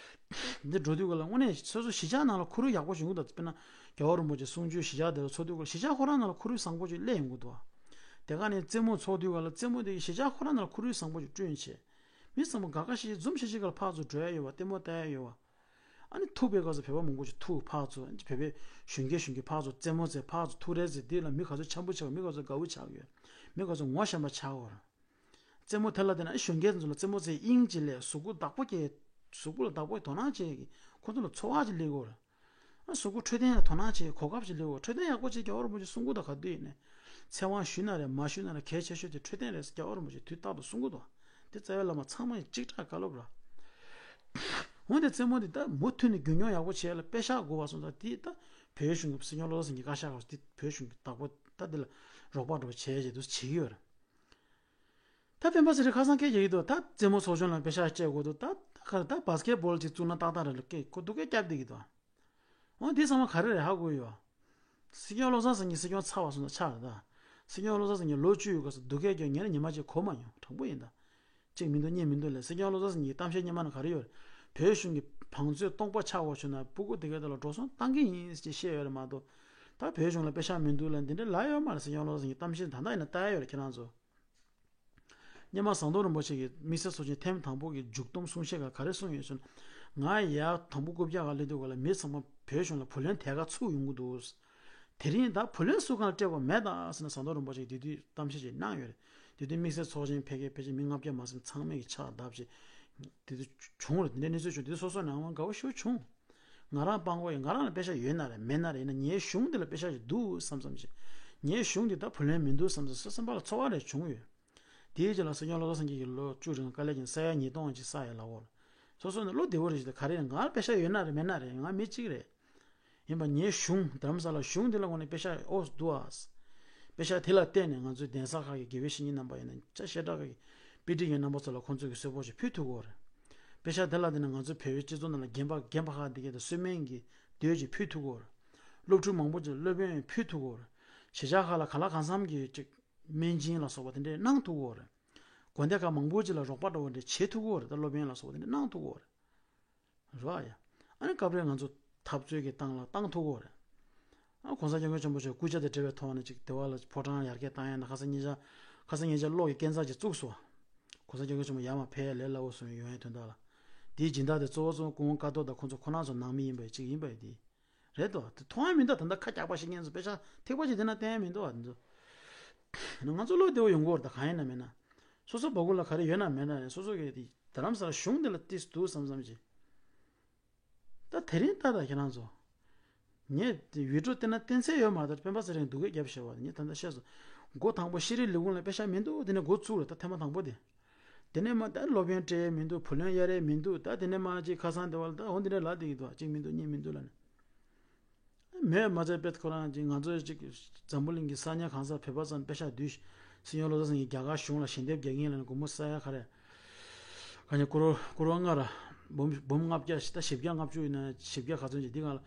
འདི་འགྲོ་དུས་སྐབས་ལ་དངོས་གནས་སོ་སོ་གཞིས་ཆགས་ནང་ལ་ཁོར་ཡུག་ཡག་པོ་ཞིག་ཡོང་གི་འདུག་དཔེར་ན་རྒྱལ་བ་རིན་པོ་ཆེ་གསུང་ཆོས་གཞིས་ཆགས་དེ་ལ་ཚོགས་དུས་སྐབས་ལ་གཞིས་ཆགས་ཁོ་རང་ནང་ལ་ཁོར་ཡུག་བཟང་པོ་ཅིག་སླེབས་ཡོང་གི་འདུག་དེ་ག་ནས་རྩེད་མོ་ཚོགས་དུས་སྐབས་ལ་རྩེད་མོ་དེ་གཞིས་ཆགས་ཁོ་རང་ནང་ལ་ཁོར་ཡུག་བཟང་པོ་ཅིག་བསྐྲུན་བྱས། མི་ཚང་མ་དགའ་དགའ་ཤིག་ཤིག་འཛོམས་ཤིག་ཤིག་ག་ལ་ཕར་ཚུར་འགྲོ་ཡ་ཡོད་པ། ལྟད་མོ་ལྟ་ཡ་ཡོད་པ། ཨ་ནི་ཐུག་པའི་སྐབས་སུ་བོད་པ་མང་པོ་ཞིག་ཐུག་ཕར་ཚུར་བོད་པའི་གཞོན་སྐྱེས་གཞོན་སྐྱེས་ཕར་ཚུར་རྩེད་མོ་རྩེ་ཕར་ཚུར་ཐུག་རེས་རྩེ་འདི་ལ་མི་ག་ཚོད་འཆམ་པོ་ཆགས། མི་ག་ཚོད་དགའ་བོ་ཆགས་ཡོད། མི་ག་ཚོད་ངོ་ཤེས་པ་ཆགས་ཡོད། རྩེད་མོ་དེ་ལ་བལྟས་ན་ཨ་གཞོན་སྐྱེས་ཚོ་ལ་རྩེད་མོ་རྩེ་དབྱིངས་ཅིག་སླེབས། གཟུགས་པོ་བདག་པོ་སྐྱེས། གཟུགས་པོ་ལ་བདག་པོས་དོ་སྣང་བྱེད་ཀྱི་ཁོ་ཚོ་ལ་ཚོར་བ་ཅིག་སླེབས་ཡོད་རེད། ཨ་གཟུགས་པོ་འཕྲོད་བསྟེན་ལ་དོ་སྣང་བྱེད་གོ་སྐབས་ཅིག་སླེབས་ཡོད། འཕྲོད་བསྟེན་ཡག་པོ་བྱེད། རྒྱལ་བ་རིན་པོ་ཆེ་གསུང་གི་འདུག་ག་དུས་ཡིན་ནའི་ཚེ་དབང་ཞུས་ན་རེད་མ་ཞུས་ན་རེད་གལ་ཆེ་ཤོས་དེ་འཕྲོད་བསྟེན་རེད་ཟེར་རྒྱལ་བ་རིན་པོ་ཆེ་དུས་རྟག་ཏུ་གསུང་གི་འདུག་དེ་རྩ་བའི་བླ་མ་ཚང་མ་ཡིས་གཅིག་གྲགས་བཀའ་སློབ་ར། འོན་ཏེ་རྩེད་མོ་འདི་ད་མུ་མཐུད་ནས་རྒྱུན་འཁྱོངས་ཡག་པོ་བྱས་ལ་པེ་ཤག་དགོས་པ་སོང་ཙང་དེ་ད་བོད་གཞུང་གི་སྲིད་སྐྱོང་བློ་བཟང་སེང་གེ་བཀའ་ཤག་གི་དེ་བོད་གཞུང་གི་བདག་པོ་ད་འདི་ལ་རོགས་པ་འགྲོ་བྱས་བྱས་འདུག་བྱེད་ཀྱི་ཡོད་རེད། ད་སྤེན་པ་ཚེ་རིང་ཁ་སང་སྐད་རྒྱག་གི་འདུག་ད་རྩེད་མོ་ཚོགས་ཆུང་ལ་པེ་ཤག་སྤྲད་དགོས་འདུག་ད་ད་ག་རེ་ད་བཱ་སི་ཀེ་ཊི་བོལ་ཅིག་བཙུགས་ན་ཏག་ཏག་རེད་ལ་སྐད་ཁོ་སྡུག་སྐད་བརྒྱབ་བསྡད་ཀྱི་འདུག་འོ་འདི་ཚང་མ་ག་རེ་རེད་ཧ་གོ་ཡོད། སྲིད་སྐྱོང་བློ་བཟང་སེང་གེ་སྲིད་སྐྱོང་ཚར་བ་སོང་ཙང་ཆགས་རེད་ད། སྲིད་སྐྱོང་བློ་བཟང་སེང་གེ་ལོ་བཅུ་ཡོད་སྐབས་སུ་སྡུག་སྐད་རྒྱག་ངས་ཉི་མ་གཅིག་གོ་མ་མྱོང་། དྲང་པོ་ཡིན་ད། གཅིག་མི་འདུག་གཉིས་མི་འདུག་ལས། སྲིད་སྐྱོང་བློ་བཟང་སེང་གེའི་གཏམ་བཤད་སྙན་མ་ན་ག་རེ་ཡོད་རེད། བོད་གཞུང་གི་བང་མཛོད་སྟོང་པ་ཆགས་པ་བྱུང་ན་སྤུ་གུ་དེ་གའི་ཐོག་ལ་འགྲོ་སོང་བཏང་གི་ཡིན་ཅེས་བཤད་ཡོད་རེད་མ་གཏོགས། ད་བོད་གཞུང་ལ་པེ་ཤག་མི་འདུག་ལ་འདི་འདྲ་ལབ་ཡོད་མ་རེད། སྲིད་སྐྱོང་བློ་བཟང་སེང་གེའི་གཏམ་བཤད་ད་ལྟ་ཡིན་ན་ལྟ་ཡ་ཡོད་རེད་ཁྱེད་རང་ཚོ། སྔོན་མ་ཟམ་གདོང་རིན་པོ་ཆེ་གིས་དམིགས་བསལ་ཚོགས་ཆེན་ཐེངས་དང་པོ་གི་མཇུག་སྡོམ་གསུང་བཤད་ཁག་ག་རེ་གསུངས་ཡོད་ཟེར་ན། ང་ཡར་དང་པོ་རྐུབ་བཀྱག་ག་སླེབས་དུས་སྐབས་ལ་མི་ཚང་མ་བོད་གཞུང་ལ་བུ་ལོན་དེ་ག་ཚུགས་ཡོང་གི་འདུག་དེ་རིང་ད་བུ་ལོན་ཚུགས་གང་སྤྲད་པ་མེད་ད་ཟེར་ན་ཟམ་གདོང་རིན་པོ་ཆེ་གིས་དེ་དུས་གཏམ་བཤད་ཅིག་གནང་ཡོད་རེད། དེ་དུས་དམིགས་བསལ་ཚོགས་ཆེན་ཕེབས་མཁན་ཕལ་ཆེར་མི་ལྔ་བརྒྱ་མ་ཟིན་ཚང་མས་ཀྱི་ཕྱག་བརྡབས་བྱས། དེ་དུས་བྱུང་རེད། དེ་འདྲའི་གནས་ཚུལ་བྱུང་། དེ་དུས་སོ་སོ་ནང་དགའ་བོ་ཞེ་པོ་བྱུང་། ང་རང་སྤྲང་པོ་ཡིན། ང་རང་ལ་པེ་ཤག་ཡོད་ན་རེད་མེད་ན་རེད། ཡིན་ན་ངའི་གཞུང་འདི་ལ་པེ་ཤག་ཅིག་འདུག་བསམ་བསམ་བྱས། ངའི་གཞུང་འདི་ད་བུ་ལོན་མི་འདུག་བསམ་བསམ་སོ་སེམས་པ་ལ་ཚོར་བ་རེ་བྱུང་ཡོད། དེའི་རྗེས་ལ་སྲིད་སྐྱོང་བློ་བཟང་སེང་གེ་གིས་ལོ་བཅུ་རིང་དཀའ་ལས་ཀྱིས་ས་ཡ་ཉིས་སྟོང་ཅིག་བསགས་ཡོད་ལབ་འོ། སོ་སོ་ནི་བློ་བདེ་བོ་རེ་ཞིག་ད་ག་རེ་ཡིན། ང་ལ་པེ་ཤག་ཡོད་ན་རེད་མེད་ན་རེད། ང་མི་གཅིག་རེད། ཡིན་པ་ངའི་གཞུང་རྡ་རམ་ས་ལ་གཞུང་འདི་ལ་དངོས་གནས་པེ་ཤག་ཨོ་འདུག་ཨ། པེ་ཤག་དེ་ལ་བརྟེན་ནས་ང་ཚོའི་གདན་ས་ཁག་གི་དགེ་བའི་བཤེས་གཉེན་རྣམ་པ་ཡིན་ན་ཅ་བཤད་གྲྭ་ཁག་གི་དཔེ་ཁྲིད་མཁན་རྣམ་པ་ཚོ་ལ་ཁོང་ཚོ་གི་གསོལ་ཕོགས་ཤིག་ཕུལ་ཐུབ་ཀྱི་ཡོད་རེད། པེ་ཤག་དེ་ལ་བརྟེན་ནས་ང་ཚོའི་བོད་པའི་སྤྱི་ཚོགས་ནང་ལ་རྒན་པ་རྒན་པ་ཁག་འདི་གས་དང་གསོལ་སྨན་གྱི་དུས་ཅིག་ཕུལ་ཐུབ་ཀྱི་ཡོད་རེད། སློབ་ཕྲུག་མང་པོ་ཅིག་ལ་སློབ་ཡོན་ཕུལ་ཐུབ་ཀྱི་ཡོད་རེད། གཞིས་ཆགས་ཁག་ལ་གང་ལ་གང་འཚམ་གྱི་ཅིག་སྨན་སྦྱིན་ལ་སོགས་པ་དེ་འདྲས་གནང་ཐུབ་ཀྱི་ཡོད་རེད། དགོན་སྡེ་ཁག་མང་པོ་ཅིག་ལ་རོགས་པ་འདྲ་བོ་འདྲ་བྱེད་ཐུབ་ཀྱི་ཡོད་རེད། ད་སློབ་ཡོན་ལ་སོགས་པ་དེ་འདྲ་གནང་ཐུབ་ཀྱི་ཡོད་རེད། རེད་བ་ཡ། ཨ་ནི་སྐབས་རེ་ང་ཚོ་འཐབ་རྩོད་ཀྱི་སྟེང་ལ་བཏང་ཐུབ་ཀྱི་ཡོད་རེད། ཨ་༸གོང་ས་༸སྐྱབས་མགོན་ཆེན་པོ་མཆོག་སྐུ་ཕྱྭ་དང་འབྲེལ་བའི་ཐོག་ནས་ཅིག་དེ་བ་ལ་ཕོ་བྲང་ཡར་རྒྱས་བཏང་ཡ་ན་ཁ་སང་ཉིན་ཞག་ཁ་སང་ཉིན་ཞག་གློག་གི་སྐས་འཛེག་ཅིག་བཙུགས་སོང་། ༸གོང་ས་༸སྐྱབས་མགོན་ཆེན་པོ་ཡར་མར་ཕེབས་ཡ་ལས་སླ་བོ་བཟོ་ཡོང་ཡའི་དོན་དག་ལ། དེའི་སྦྱིན་བདག་དེ་གཙོ་བོ་གཙོ་བོ་སྐུ་ངོ་ཀཿཐོག་དང་ཁོང་ཚོ་ཁོ་རང་ཚོ་ནང་མི་ཡིན་པ་ཡི་གཅིག་ཡིན་པ་ཡི་དེ། རེད་དོ། དེ་མཐོང་ཡ་མི་འདུག་ད་ལྟ་ཁ་རྒྱག་པ་ཤེས་མཁན་ཚོ་པེ་ཤག་ཐིགས་པ་ཅིག་དེ་ན་བསྟན་ཡ་མི་འདུག་བ་འདི་ཚོ། ང་ཚོ་བློ་བདེ་བོ་ཡོང་གི་ཡོད་རེད། ད་གང་ཡིན་ན་མིན་ན། སོ་སོ་སྦ་ཁུག་ལ་ག་རེ་ཡོད་ན་མེད་ན་རེད། སོ་སོ་གི་དེ་རྡ་རམ་ས་ལ་གཞུང་འདི་ལ་ཏིས་འདུག་བསམ་བསམ་ཅིག་ད་དེ་རིང་ལྟ་ད་ཁྱེད་རང་ཚོ། ངས་དེ་བི་ཌིའོ་བལྟས་ན་བསྟན་ཚད་ཡོད་མ་རེད། སྤེན་པ་ཚེ་རིང་སྡུག་སྐད་རྒྱབ་ཤེས་བ་ངས་ད་ལྟ་བཤད་སོང་། འགོ་དང་པོ་ཤེས་རིག་ལས་ཁུངས་ལ་པེ་ཤག་མི་འདུག་དེ་ནས་འགོ་བཙུགས་རེད། ད་ཐེངས་མ་དང་པོ་དེ། དེ་ནས་མ་ད་སློབ་ཡོན་སྤྲད་ཡས་མི་འདུག་བུ་ལོན་གཡར་ཡས་མི་འདུག་ད་དེ་ནས་མ་ཅིག་ཁ་སང་དེ་བ་ལ་ད་འོ་འདི་འདྲ་ལབ་བསྡད་ཀྱི་འདུག་གཅིག་མི་འདུག་གཉིས་མི་འདུག་ལབ་ནས། མེད་མ་ཚད་པེད་ཁོ་རང་ཅིག་ང་ཚོ་ཅིག་འཛམ་བུ་གླིང་གི་ས་གནས་གང་སར་བོད་པ་ཚོ་པེ་ཤག་བསྡུས་ཤིག་སྲིད་སྐྱོང་བློ་བཟང་སེང་གེས་རྒྱ་གར་གཞུང་ལ་ཞལ་འདེབས་རྒྱག་གིན་ལབ་ནས་སྒོར་མོ་ས་ཡ་ག་རེ། ག་ཉེ་སྐོར་སྐོར་བ་ལྔ་ར། འབུམ་འབུམ་ལྔ་བརྒྱ་ཞིག་ད་བཞི་བརྒྱ་ལྔ་བཅུ་ཡིན་ན་བཞི་བརྒྱ་ག་ཚོད་ཅིག་འདི་གང་ལ།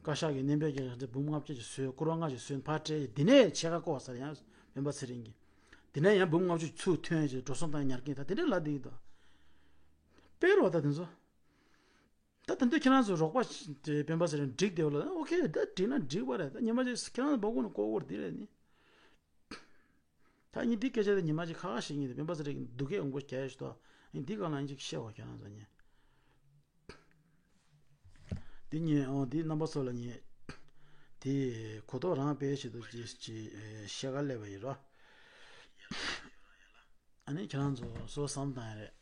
བཀའ་ཤག་གི་གནས་འབེབས་ཀྱི་འབུམ་ལྔ་བརྒྱ་ཅིག་བཟོས། སྐོར་བ་ལྔ་ཅིག་བཟོས་ཕར་སྤྲད་འདི་ནས་ཕྱེད་ཀ་བཀོག་ཚར་ཡང་སྤེན་པ་ཚེ་རིང་གིས། འདི་ནས་ཡང་འབུམ་ལྔ་བཅུ་ཚུར་ཐོན་ཅིག་འགྲོ་སོང་བཏང་ཉར་གིན་ད་དེ་འདྲ་ལབ་བསྡད་ཀྱི་འདུག་དཔེ་རོ་ད་དེ་ཚོ། ད་དེ་འདྲ་ཁྱེད་རང་ཚོ་རོགས་པ་དེ་སྤེན་པ་ཚེ་རིང་འགྲིག་བསྡད་ལ་ཨོ་ཁེ་ད་འགྲིག་ན་འགྲིག་པ་རེད། ད་ཉི་མ་ཅིག་ཁྱེད་རང་ཚོ་སྦ་ཁུག་ནས་ལྐོག་གུར་འདི་རེད་ནི། ད་ཡིན་འདི་སྐད་ཆ་དེ་ཉི་མ་གཅིག་ཁ་ཁ་ཞིག་ཡིན་དེ་སྤེན་པ་ཚེ་རིང་གི་སྡུག་སྐད་ཡོང་སྒོ་རྒྱག་ཡ་ཞིག་ཏོ། ཡིན་འདི་གང་ལ་ཡིན་གཅིག་བཤད་བ་ཁྱེད་རང་ཚོ་ཉན། འདི་ཉན་ཨོ་འདི་རྣམ་པ་ཚོ་ལ་ཉན། དེ་གོ་རྟོགས་རང་དཔེ་ཞིག་ཏུ་ཅི་ཅི་བཤད་ག་སླེབས་པ་ཡིན་རོ། ཨ་ནི་ཁྱེད་རང་ཚོ་སོ་བསམ་བཏང་ཡ་རེད།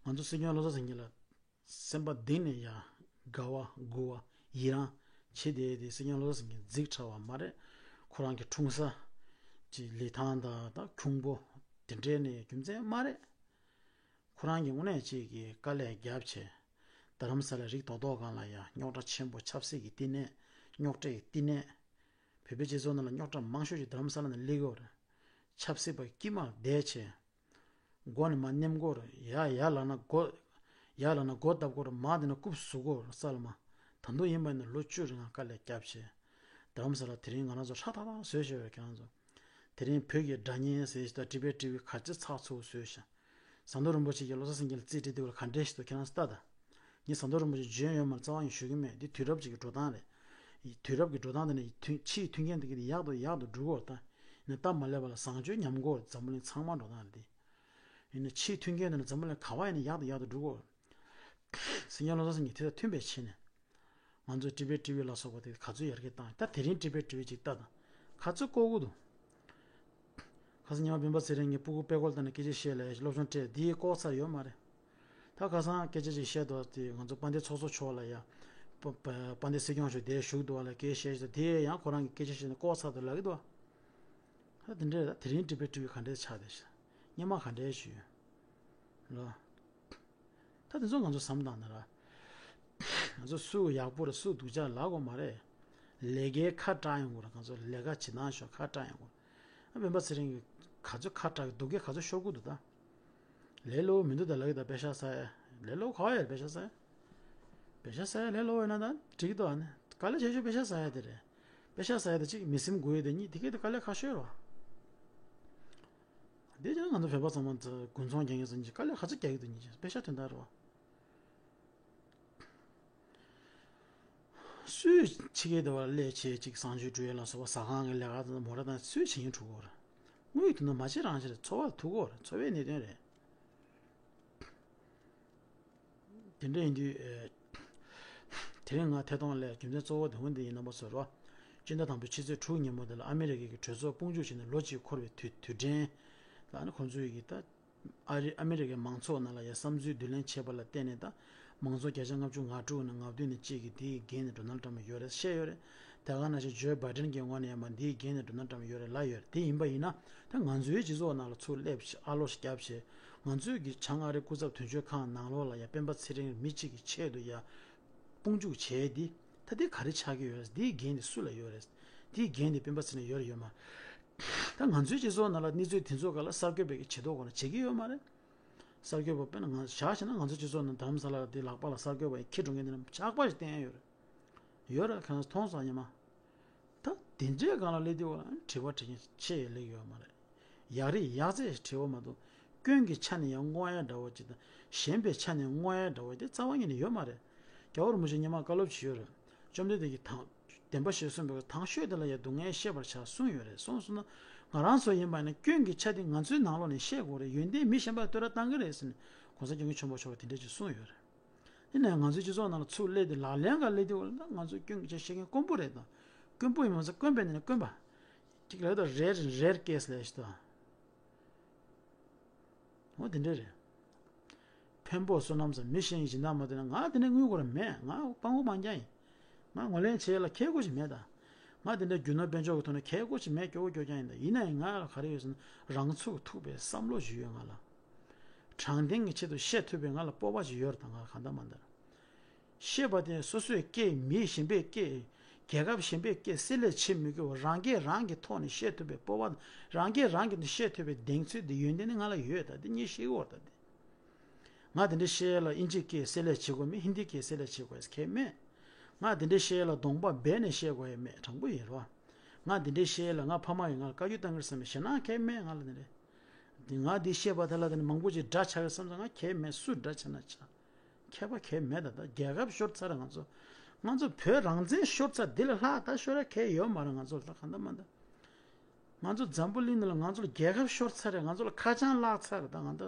ང་ཚོ་སྲིད་སྐྱོང་བློ་བཟང་སེང་གེ་ལ། སེམས་པ་གཏིང་ནས་ཡ། དགའ་བ་མགུ་བ་ཡི་རང་བྱེད་བསྡད་དེ་སྲིད་སྐྱོང་བློ་བཟང་སེང་གེ་རྫིག་ཕྲ་བ་མ་རེད། ཁོ་རང་གི་འཁྲུངས་ས་ཀྱི་ལི་ཐང་དང་ད་ཁྱུང་པོ་དེ་འདྲའི་ནས་རྒྱུ་མཚན་མ་རེད། ཁོ་རང་གི་དངོས་གནས་ཅིག་གི་དཀའ་ལས་བརྒྱབ་བྱས། རྡ་རམ་ས་ལའི་རིགས་རྡོག་རྡོག་སྒང་ལ་ཡ་རྙོག་དྲ་ཆེན་པོ་ཆབ་སྲིད་ཀྱི་བསྟི་གནས། རྙོག་དྲ་ཡི་བསྟི་གནས། བོད་པའི་སྤྱི་ཚོགས་ནང་ལ་རྙོག་དྲ་མང་ཤོས་ཅིག་རྡ་རམ་ས་ལ་ནས་སླེབས་ཡོད་རེད། ཆབ་སྲིད་པ་དཀྱིལ་མར་བསྡད་བྱས། མགོ་ནས་མར་མནན་སྐོར་ཡ་ཡ་ལ་ན་མགོ། ཡ་ལ་ན་མགོ་བརྡབ་སྐོར་མ་དེ་ན་རྐུབ་ཟུག་སྐོར་ས་ལ་མ། ད་དུང་ཡིན་པ་ཡིན་ན་ལོ་བཅུ་རིང་ང་དཀའ་ལས་བརྒྱབ་བྱས། རྡ་རམ་ས་ལ་དེ་རིང་ང་རང་ཚོ་ཧྲ་ཐག་ཐག་བཟོས་བཞག་ཡོད་ཁྱེད་རང་ཚོ། དེ་རིང་བོད་ཀྱི་སྒྲ་སྙན་ཟེར་ཞིག་དང་ཊི་བེཊ་ཊི་ཝི་ག་ཚོད་ཚགས་ཚུད་བཟོས་ཤག་ཟམ་གདོང་རིན་པོ་ཆེ་གིས་བློ་བཟང་སེང་གེ་ལ་རྩིས་སྤྲད་དུས་ལ་ག་འདྲས་ཞིག་འདུག་ཁྱེད་རང་ཚོ་ལྟ་དང་། ངས་ཟམ་གདོང་རིན་པོ་ཆེ་འཇོན་ཡོད་མ་རེད་རྩ་བ་ཡང་ཞུ་གི་མེད། འདི་དུས་རབས་ཅིག་གི་འགྲོ་སྟངས་རེད། དུས་རབས་ཀྱི་འགྲོ་སྟངས་དེ་ནི་ཐུན་ཕྱིའི་མཐུན་རྐྱེན་དེ་གི་ཡག་ཏུ་ཡག་ཏུ་འགྲོ་གི་ཡོད་རེད་ད། ཡིན་ན་སྟབས་མ་ལེགས་པ་ལ་བཟང་སྤྱོད་ཉམས་དགོས་རེད། འཛམ་བུ་གླིང་ཚང་མ་འགྲོ་སྟངས་རེད་དེ། ཡིན་ན་ཕྱིའི་མཐུན་རྐྱེན་དེ་ནི་འཛམ་བུ་གླིང་ག་བ་ཡིན་ན་ཡག་ཏུ་ཡག་ཏུ་འགྲོ་གི་ཡོད་རེད། སྲིད་སྐྱོང་བློ་བཟང་སེང་གེ་དེ་དང་མཐུན་པའི་ཆེད་ནས། ང་ཚོས་ཊི་བེཊ་ཊི་ཝི་ལ་སོགས་པ་དེ་ག་ཚོད་ཡར་རྒྱས་བཏང་ད་དེ་རིང་ཊི་བེཊ་ཊི་ཝི་ཅིག་ལྟ་དང་། ག་ཚོད་བཀོག་གི་འདུག་ཁ་སང་ཉི་མ་སྤེན་པ་ཚེ་རིང་གིས་སྤུ་གུ་དཔེ་ཁུལ་དང་ནས་སྐད་ཆ་བཤད་ལ་སློབ་སྦྱོང་སྤྲད་དེའི་བཀོག་ཚར་ཡོད་མ་རེད། ད་ཁ་སང་སྐད་ཆ་ཅིག་བཤད་འདུག་དེ་ང་ཚོ་དཔལ་ལྡན་ཚོགས་གཙོ་མཆོག་ལ་ཡ། དཔལ་ལྡན་སྲིད་སྐྱོང་མཆོག་དེར་བཞུགས་འདུག་བ་ལ་སྐད་བཤད་ཞིག་དེ་ཡང་ཁོ་རང་གི་སྐད་ཆ་བཤད་ནས་བཀོག་ཚར་འདུག་ལབ་ཀྱི་འདུག་ད་དེ་འདྲས་ད་དེ་རིང་ཊི་བེཊ་ཊི་ཝི་ག་འདྲས་ཆགས་བསྡད་ཤག་སྔོན་མ་ག་འདྲས་ཞུས་ཡོད། ལོ། ད་དེ་ཚོ་ང་ཚོ་བསམ་བཏང་ན་ར། ང་ཚོ་སུ་ཡག་པོ་རེད་སུ་སྡུག་ཅག་ལབ་དགོས་མ་རེད། ལས་ཀའི་ཁ་བཀྲལ་ཡོང་དགོས་རེད། ང་ཚོ་ལས་ཀ་བྱེད་སྟངས་ཤོག་ཁ་བཀྲལ་ཡོང་དགོས། ཨ་སྤེན་པ་ཚེ་རིང་གིས་ག་ཚོད་ཁ་བཀྲལ་གི་སྡུག་སྐད་ག་ཚོད་ཤོར་གི་འདུག་ད། ལས་སླ་པོ་མི་འདུག་ད་ལབ་ཀྱི་ད་པེ་ཤག་ཟ་ཡ། ལས་སླ་པོ་ག་བ་ཡོད་པེ་ཤག་ཟ་ཡ། པེ་ཤག་ཟ་ཡ་ལས་སླ་པོ་ཡོད་ན་ད་འགྲིག་གི་འདུག་ཨ་ནི་དཀའ་ལས་ཆེ་ཤོས་པེ་ཤག་ཟ་ཡ་དེ་རེད། པེ་ཤག་ཟ་ཡ་དེ་གཅིག། མི་སེམས་འགུལ་ཡ་དེ་གཉིས། དེ་གས་དེ་དཀའ་ལས་ཁག་ཤོས་རེད་བ། དེ་ཅང་ང་ཚོ་བོད་པ་ཚང་མ་དགུན་ཚོང་རྒྱག་མཁན་ཚོ་གཉིས་དཀའ་ལས་ག་ཚོད་རྒྱག་གི་འདུག་གཉིས་པེ་ཤག་དོན་དག་རེད་བ། སུས་ཕྱི་རྒྱལ་དུ་བ་སླེབས་བྱས་ཅིག་གསང་སྤྱོད་འགྲོ་ཡ་ལ་སོགས་པ་ཟ་ཁང་གི་ལས་ཀ་དང་མོ་ར་དང་སུས་བྱེད་ཀྱིན་འགྲོ་གི་ཡོད་རེད། དངུལ་དེ་ནི་མ་བྱེད་རང་བྱེད་རེད། འཚོ་བ་ཐུག་གི་ཡོད་རེད། འཚོ་བའི་གནད་དོན་རེད། དེ་འདྲ་ཡིན་དུས། ཨེ། དེ་རིང་ང་ཐད་གཏོང་སླེབས་རྒྱུ་མཚན་གཙོ་བོ་དེ་འོ་འདི་ཡིན། རྣམ་པ་ཚོ་རོ། སྤྱི་ཟླ་དང་པོའི་ཕྱི་ཚེས་དྲུག་ཉིན་མོ་དེ་ལ་ཨ་མི་རི་ཀའི་གི་གྲོས་ཚོགས་དཔུང་འཇུག་བྱས་ནས་ལོ་གཅིག་འཁོར་བའི་དུས་དུས་དྲན་ལ་ནི་ཁོང་ཚོའི་གི་ད་ཨ་རི་ཨ་མི་རི་ཀའི་མང་ཚོགས་ནང་ལ་ཡ་བསམ་ཚུལ་བསྡུ་ལེན་བྱས་པ་ལ་བརྟེན་ནས། ད་མང་ཚོགས་བརྒྱ་ཆ་ལྔ་བཅུ་ང་དྲུག་ནས་ང་བདུན་ནས་གཅིག་གིས་འདིའི་འགན་ནི་ཌོ་ནལ་ཊམ་ཡོད་རེད་བཤད་ཡོད་རེད། དེ་ག་ནང་བཞིན་ཇོ་བྷའི་ཌེན་གྱི་ངོས་ནས་ཡང་མ་འདིའི་འགན་ནི་ཌོ་ནལ་ཊམ་ཡོད་རེད་ལབ་ཡོད་རེད། དེ་ཡིན་པ་ཡིན་ན་ད་ང་ཚོའི་སྤྱི་ཚོགས་ནང་ལ་ཚུར་སླེབས་བྱས་ཨ་ལོ་ཞིག་བརྒྱབ་བྱས། ང་ཚོའི་གི་བྱང་ཨ་རི་སྐུ་ཚབ་དོན་གཅོད་ཁང་ནང་ལོགས་ལ་ཡ་སྤེན་པ་ཚེ་རིང་མི་གཅིག་གི་ཆེད་དུ་ཡ་དཔུང་འཇུག་བྱས་ཏེ། ད་འདི་ག་རེ་ཆགས་ཀྱི་ཡོད་རེད། འདིའི་འགན་དེ་སུ་ལ་ཡོད་རེད། འདིའི་འགན་དེ་སྤེན་པ་ཚེ་རིང་ཡོད་རེད་ཡོད་མ་རེད། ད་ང་ཚོའི་སྤྱི་ཚོགས་ནང་ལ་གནས་ཚུལ་དེ་ཚོ་ག་ལ་གསར་འགོད་པས་གི་བྱེད་ཐུབ་གོ་ན་བྱེད་ཀྱི་ཡོད་མ་རེད། གསར་འགོད་པ་དཔེར་ན་ང་བཞག་བྱས་ན་ང་ཚོ་སྤྱི་ཚོགས་ནང་རྡ་རམ་ས་ལ་དེ་ལག་པ་ལ་གསར་འགོད་པ་ཡིན་ཁྱི་འགྲོ་མཁན་དེ་ནི་ཇག་པ་ཞིག་བསྟན་ཡོད་རེད། ཡོད་རེད། གང་མཐོང་སོང་ཉི་མ། ད་དེ་འདྲའི་སྒང་ལ་སླེབས་དུས་ལ་དྲི་བ་དྲི་མཁན་ཆེ་ཡང་སླེབས་ཡོད་མ་རེད། ཡག་རེད་ཡག་རྩེད་དྲི་བ་མ་གཏོགས། སྐྱོན་གྱི་ཆ་ནས་ཡང་བསྔོ་ཡ་འདྲ་བོ་ཅིག་དང་ཞན་པའི་ཆ་ནས་བསྔོ་ཡ་འདྲ་བོ་དེ་རྩ་བ་ཉིད་ནས་ཡོད་མ་རེད། རྒྱལ་བ་རིན་པོ་ཆེ་ཉི་མ་བཀའ་སློབ་ཅིག་ཡོད་རེད། བཅོམ་ལྡན་འདས་ཀྱིས་དང་བདེན་པ་བཞི་གསུངས་པའི་དང་ཤོས་དེ་ལ་ཡང་སྡུག་བསྔལ་ཤེས་པར་བྱ་གསུངས་ཡོད་རེད། གསུངས་སོང་ན་ང་རང་ཚོ་ཡིན་པ་ཡིན་ན་སྐྱོན་གྱི་ཆ་དེ་ང་ཚོའི་ནང་ལོགས་ནས་ཤེས་དགོས་རེད། ཡོན་ཏན་མི་གཞན་པར་བསྟོད་ར་བཏང་གི་རེད་ཟེར་ནས་གོང་ས་སྐྱབས་མགོན་ཆེན་པོ་མཆོག་གིས་དེ་འདྲ་ཅིག་གསུངས་ཡོད་རེད། ཡིན་ནའང་ང་ཚོའི་སྤྱི་ཚོགས་ནང་ལ་ཚུར་སླེབས་ཏེ་ལག་ལེན་ག་སླེབས་དུས་ང་ཚོའི་སྐྱོན་གྱི་ཆ་ཤེས་མཁན་དཀོན་པོ་རེད་དང་། དཀོན་པོ་ཡིན་མ་ཚད་དཀོན་པའི་ནང་ནས་དཀོན་པ། གཅིག་ལ་ད་རེར་རེར་ཀེས་ལས་ཤི་ད། འོ་དེ་འདྲ་རེད། འཕན་པོ་བསོད་ནམས་ཟེར་མི་གཞན་གྱི་སྦྱིན་བདག་མ་ཐོན་ན་ང་དེ་འདྲ་དངུལ་སྒོར་མེད། ང་སྤྲང་པོ་མང་རྐྱང་ཡིན། ང་ངོ་ལེན་བྱེད་ཡ་ལ་ཁེ་ཁོ་ཞིག་མེད་ད། ང་དེ་འདྲ་རྒྱུ་ནོར་དཔལ་འབྱོར་གྱི་ཐོག་ནས་ཁེ་ཁོ་ཞིག་མེད། སྐྱོ་བོ་སྐྱོ་རྐྱང་ཡིན་ད། ཡིན་ན་ཡང་ང་ལ་ག་རེ་ཡོད་ཟེར་ན་རང་ཚུགས་ཐུབ་པའི་བསམ་བློ་ཞིག་ཡོད་ང་ལ། དྲང་བདེན་གྱི་ཆེད་དུ་བཤད་ཐུབ་པའི་ང་ལ་སྤོབས་པ་ཞིག་ཡོད་རེད་ད། ང་ལ་གང་ལྟར་མ་ལྟར། བཤད་པ་དེ་སོ་སོས་སྐད་མི་གཞན་པས་སྐད། རྒྱལ་ཁབ་གཞན་པས་སྐད་བསྲེ་ལྷད་བྱེད་མི་དགོས་པར་རང་སྐད་རང་གི་ཐོག་ནས་བཤད་ཐུབ་པའི་སྤོབས་པ་དང་། རང་སྐད་རང་གི་ཐོག་ནས་བཤད་ཐུབ་པའི་གདེང་ཚོད་དེ་ཡོན་ཏན་ནི་ང་ལ་ཡོད་ད། དེ་ངས་ཤེས་ཀྱི་ཡོད་རེད་ད་དེ། ང་དེ་འདྲ་བཤད་ཡ་ལ་དབྱིན་ཇིའི་སྐད་བསྲེ་ལྷད་བྱེད་དགོས་མེད། ཧིན་དིའི་སྐད་བསྲེ་ལྷད་བྱེད་དགོས་ཡ་གལ་མེད། ང་དེ་འདྲ་བཤད་ཡ་ལ་གདོང་པ་སྦས་ནས་བཤད་དགོས་ཡ་མེད། དྲང་པོ་ཡིན་རོ། ང་དེ་འདྲ་བཤད་ཡ་ལ་ང་ཕ་མ་ཡིས་ང་ལ་བཀའ་བཀྱོན་བཏང་གི་རེད་བསམ་པའི་ཞེད་སྣང་གལ་མེད་ང་ལ་དེ་འདྲ། དེ་ང་འདི་བཤད་པ་དེ་ལ་དེ་ནི་མང་པོ་ཅིག་དགྲ་ཆགས་ཀྱི་བསམ་ཙང་ང་གལ་མེད། སུ་དགྲ་ཆགས་ན་ཆགས། ཁྱད་པར་གལ་མེད་ད། ད་རྒྱལ་ཁབ་ཤོར་ཚར་རེད་ང་ཚོ། ང་ཚོ་བོད་རང་བཙན་ཤོར་ཚར། འདི་ལས་ལྷག་ད་ཤོར་ཡ་གལ་ཡོད་མ་རེད་ང་ཚོ་ལ། ད་གང་ལྟར་མ་ལྟར། ང་ཚོ་འཛམ་བུ་གླིང་འདི་ལ་ང་ཚོ་ལ་རྒྱལ་ཁབ་ཤོར་ཚར་རེད། ང་ཚོ་ལ་ཁ་བྱང་བརླག་ཚར་རེད། ད་ང་ད་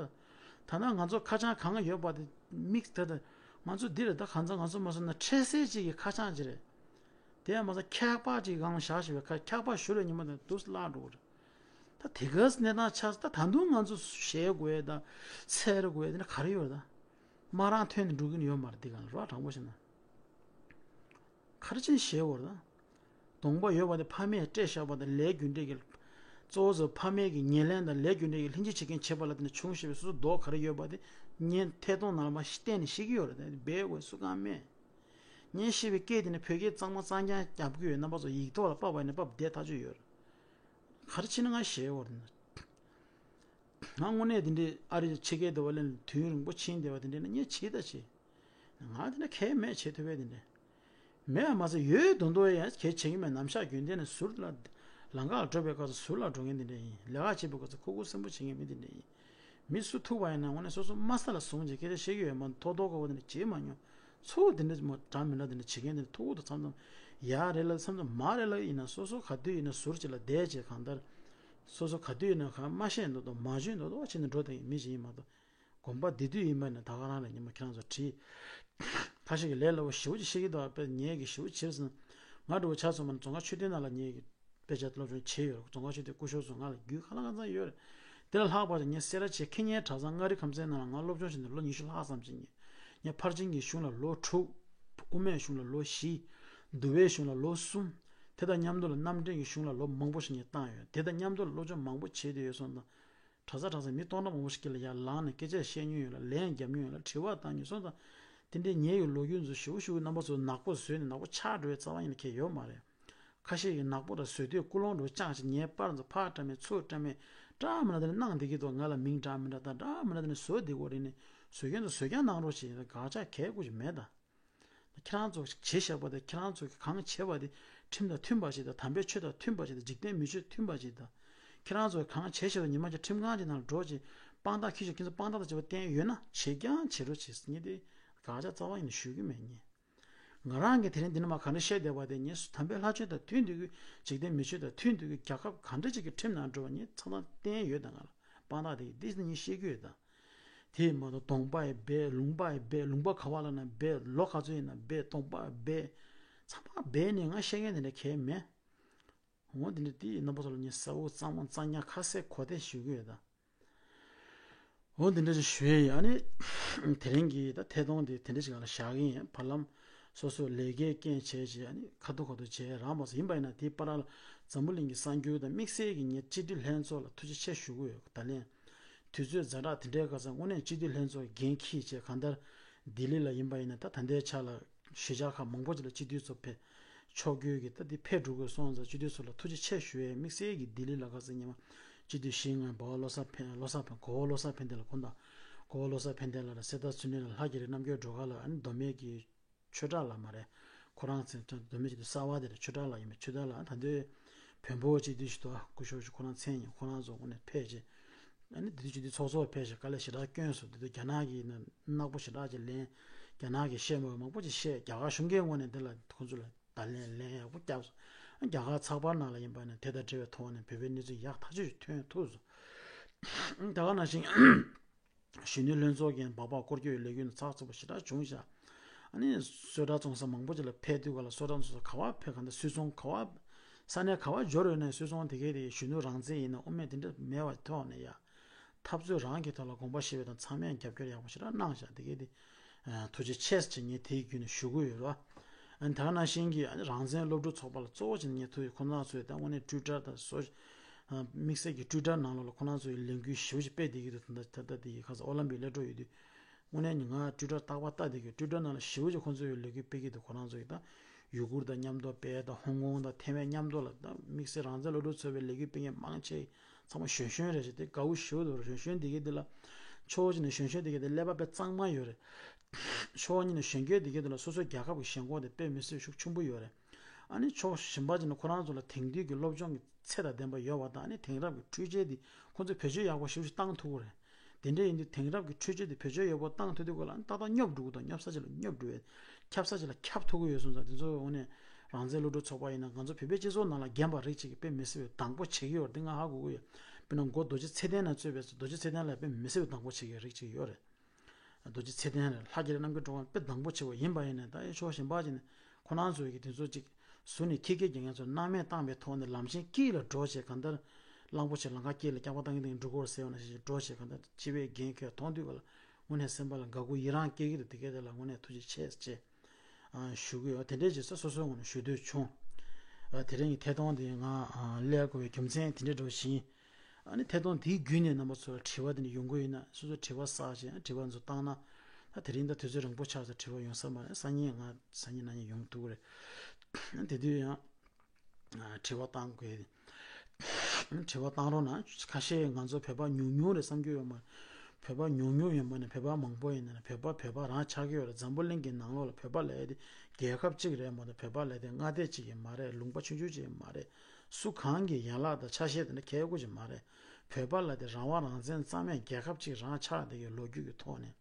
ད་ན་ང་ཚོ་ཁ་བྱང་གང་ཡོད་པ་དེ་དམིགས་དེ་ད་ང་ཚོ་འདི་རེད། ད་གང་ཚ་ང་ཚོ་མ་སོང་ན་འཕྲལ་སེལ་ཅིག་གི་ཁ་བྱང་ཅིག་རེད། དེ་ཡང་མ་ཚད་ཁྱད་པར་ཅིག་སྒང་ལ་བཞག་བཞག་པའི་ཁ་ཁྱད་པར་ཤོར་བའི་ཉི་མ་དེ་འདུག་སེ་བརླག་འགྲོ་གི་རེད། ད་དེ་ག་ས་གནས་སྟངས་ཆགས་ད་ད་དུང་ང་ཚོ་ཞེད་དགོས་ཡ་ད་འཚེར་དགོས་ཡ་དེ་འདྲ་ག་རེ་ཡོད་རེད་ད། མ་རང་ཐོན་ནས་འགྲོ་གི་ཡོད་མ་རེད། འདི་གང་ལ་རོགས་དྲང་པོ་བཤད་ན། ག་རེ་བྱས་ནས་ཞེད་དགོས་རེད་ད། གདོང་པ་ཡོད་པ་དེ་ཕ་མས་སྤྲད་བཞག་པ་དང་ལས་རྒྱུ་འབྲས་ཀྱི། གཙོ་བོ་ཚོ་ཕ་མས་ཀྱི་ཉེར་ལེན་དང་ལས་རྒྱུ་འབྲས་ཀྱི་ལྷན་ཅིག་བྱེད་མཁན་བྱེད་པ་ལ་བརྟེན་ནས་བྱུང་ཞེས་པའི་སོ་སོ་མདོག་ག་རེ་ཡོད་པ་དེ་ངས་ཐད་གཏོང་ནང་ལ་མ་གཏན་ནས་ཤེས་ཀྱི་ཡོད་རེད། དེ་འབད་དགོས་སུ་གང་མེད། ངས་ཤེས་པའི་སྐད་དེ་ནི་བོད་སྐད་གཙང་མ་གཙང་རྐྱང་རྒྱབ་ཀྱི་ཡོད། རྣམ་པ་ཚོ་ཡིག་ཐོག་ལ་ཕབ་པ་ཡིན་ན་ཕབ་བསྡད་ཐག་ཆོད་ཡོད་རེད། ག་རེ་བྱས་ན་ང་ཞེད་དགོས་རེད་ན། ང་དངོས་གནས་དེ་འདྲའི་ཨ་རི་ཕྱི་རྒྱལ་དུ་བ་ལེན་དུས་ཡུན་རིང་པོ་ཕྱིན་བསྡད་པ་དེ་འདྲ་ན་ངས་བྱེད་ད་བྱེད། ང་དེ་འདྲ་གལ་མེད་བྱེད་ཐུབ་པའི་དེ་འདྲ། མེད་པ་མ་ཟད་ཡོད་དོན་དོ་ཡང་གལ་བྱེད་ཀྱི་མེད། ནམ་ཞག་རྒྱུན་ལྡན་ནས་ཟུར་ལ་ལམ་ཁ་ལ་འགྲོ་བའི་སྐབས་སུ་ཟུར་ལ་འགྲོ་མཁན་དེ་འདྲ་ཡིན། ལས་ཀ་བྱེད་པའི་སྐབས་སུ་ཁུག་ཁུག་སེམས་པོ་བྱེད་མཁན་མི་དེ་འདྲ་ཡིན། མི་སུ་ཐུག་པ་ཡིན་ན་དངོས་གནས་སོ་སོ་དམའ་ས་ལ་བཟུང་བྱས་སྐད་ཆ་བཤད་ཀྱི་ཡོད་མ་གཏོགས་ཐོག་ཐོག་ཁ་བོ་དེ་འདྲ་བྱེད་མ་མྱོང་། ཚུར་དེ་འདྲ་མོ་འདྲ་མི་འདྲ་དེ་འདྲ་བྱེད་མཁན་དེ་འདྲ་ཐུག་ཐུག་མཚམས་མཚམས་ཡག་རེད་ལ་མཚམས་མཚམས་མ་རེད་ལ་ཡིན་ན་སོ་སོ་ག་དུས་ཡིན་ན་ཟུར་གཅིག་ལ་བསྡད་བྱས་གང་ལྟར། སོ་སོ་ག་དུས་ཡིན་ན་གང་མ་བཤད་མདོག་མདོག་མ་བརྗོད་མདོག་མདོག་བྱས་ནས་འགྲོ་བསྡད་མཁན་མི་ཞིག་ཡིན་མ་གཏོགས། དགོངས་པ་འདི་དུས་ཡིན་པ་ནི་ད་ག་རང་ལ་ཉི་མ་ཁྱེད་རང་ཚོ་བྲིས། ཁ་ཤས་ཀྱིས་ལས་སླ་པོ་ཞེ་པོ་ཅིག་བཤད་ཀྱི་འདུག་དཔེ་ངས་ཀྱི་ཞེ་པོ་བྱེད་ཟིན། ང་འདྲ་བོ་ཆ་ཚང་མ་ནི་རྫོང་ཁ་ཆོས་སྡེ་ནང་ལ་ངས་ཀྱི་དཔེ་ཆ་སློབ་སྦྱོང་བྱས་ཡོད་རེད། རྫོང་ཁ་ཆོས་སྡེ་སྐུ་ཞབས་ཚོ་ང་ལ་རྒྱུས་ཁ་ལ་ཁ་ཚང་ཡོད་རེད། དེ་ལ་ལྷག་པར་དུ་ངས་སེ་ར་བྱེས་ཁེ་ཉན་གྲྭ་ཚང་མངའ་རིས་ཁམས་ཚན་ནང་ལ་ང་སློབ་སྦྱོང་བྱས་ནས་ལོ་ཉི་ཤུ་ལྷག་ཙམ་ཅིག་ཡིན། ངས་ཕར་ཕྱིན་གྱི་གཞུང་ལ་ལོ་དྲུག་དབུ་མའི་གཞུང་ལ་ལོ་བཞི། འདུལ་བའི་གཞུང་ལ་ལོ་གསུམ། དེ་དང་མཉམ་དུ་ལ་རྣམ་འདྲེན་གྱི་གཞུང་ལ་ལོ་མང་པོ་ཞིག་ངས་བཏང་ཡོད། དེ་དང་མཉམ་དུ་ལ་སློབ་སྦྱོང་མང་པོ་བྱས་བསྡད་ཡོད་སོང་ཙང་། གྲྭ་ས་གྲྭ་ས་མི་སྟོང་ཕྲག་མང་པོ་ཞིག་གིས་ལ་ཡར་ལངས་ནས་སྐད་ཆ་བཤད་མྱོང་ཡོད་ལ་ལན་རྒྱབ་མྱོང་ཡོད་ལ་དྲི་བ་བཏང་མྱོང་སོང་ཙང་། དེ་འདྲའི་ངའི་ལོ་རྒྱུས་ཚོ་ཞུ་ཞུ་རྣམ་པ་ཚོ་ནག་པོ་བཟོས་ནས་ནག་པོ་ཆགས་འགྲོ་བའི་རྩ་བ་ཉིད་ནས་ཁྱད་ཡོད་མ་རེད། ཁ་ཤས་ཀྱིས་ནག་པོ་ར་བཟོས་དུས་ཀུན་སློང་འགྲོ་ཅང་ཞིག་ངའི་པར་ཚོ་ཕར་བཀྲམ་མེད་ཚུར་བཀྲམ་མེད་བཀྲམ་མ་ན་དེ་ནས་གནང་བསྡད་ཀྱི་འདུག་ང་ལ་མིང་འདྲ་མི་འདྲ་དང་འདྲ་མི་འདྲ་དེ་ནས་བཟོ་བསྡད་ཀྱི་ཡོད་རེད། ནས་བཟོ་མཁན་ཚོ་བཟོས་རྐྱང་གནང་རོགས་བྱེད། དགག་བྱ་གལ་དགོས་ཀྱི་མེད་ད། ཁྱེད་རང་ཚོ་བྱས་བཞག་པ་དེ་ཁྱེད་རང་ཚོ་གིས་གང་བྱས་པ་དེ་ ཁྲིམས་དང་མཐུན་པ་ཞིག་དང་། དམ་པའི་ཆོས་དང་མཐུན་པ་ཞིག་དང་། འཇིག་རྟེན་མི་ཆོས་མཐུན་པ་ཞིག་དང་། ཁྱེད་རང་ཚོ་གང་བྱེད་བྱེད་དང་། ཉི་མ་གཅིག་ཁྲིམས་ཁང་གཅིག་ནང་ལ་འགྲོ་ཅིག་དཔང་རྟགས་ཁྱེར་ཅིག་ཁྱེད་ཚོ་དཔང་རྟགས་དང་བཅས་པ་བསྟན་ཡོད་ན་བྱེད་ཀྱང་བྱེད་རོགས་བྱེད་ཟེར། ངས་དེ་དགག་བྱ་རྩ་བ་ཉིད་ནས་ཞུ་གི་མེད། ངས་ང་རང་གིས་དེ་རིང་འདི་ནས་མར་ག་འདྲ་བཤད་བསྡད་པ་དེ། ངས་དམ་པའི་ལྷ་ཆོས་དང་མཐུན་འདུག་གི། འཇིག་རྟེན་མི་ཆོས་དང་མཐུན་འདུག་གི། རྒྱལ་ཁབ་ག་འདྲ་ཅིག་གི་ཁྲིམས་ནང་འགྲོ་བ་ངས་མཚན་རྟགས་བསྟན་ཡོད་ད། ང་ལ་དཔང་རྟགས་དེ་འདི་ནས་ངས་བཤད་ཀྱི་ཡོད་ད། དེ་མ་གཏོགས་གདོང་པ་ཡི་སྦས། ལུང་པ་ཡི་སྦས། ལུང་པ་ག་བ་ལ་ན་སྦས། ལོ་ག་ཚོད་ཡིན་ན་སྦས། གདོང་པ་སྦས། ཚང་མ་སྦས་ནས་ང་བཤད་མཁན་དེ་འདྲ་གང་ཡང་མེད། འོ་དེ་འདྲ་དེ་ཡིན་ན་པ་ཚོ་ལ་ངས་གསལ་པོ་གཙང་མ་གཙང་རྐྱང་ཁ་གསལ་གོ་བདེ་ཞུ་གི་ཡོད་ད། འོ་འདི་འདྲ་ཞིག་ཞུ་ཡས་ཡིན། ཨ་ནི་དེ་རིང་གི་ད་ཐད་གཏོང་དེ་དེ་འདྲ་ཞིག་ལ་བཞག་གི་ཡིན། བར་ལམ་སོ་སོ་ལས་ཀའི་རྐྱེན་བྱས་བྱས། ཨ་ནི་ཁ་ཐུག་ཁ་ཐུག་བྱས་རག་མ་སོང་། ཡིན་པ་ཡིན་ན་དེའི་བར་ལ་འཛམ་བུ་གླིང་གི་གསར་འགྱུར་དང་དམིགས་བསལ་གྱི་ངས་སྤྱི་འཐུས་ལྷན་ཚོགས་ལ་ཐུགས་རྗེ་ཆེ་ཞུ་གི་ཡོད། ད་ལན་དུས་ཚོད་ཛ་དྲག་དེ་འདྲའི་སྐབས་སུ་དངོས་གནས་སྤྱི་འཐུས་ལྷན་ཚོགས་འགན་འཁྱེར་བྱས། གང་ལྟར་ལྡི་ལི་ལ་ཡིན་པ་ཡིན་ན། ད་ད་ལྟའི་ཆ་ལ་གཞིས་ཆགས་ཁག་མང་པོ་ཅིག་ལ་སྤྱི་འཐུས་ཚོ་ཕེབས། ཕྱོགས་བསྐྱོད་ཀྱིས་ད་འདི་ཕེབས་འགྲོ་དགོས་སོང་ཙང་། སྤྱི་འཐུས་ཚོ་ལ་ཐུགས་རྗེ་ཆེ་ཞུ་ཡས། དམིགས་བསལ་གྱི་ལྡི་ལི་ལ་ཁ་སང་ཉི་མ་སྤྱི་འཐུས་ཞིག་ང་འབའ་བ་བློ་བཟང་ཕན། བློ་བཟང་ཕན། གོ་བ་བློ་བཟང་ཕན་བདེ་ལགས། དགོངས་དག། གོ་བ་བློ་བཟང་ཕན་བདེ་ལགས་དང་། གསེར་རྟ་ཚུལ་གནས་ལགས། ལྷ་རྒྱ་རི་རྣམ་རྒྱལ་སྒྲོལ་དཀར་ལགས། ཨ་ནི་མདོ་སྨད་ཀྱི་ཆོས་གྲགས་ལགས་མ་རེད། ཁོ་རང་མཚན་མདོ་སྨད་སྤྱི་འཐུས་གསར་པ་དེ་རེད། ཆོས་གྲགས་ལགས་ཡིན་པས། ཆོས་གྲགས་ལགས་ད་ལྟའི་བོན་པོ་སྤྱི་འཐུས་ཤིག་འདུག་ཨ། སྐུ་ཞབས་ཤིག་ཁོ་རང་མཚན་ཡིན། ཁོ་རང་ཚོ་དངོས་གནས་ཕེབས་བྱས། ཨ་ནི་དེ་དུས་སྤྱི་འཐུས་ཚོགས་གཙོ་ཕེབས་བྱས་དཀའ་ལས་ཞེ་དྲག་བསྐྱོན་སོང་། དེ་དུས་རྒྱ་ནག་གིས་ནག་པོ་ཞེ་དྲག་ཅིག་ལན། རྒྱ་ནག་གིས་བཤད་མ་དགོས་མང་པོ་ཅིག་བཤད། རྒྱ་གར་གཞུང་གིས་དངོས་གནས་འདི་ལ་ཁོ་ཚོ་ལ་ད་ལན་ལན་ཡག་པོ་བརྒྱབ་སོང་། རྒྱ་གར་ཚགས་པར་ནང་ལ་ཡིན་པ་ནས་དེ་དང་འབྲེལ་བའི་ཐོག་ནས་བོད་པའི་གནས་ཚུལ་ཡག་ཐག་ཆོད་ཅིག་ཐོན་ཐུབ་སོང་། ད་ག་ནང་བཞིན་གཞོན་ནུ་ལྷན་ཚོགས་ཀྱིས་སྦག་སྦག་སྐོར་སྐྱོད་ལས་འགུལ་ནི་ཚགས་ཚུད་པོ་ཞེ་དྲག་བྱུང་ཤག། ཨ་ནི་སོ་ཊར་བཙོང་ས་མང་པོ་ཅིག་ལ་ཕེབས་དུས་ག་ལ། སོ་ཊར་བཙོང་ས་ག་བ་ཕེབས། གང་ལྟར་སུད་ཚོང་ག་བ་ས་གནས་ག་བ་འབྱོར་ཡོད་ན། སུད་ཚོང་དེ་གའི་དེ་གཞོན་ནུ་རང་བཙན་ཡིན་ན་དབུ་མེད་དེ་འདྲ་མེད་པའི་ཐོག་ནས་ཡ། འཐབ་རྩོད་རང་གི་ཐོག་ལ་དགོངས་པ་བཞེས་པ་དང་། ཚང་མས་རྒྱབ་སྐྱོར་ཡག་པོ་ཞེ་དྲག་གནང་ཤག། དེ་གའི་དེ་ཐུགས་རྗེ་ཆེ་ཟེར་ངས་དེའི་བརྒྱུད་ནས་ཞུ་གི་ཡོད་རེད་བ། ཨ་ནི་ད་ག་ནང་བཞིན་གྱི་ཨ་ནི་རང་བཙན་སློབ་ཕྲུག་ཚོགས་པ་ལ་གཙོ་བོ་བྱས་ནས་ངས་ཐུགས་ཡོད། ཁོ་རང་ཚོས་ད་དངོས་གནས་ཊུའི་ཊར་དང་སོ། ཨ་དམིགས་བསལ་གྱི་ཊུའི་ཊར་ནང་ལོགས་ལ་ཁོ་རང་ཚོས་ལས་འགུལ་ཞེ་པོ་ཅིག་སྤེལ་བསྡད་ཀྱི་འདུག། ད་ད་ད་ལྟ་དེ་ག་ས་ཨོ་ལམ་པིག་སླེབས་འགྲོ་ཡོད་དུས། དངོས་གནས་ང་ཊུའི་ཊར་རྟག་པར་ལྟ་བསྡད་ཀྱི། ཊུའི་ཊར་ནང་ལ་ཞེ་པོ་ཅིག་ཁོ་ཚོས་ལས་འགུལ་སྤེལ་གྱི་འདུག། ཁོ་རང་ཚོ་ཡིས་ད་ཡུ་གུར་དང་མཉམ་དུ་སྤེལ་དང་། ཧོང་ཀོང་དང་ཐེ་ཝན་མཉམ་དུ་ལ། ད་དམིགས་བསལ་རང་བཙན་སློབ་ཕྲུག་ཚོགས་པའི་ལས་འགུལ་སྤེལ་མཁན་མང་ཆེ་ཚང་མ་གཞོན་གཞོན་རེད་ཤག། དེ་དགའ་པོ་ཞེ་པོ་འདུག། གཞོན་གཞོན་དེ་གའི་དེ་ལ། ཕྱོགས་གཅིག་ནས་གཞོན་གཞོན་དེ་གའི་དེ་ཀླད་པ་དཔེ་གཙང་མ་ཡོད་རེད། ཕྱོགས་གཉིས་ནས་གཞོན་སྐྱེས་དེ་གའི་དེ་ལ་སོ་སོའི་རྒྱལ་ཁབ་ཀྱི་ཞེན་ཁོག་དེ་དཔེ་མི་སྲིད་ཤུགས་ཆེན་པོ་ཡོད་རེད། ཨ་ནི་ཕྱོགས་གཞན་པ་ཅིག་ནས་ཁོ་རང་ཚོ་ལ་དེང་དུས་ཀྱི་སློབ་སྦྱོང་གི་ཚད་དང་ལྡན་པ་ཡོད་པ་དང་། ཨ་ནི་དེང་རབས་ཀྱི་འཕྲུལ་ཆས་དེ་ཁོ་ཚོས་བེད་སྤྱོད་ཡག་པོ་ཞེ་པོ་ཞིག་བཏང་ཐུབ་ཀྱི་རེད། དེ་འདྲ་ཡིན་དུས་དེང་རབས་ཀྱི་འཕྲུལ་ཆས་དེ་བེད་སྤྱོད་ཡག་པོ་བཏང་ཐུབ་དུས་སྒང་ལ། ཨ་ནི་ཏག་ཏག་སྙོབ་འགྲོ་གི་འདུག། སྙོབ་ས་ཅིག་ལ་སྙོབ་འགྲོ་བས། ཁྱབ་ས་ཅིག་ལ་ཁྱབ་ཐུབ་ཀྱི་ཡོད་སོང་ཙང་། དེ་ཚོ་དངོས་གནས་རང་བཙན་སློབ་ཕྲུག་ཚོགས་པ་ཡིན་ན། ང་ཚོ་བོད་པའི་སྤྱི་ཚོགས་ནང་ལ་རྒན་པ་རིགས་གཅིག་གིས་དཔེ་མི་སྲིད་པའི་སྡང་པོ་བྱེད་ཀྱི་ཡོད་རེད། འདི་ང་ཧ་གོ་གི་ཡོད། དཔེར་ན་མགོ་རྡོ་རྗེ་ཚེ་བརྟན་ལ་གཙོས་པའི། རྡོ་རྗེ་ཚེ་བརྟན་ལ་དཔེ་མི་སྲིད་པའི་སྡང་པོ་བྱེད་ཀྱི་རིགས་གཅིག་ཡོད་རེད། རྡོ་རྗེ་ཚེ་བརྟན་རེད། ལྷ་རྒྱ་རི་རྣམ་རྒྱལ་སྒྲོལ་དཀར་དཔེ་སྡང་པོ་ཆེ་བ་ཡིན་པ་ཡིན་ནའི། ད་ཨེ་ཕྱོགས་གཞན་པ་ཅིག་ནས་ཁོ་རང་ཚོ་གིས་དེ་ཚོ་ཅིག་ཟུར་ནས་ཁྱི་སྐད་རྒྱག་མཁན་ཚོ་སྣང་མེད་བཏང་བའི་ཐོག་ནས་ལམ་ཆེན་དཀྱིལ་ལ་འགྲོ་བྱས། གང་ལྟར་གླང་པོ་ཆེ་ལམ་ཁ་དཀྱིལ་ལ་སྐྱག་པ་བཏང་གིན་བཏང་གིན་འགྲོ་གི་ཡོད་རེད་ཟེར་བ་ནང་བཞིན་འགྲོ་བྱས། གང་ལྟར་སྤྱི་པའི་འགན་འཁྱེར་མཐོང་དུས་སྒང་ལ་དངོས་གནས་སེམས་པ་ལ་དགའ་མགུ་ཡི་རངས་སྐྱེ་གི་འདུག། དེ་གའི་དེ་ལ་དངོས་གནས་ཐུགས་རྗེ་ཆེ་ཟེར་བྱས། ཨ་ཞུ་གི་ཡོད། དེ་འདྲའི་རྗེས་སུ་སོ་སོའི་ངོས་ནས་ཞུ་འདོད་བྱུང་། ཨ་དེ་རིང་གི་ཐད་གཏོང་དེ་ང་ཨ་སླེབས་དགོས་པའི་རྒྱུ་མཚན་དེ་འདྲ་འདྲ་བོ་ཞིག་ཡིན། ཨ་ནི་ཐད་གཏོང་དེའི་བརྒྱུད་ནས་རྣམ་པ་ཚོ་ལ་དྲི་བ་དེ་འདྲ་ཡོང་གི་ཡོད་ན། སོ་སོས་དྲི་བ་བསགས་བྱས་དྲི་བ་ཚོ་བཏང་ན། ད་དེ་རིང་ད་དུས་ཚོད་རིང་པོ་ཆགས་སོང་། དྲི་བ་ཡོང་ས་མ་རེད། སང་ཉིན་ང་སང་ཉིན་གནངས་ཉིན་ཡོང་གི་འདུག་གི་རེད། དེ་དུས་ཡང་ཨ་དྲི་བ་བཏང་དགོས། དྲི་བ་བཏང་རོགས་གནང་། ཁ་ཤས་ང་ཚོ་བོད་པ་ཉུང་ཉུང་རེད་བསམ་གྱི་ཡོད་མ་རེད། བོད་པ་ཉུང་ཉུང་ཡིན་པ་ནས་བོད་པ་མང་པོ་ཡིན་ན་ནི་བོད་པ་བོད་པ་རང་ཆགས་ཀྱི་ཡོད་རེད། འཛམ་བུ་གླིང་གི་ནང་ལོགས་ལ་བོད་པ་ལབ་ཡ་དེ་རྒྱལ་ཁབ་གཅིག་རེད་མ་གཏོགས། བོད་པ་ལབ་ཡ་དེ་མངའ་སྡེ་གཅིག་ཡང་མ་རེད། ལུང་པ་ཆུང་ཆུང་གཅིག་ཡང་མ་རེད། སུ་གང་གི་ཡན་ལག་དང་ཆ་ཤས་དེ་འདྲ་ཁྱད་དགོས་ཀྱི་མ་རེད། བོད་པ་ལབ་དེ་རང་དབང་རང་བཙན་གཙང་མའི་རྒྱལ་ཁབ་ཅིག་རང་ཆགས་བསྡད་ཀྱི་ལོ་རྒྱུས་ཀྱི་ཐོག་ནས་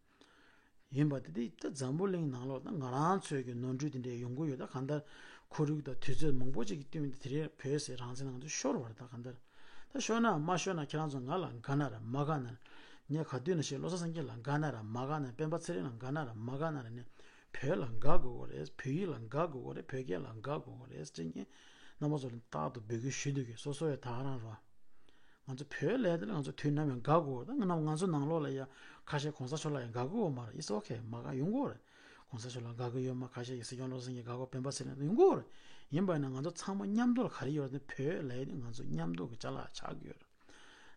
ཡིན་པ་དེ། དེ་ད་འཛམ་བུ་གླིང་ནང་ལོགས་ད་ང་རང་ཚོའི་གི་ནོར་འཁྲུལ་དེ་འདྲ་ཡོང་གི་ཡོད། ད་གང་ལྟར་ཁོར་ཡུག་དང་དུས་ཚོད་མང་པོ་ཅིག་གི་བསྟུན་ཏེ་དེ་རིང་བོད་ཟེར་རང་བཙན་ནང་དུ་ཤོར་བ་རེད། ད་གང་ལྟར་ད་ཤོར་ན་མ་ཤོར་ན་ཁྱེད་རང་ཚོ་ང་ལ་དགའ་ན་ར་མ་དགའ་ན་ར། ངས་ག་དུས་ནང་བཞིན་བློ་བཟང་སེང་གེ་ལ་དགའ་ན་ར་མ་དགའ་ན་ར། སྤེན་པ་ཚེ་རིང་ལ་དགའ་ན་ར་མ་དགའ་ན་ར་ནས། བོད་ལ་དགའ་དགོས་ཀྱི་རེད། བོད་ཡིག་ལ་དགའ་དགོས་ཀྱི་རེད། བོད་སྐད་ལ་དགའ་དགོས་ཀྱི་རེད་ཟེར་ངས་རྣམ་པ་ཚོ་ལ་རྟག་ཏུ་འབོད་སྐུལ་ཞུ་འདོད་ཀྱི། སོ་སོ་ཡང་དགའ་རང་རོགས། ང་ཚོ་བོད་ལབ་དེ་ལ་ང་ཚོ་དུས་ནམ་ཡང་དགའ་དགོས། ད་ང་ང་ཚོ་ནང་ལོགས་ལ་ཡང་ཁ་ཤས་གོང་ས་མཆོག་ལ་ཡང་དགའ་དགོས་མ་རེད། It's okay། མ་དགའ་ཡོང་གི་རེད། གོང་ས་མཆོག་ལ་དགའ་གི་ཡོད་མ། ཁ་ཤས་ཀྱིས་སྲིད་སྐྱོང་བློ་བཟང་སེང་གེ་དགའ་དགོས། སྤེན་པ་ཚེ་རིང་ཡོང་གི་རེད། ཡིན་པ་ཡིན་ན་ང་ཚོ་ཚང་མ་མཉམ་དུ་ལ་ག་རེ་ཡོད་རེད། བོད་ལབ་ཡ་དེ་ང་ཚོ་མཉམ་དུ་གི་ཅ་ལག་ཆགས་ཀྱི་ཡོད་རེད།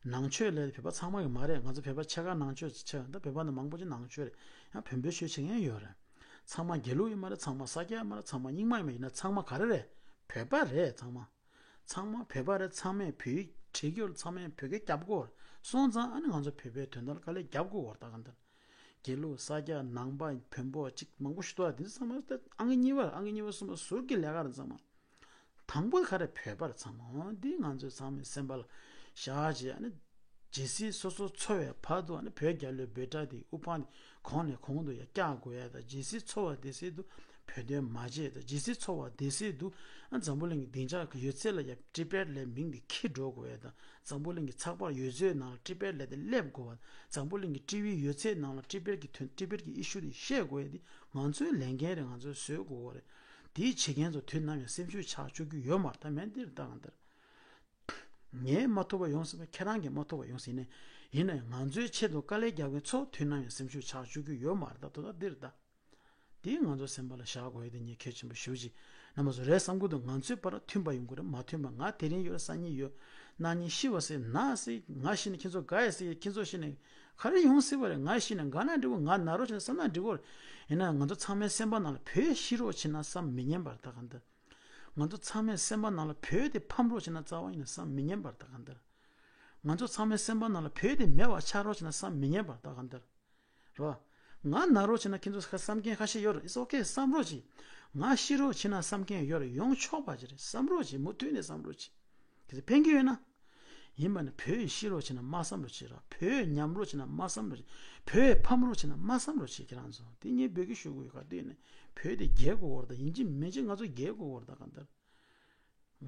ནང་ཆོས་ལབ་ཡ་དེ་བོད་པ་ཚང་མ་གི་མ་རེད། ང་ཚོ་བོད་པ་ཕྱེད་ཀ་ནང་ཆོས་ཆགས། ད་བོད་པ་ནི་མང་པོ་ཅིག་ནང་ཆོས་རེད། ཡང་བོན་པོའི་ཆོས་བྱེད་མཁན་ཡོད་རེད། ཚང་མ་དགེ་ལུགས་ཡིན་མ་རེད། ཚང་མ་ས་སྐྱ་ཡིན་མ་རེད། ཚང་མ་རྙིང་མ་ཡིན་མ་རེད། ཡིན་ན་ཚང་མ་ག་རེ་རེད། བོད་པ་རེད་ཚང་མ། ཚང་མ་བོད་པ་རེད། ཚང་མས་བོད་ཡིག་བྲིས་ཀྱི་ཡོད་རེད། ཚང་མས་བོད་སྐད་རྒྱབ་དགོས་རེད། སོང་ཙང་ཨ་ནི་ང་ཚོ་བོད་པའི་དོན་དག་ལ་དཀའ་ལས་རྒྱབ་དགོས་རེད། ད་ག་འདིར་དགེ་ལུགས་ས་སྐྱ་ནང་པ་བོན་པོ་ཅིག་མང་པོ་ཞིག་འདུག་ཨ། འདི་ཚང་མ་ད་ཨང་ཀི་གཉིས་པ་ཨང་ཀི་གཉིས་པ་གསུམ་པ་ཟུར་གྱི་ལས་ཀ་རེད་ཚང་མ། དང་པོ་ག་རེ་བོད་པར་ཚང་མ་འོང་འདི་ང་ཚོའི་ཚང་མའི་སེམས་པ་ལ་བཞག་བྱས་ཨ་ནི་ཇི་སྲིད་སོ་སོ་འཚོ་བའི་བར་དུ་ཨ་ནི་བོད་རྒྱལ་ལོའི་འབོད་སྒྲ་དེ་དབུ་འཕང་དེ་གོང་ནས་གོང་དུ་ཡར་བཀྱག་དགོས་ཡ་དང་ཇི་སྲིད་འཚོ་བ་དེ་སྲིད་དུ་བོད་དོན་མ་བྱེད་དང་ཇི་སྲིད་འཚོ་བ་དེ་སྲིད་དུ་ཨ་འཛམ་བུ་གླིང་གི་སྡིངས་ཆ་ཡོད་ཚད་ལ་ཡ་ཊི་བེཊ་ལས་མིང་དེ་འཁྱེར་འགྲོ་དགོས་ཡ་དང་འཛམ་བུ་གླིང་གི་ཚགས་པར་ཡོད་ཚད་ནང་ལ་ཊི་བེཊ་ལས་དེ་སླེབས་དགོས་པ་འཛམ་བུ་གླིང་གི་ཊི་བི་ཡོད་ཚད་ནང་ལ་ཊི་བེཊ་ཀྱི་དོན་ཊི་བེཊ་ཀྱི་ཨི་ཤུ་དེ་བཤད་དགོས་ཡ་དེ་ང་ཚོའི་ལས་འགན་རེད། ང་ཚོའི་བཟོས་དགོས་པ་རེད། དེའི་བྱེད་མཁན་ཚོ་དུས་ནམ་ཡང་སེམས་ཤུགས་ཆག་བཅུག་རྒྱུ་ཡོད་མ་རེད། ད་མེད་འདིར་ད་གང་ལྟར། ངས་མ་ཐུབ་པ་ཡོང་སྲིད་པ་ཁྱེད་རང་གིས་མ་ཐུབ་པ་ཡོང་སྲིད་ནས་ཡིན་ན་ཡང་ང་ཚོའི་ཆེད་དུ་དཀའ་ལས་རྒྱག་མཁན་ཚོ་དུས་ནམ་ཡང་སེམས་ཤུགས་ཆག་བཅུག་རྒྱུ་ཡོད་མ་རེད། ད་དོ་ད་འདིར་ད། དེ་ང་ཚོ་སེམས་པ་ལ་བཞག་དགོས་ཡ་དེ་ངས་གལ་ཆེན་པོ་ཞུ་ཅིག་རྣམ་པ་ཚོ་རེད་བསམ་གི་འདུག་ང་ཚོའི་བར་མཐུན་པ་ཡོང་གི་རེད། མ་མཐུན་པ་ང་དེ་རིང་ཡོད་རེད། སང་ཉིན་ཡོད། གནངས་ཉིན་ཤི་བ་ཟེར་ན་ཟེར་ང་ཤི་ན་ཁྱེད་ཚོ་དགའ་ཡ་ཟེར་ཁྱེད་ཚོ་ཤི་ན་ག་རེ་ཡོང་སྲིད་པ་རེད། ང་ཤི་ན་དགའ་ན་འགྲིག་གོ་ང་ན་རོགས་བྱས་ན་བསམ་ན་འགྲིག་གོ་ཡིན་ན་ང་ཚོ་ཚང་མའི་སེམས་པ་ནང་ལ་བོད་ཤི་རོགས་བྱེད་ན་བསམ་མི་ཉན་པར་ད་གང་ལྟར། ང་ཚོ་ཚང་མའི་སེམས་པ་ནང་ལ་བོད་དེ་ཕམ་རོགས་བྱེད་ན་རྩ་བ་ཡིན་ན་བསམ་མི་ཉན་པར་ད་གང་ལྟར། ང་ཚོ་ཚང་མའི་སེམས་པ་ནང་ལ་བོད་དེ་མེད་པ་ཆགས་རོགས་བྱེད་ན་བསམ་མི་ཉན་པར་ད་གང་ལྟར། རོ། ང་ན་རོགས་བྱེད་ན་ཁྱེད་ཚོ་བསམ་མཁན་ཁ་ཤས་ཡོད་རེད། It's okay བསམ་རོགས་བྱེད། ང་ཤི་རོགས་བྱེད་ན་བསམ་མཁན་ཡོད་རེད། ཡོང་ཆོག་པ་ཅིག་རེད། བསམ་རོགས་བྱེད། མུ་མཐུད་ནས་བསམ་རོགས་བྱེད། གལ་སྲིད་ཕན་གྱི་ཡོད་ན། ཡིན་པ་ནི་བོད་ཡིས་ཤི་རོགས་བྱེད་ན་མ་བསམ་རོགས་བྱེད་ར། བོད་ཉམས་རོགས་བྱེད་ན་མ་བསམ་རོགས་བྱེད། བོད་ཕམ་རོགས་བྱེད་ན་མ་བསམ་རོགས་བྱེད། ཁྱེད་རང་ཚོ་དེ་ངས་འབོད་སྐུལ་ཞུ་དགོས་ཡོད། ག་དུས་ནས་བོད་དེ་རྒྱལ་དགོས་བར་དང་ཡིན་གཅིག་མིན་གཅིག་ང་ཚོ་རྒྱལ་དགོས་བར་དང་གང་ལྟར།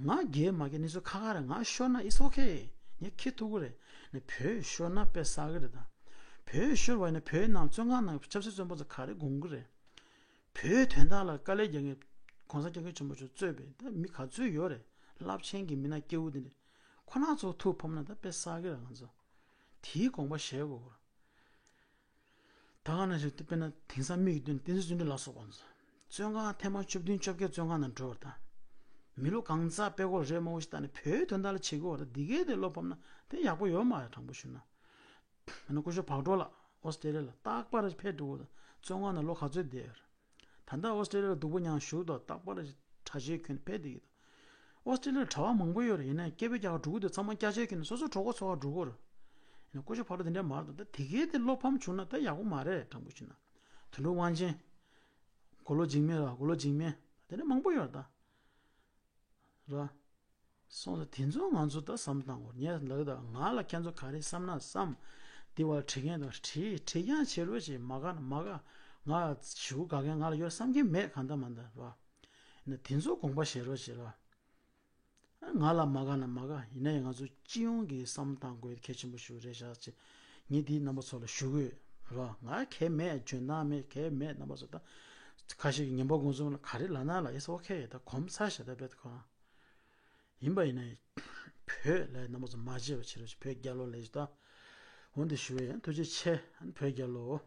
ང་རྒྱལ་མ་རྒྱལ་གནས་ཚུལ་ཁ་ཁ་རེད། ང་ཤོར་ན་it's okay ངས་ཁེ་ཐུག་གི་རེད། ནས་བོད་ཤོར་ན་དཔེ་བསགས་གི་རེད་ད། བོད་ཤོར་བ་ཡིན་ན་བོད་ནང་བཙོན་ཁང་ནང་ཆབ་སྲིད་བཙོན་པ་ཚོ་ག་རེ་དགོངས་གི་རེད། བོད་དོན་དག་ལ་དཀའ་ལས་རྒྱག་མཁན་གོང་ས་སྐྱབས་མགོན་ཆེན་པོ་མཆོག་གཙོས་པའི་ད་མི་ག་ཚོད་ཡོད་རེད། རླབས་ཆེན་གྱི་མི་སྣ་སྐྱེ་བོ་དེ་འདྲ་ཁོ་ན་ཚོ་ཐུགས་ཕམ་ན་ད་དཔེ་བསགས་གི་རེད། ང་ཚོ་དེའི་དགོངས་པ་བཞེས་དགོས་གི་རེད། ད་ག་ནང་བཞིན་དཔེར་ན་དེང་སང་མིག་གིས་སྟོན་བསྟན་འཛིན་བརྩོན་འགྲུས་ལ་སོགས་པ་ཚོ། བཙོན་ཁང་ཐེངས་མ་བཅུ་བདུན་བཅོ་བརྒྱད་བཙོན་ཁང་ནང་འགྲོ་བ་དང་། མི་ལོ་གང་ཙག་དཔེ་ཁོག་རེད་མོ་ཞིག་བཏང་ནས་བོད་དོན་དག་ལ་བྱེད་དགོས་བ་དང་འདི་གའི་དེ་བློ་ཕམ་ན་དེ་ཡག་པོ་ཡོད་མ་རེད། དྲང་པོ་ཞུ་ན། ཨ་ནི་སྐུ་ཞབས་བག་གྲོ་ལགས་ཨོ་སི་ཀྲེ་ལི་ཡ་ལ་རྟག་པར་ཕེབས་འགྲོ་དགོས་དང་བཙོན་ཁང་ནང་ལོ་ག་ཚོད་བསྡད་ཡོད་རེད། ད་ལྟ་ཨོ་སི་ཀྲེ་ལི་ཡ་ལ་སྡུག་པོ་མྱངས་བཞུགས་དང་རྟག་པར་གྲྭ་ཆས་གྱོན་ཕེབས་བསྡད་ཀྱི་འདུག་ཨོ་སི་ཀྲེ་ལི་ཡ་ལ་གྲྭ་པ་མང་པོ་ཡོད་རེད། ཡིན་ནའི་སྐད་འབོད་རྒྱག་ག་འགྲོ་གི་འདུག་ཚང་མ་སྐྱ་ཆས་གྱོན་ནས་སོ་སོ་གྲོད་ཁོག་ཚོ་ག་འགྲོ་གི་རེད། ཡིན་ནའི་སྐུ་ཞབས་བག་གྲོ་དེ་འདྲ་མ་རེད་དང་ད་དེ་གའི་དེ་བློ་ཕམ་བྱུང་ན་ད་ཡག་པོ་མ་རེད། དྲང་པོ་བྱས་ན། དོན་གྲུབ་དབང་ཆེན། དགུང་ལོ་འཇིགས་མེད་ར་དགུང་ལོ་འཇིགས་མེད་དེ་འདྲ་མང་པོ་ཡོད་རེད་ད། ར། སོང་ཙང་དེ་ཚོ་ང་ཚོ་ད་བསམ་བཏང་དགོས། ངས་ལབ་ད་ང་ལ་ཁྱེད་ཚོ་ག་རེ་བསམ་ན་བསམ། དེ་བར་བྲིས་མཁན་དང་བྲིས་བྲིས་རྐྱང་བྱེད་རོགས་བྱེད། མ་དགའ་ན་མ་དགའ། ང་ཞུ་དགའ་མཁན་ང་ལ་ཡོད་བསམ་གྱི་མེད་གང་ལྟར་མ་ལྟར་ར། ཡིན་ན་དེ་ཚོ་དགོངས་པ་བཞེས་རོགས་བྱེད་ར། ང་ལ་མ་དགའ་ན་མ་དགའ། ཡིན་ན་ཡང་ང་ཚོ་སྤྱི་ཡོངས་ཀྱི་བསམ་བཏང་དགོས་གལ་ཆེན་པོ་ཞིག་རེད་ཤག་ཅེས་ངས་འདི་རྣམ་པ་ཚོ་ལ་ཞུ་གི་ཡོད་ར། ང་གལ་མེད་འཇོན་ཐང་མེད་གལ་མེད་རྣམ་པ་ཚོ་ད་ཁ་ཤས་ཀྱིས་ངན་པ་དགོངས་ཚུལ་ལ་ག་རེ་ལབ་ན་ལ་it's okay ད་གོམས་ཚར་ཤག་ད་བེད་ཁོ་རང་ཡིན་པ་ཡིན་ན་བོད་ལ་རྣམ་པ་ཚོ་མ་བརྗེད་པ་བྱེད་རོགས་བྱེད། བོད་རྒྱལ་ལོ་ལ་ཡིན་ད། འོན་ཏེ་ཞུ་བས་ཡང་ཐུགས་རྗེ་ཆེ། བོད་རྒྱལ་ལོ།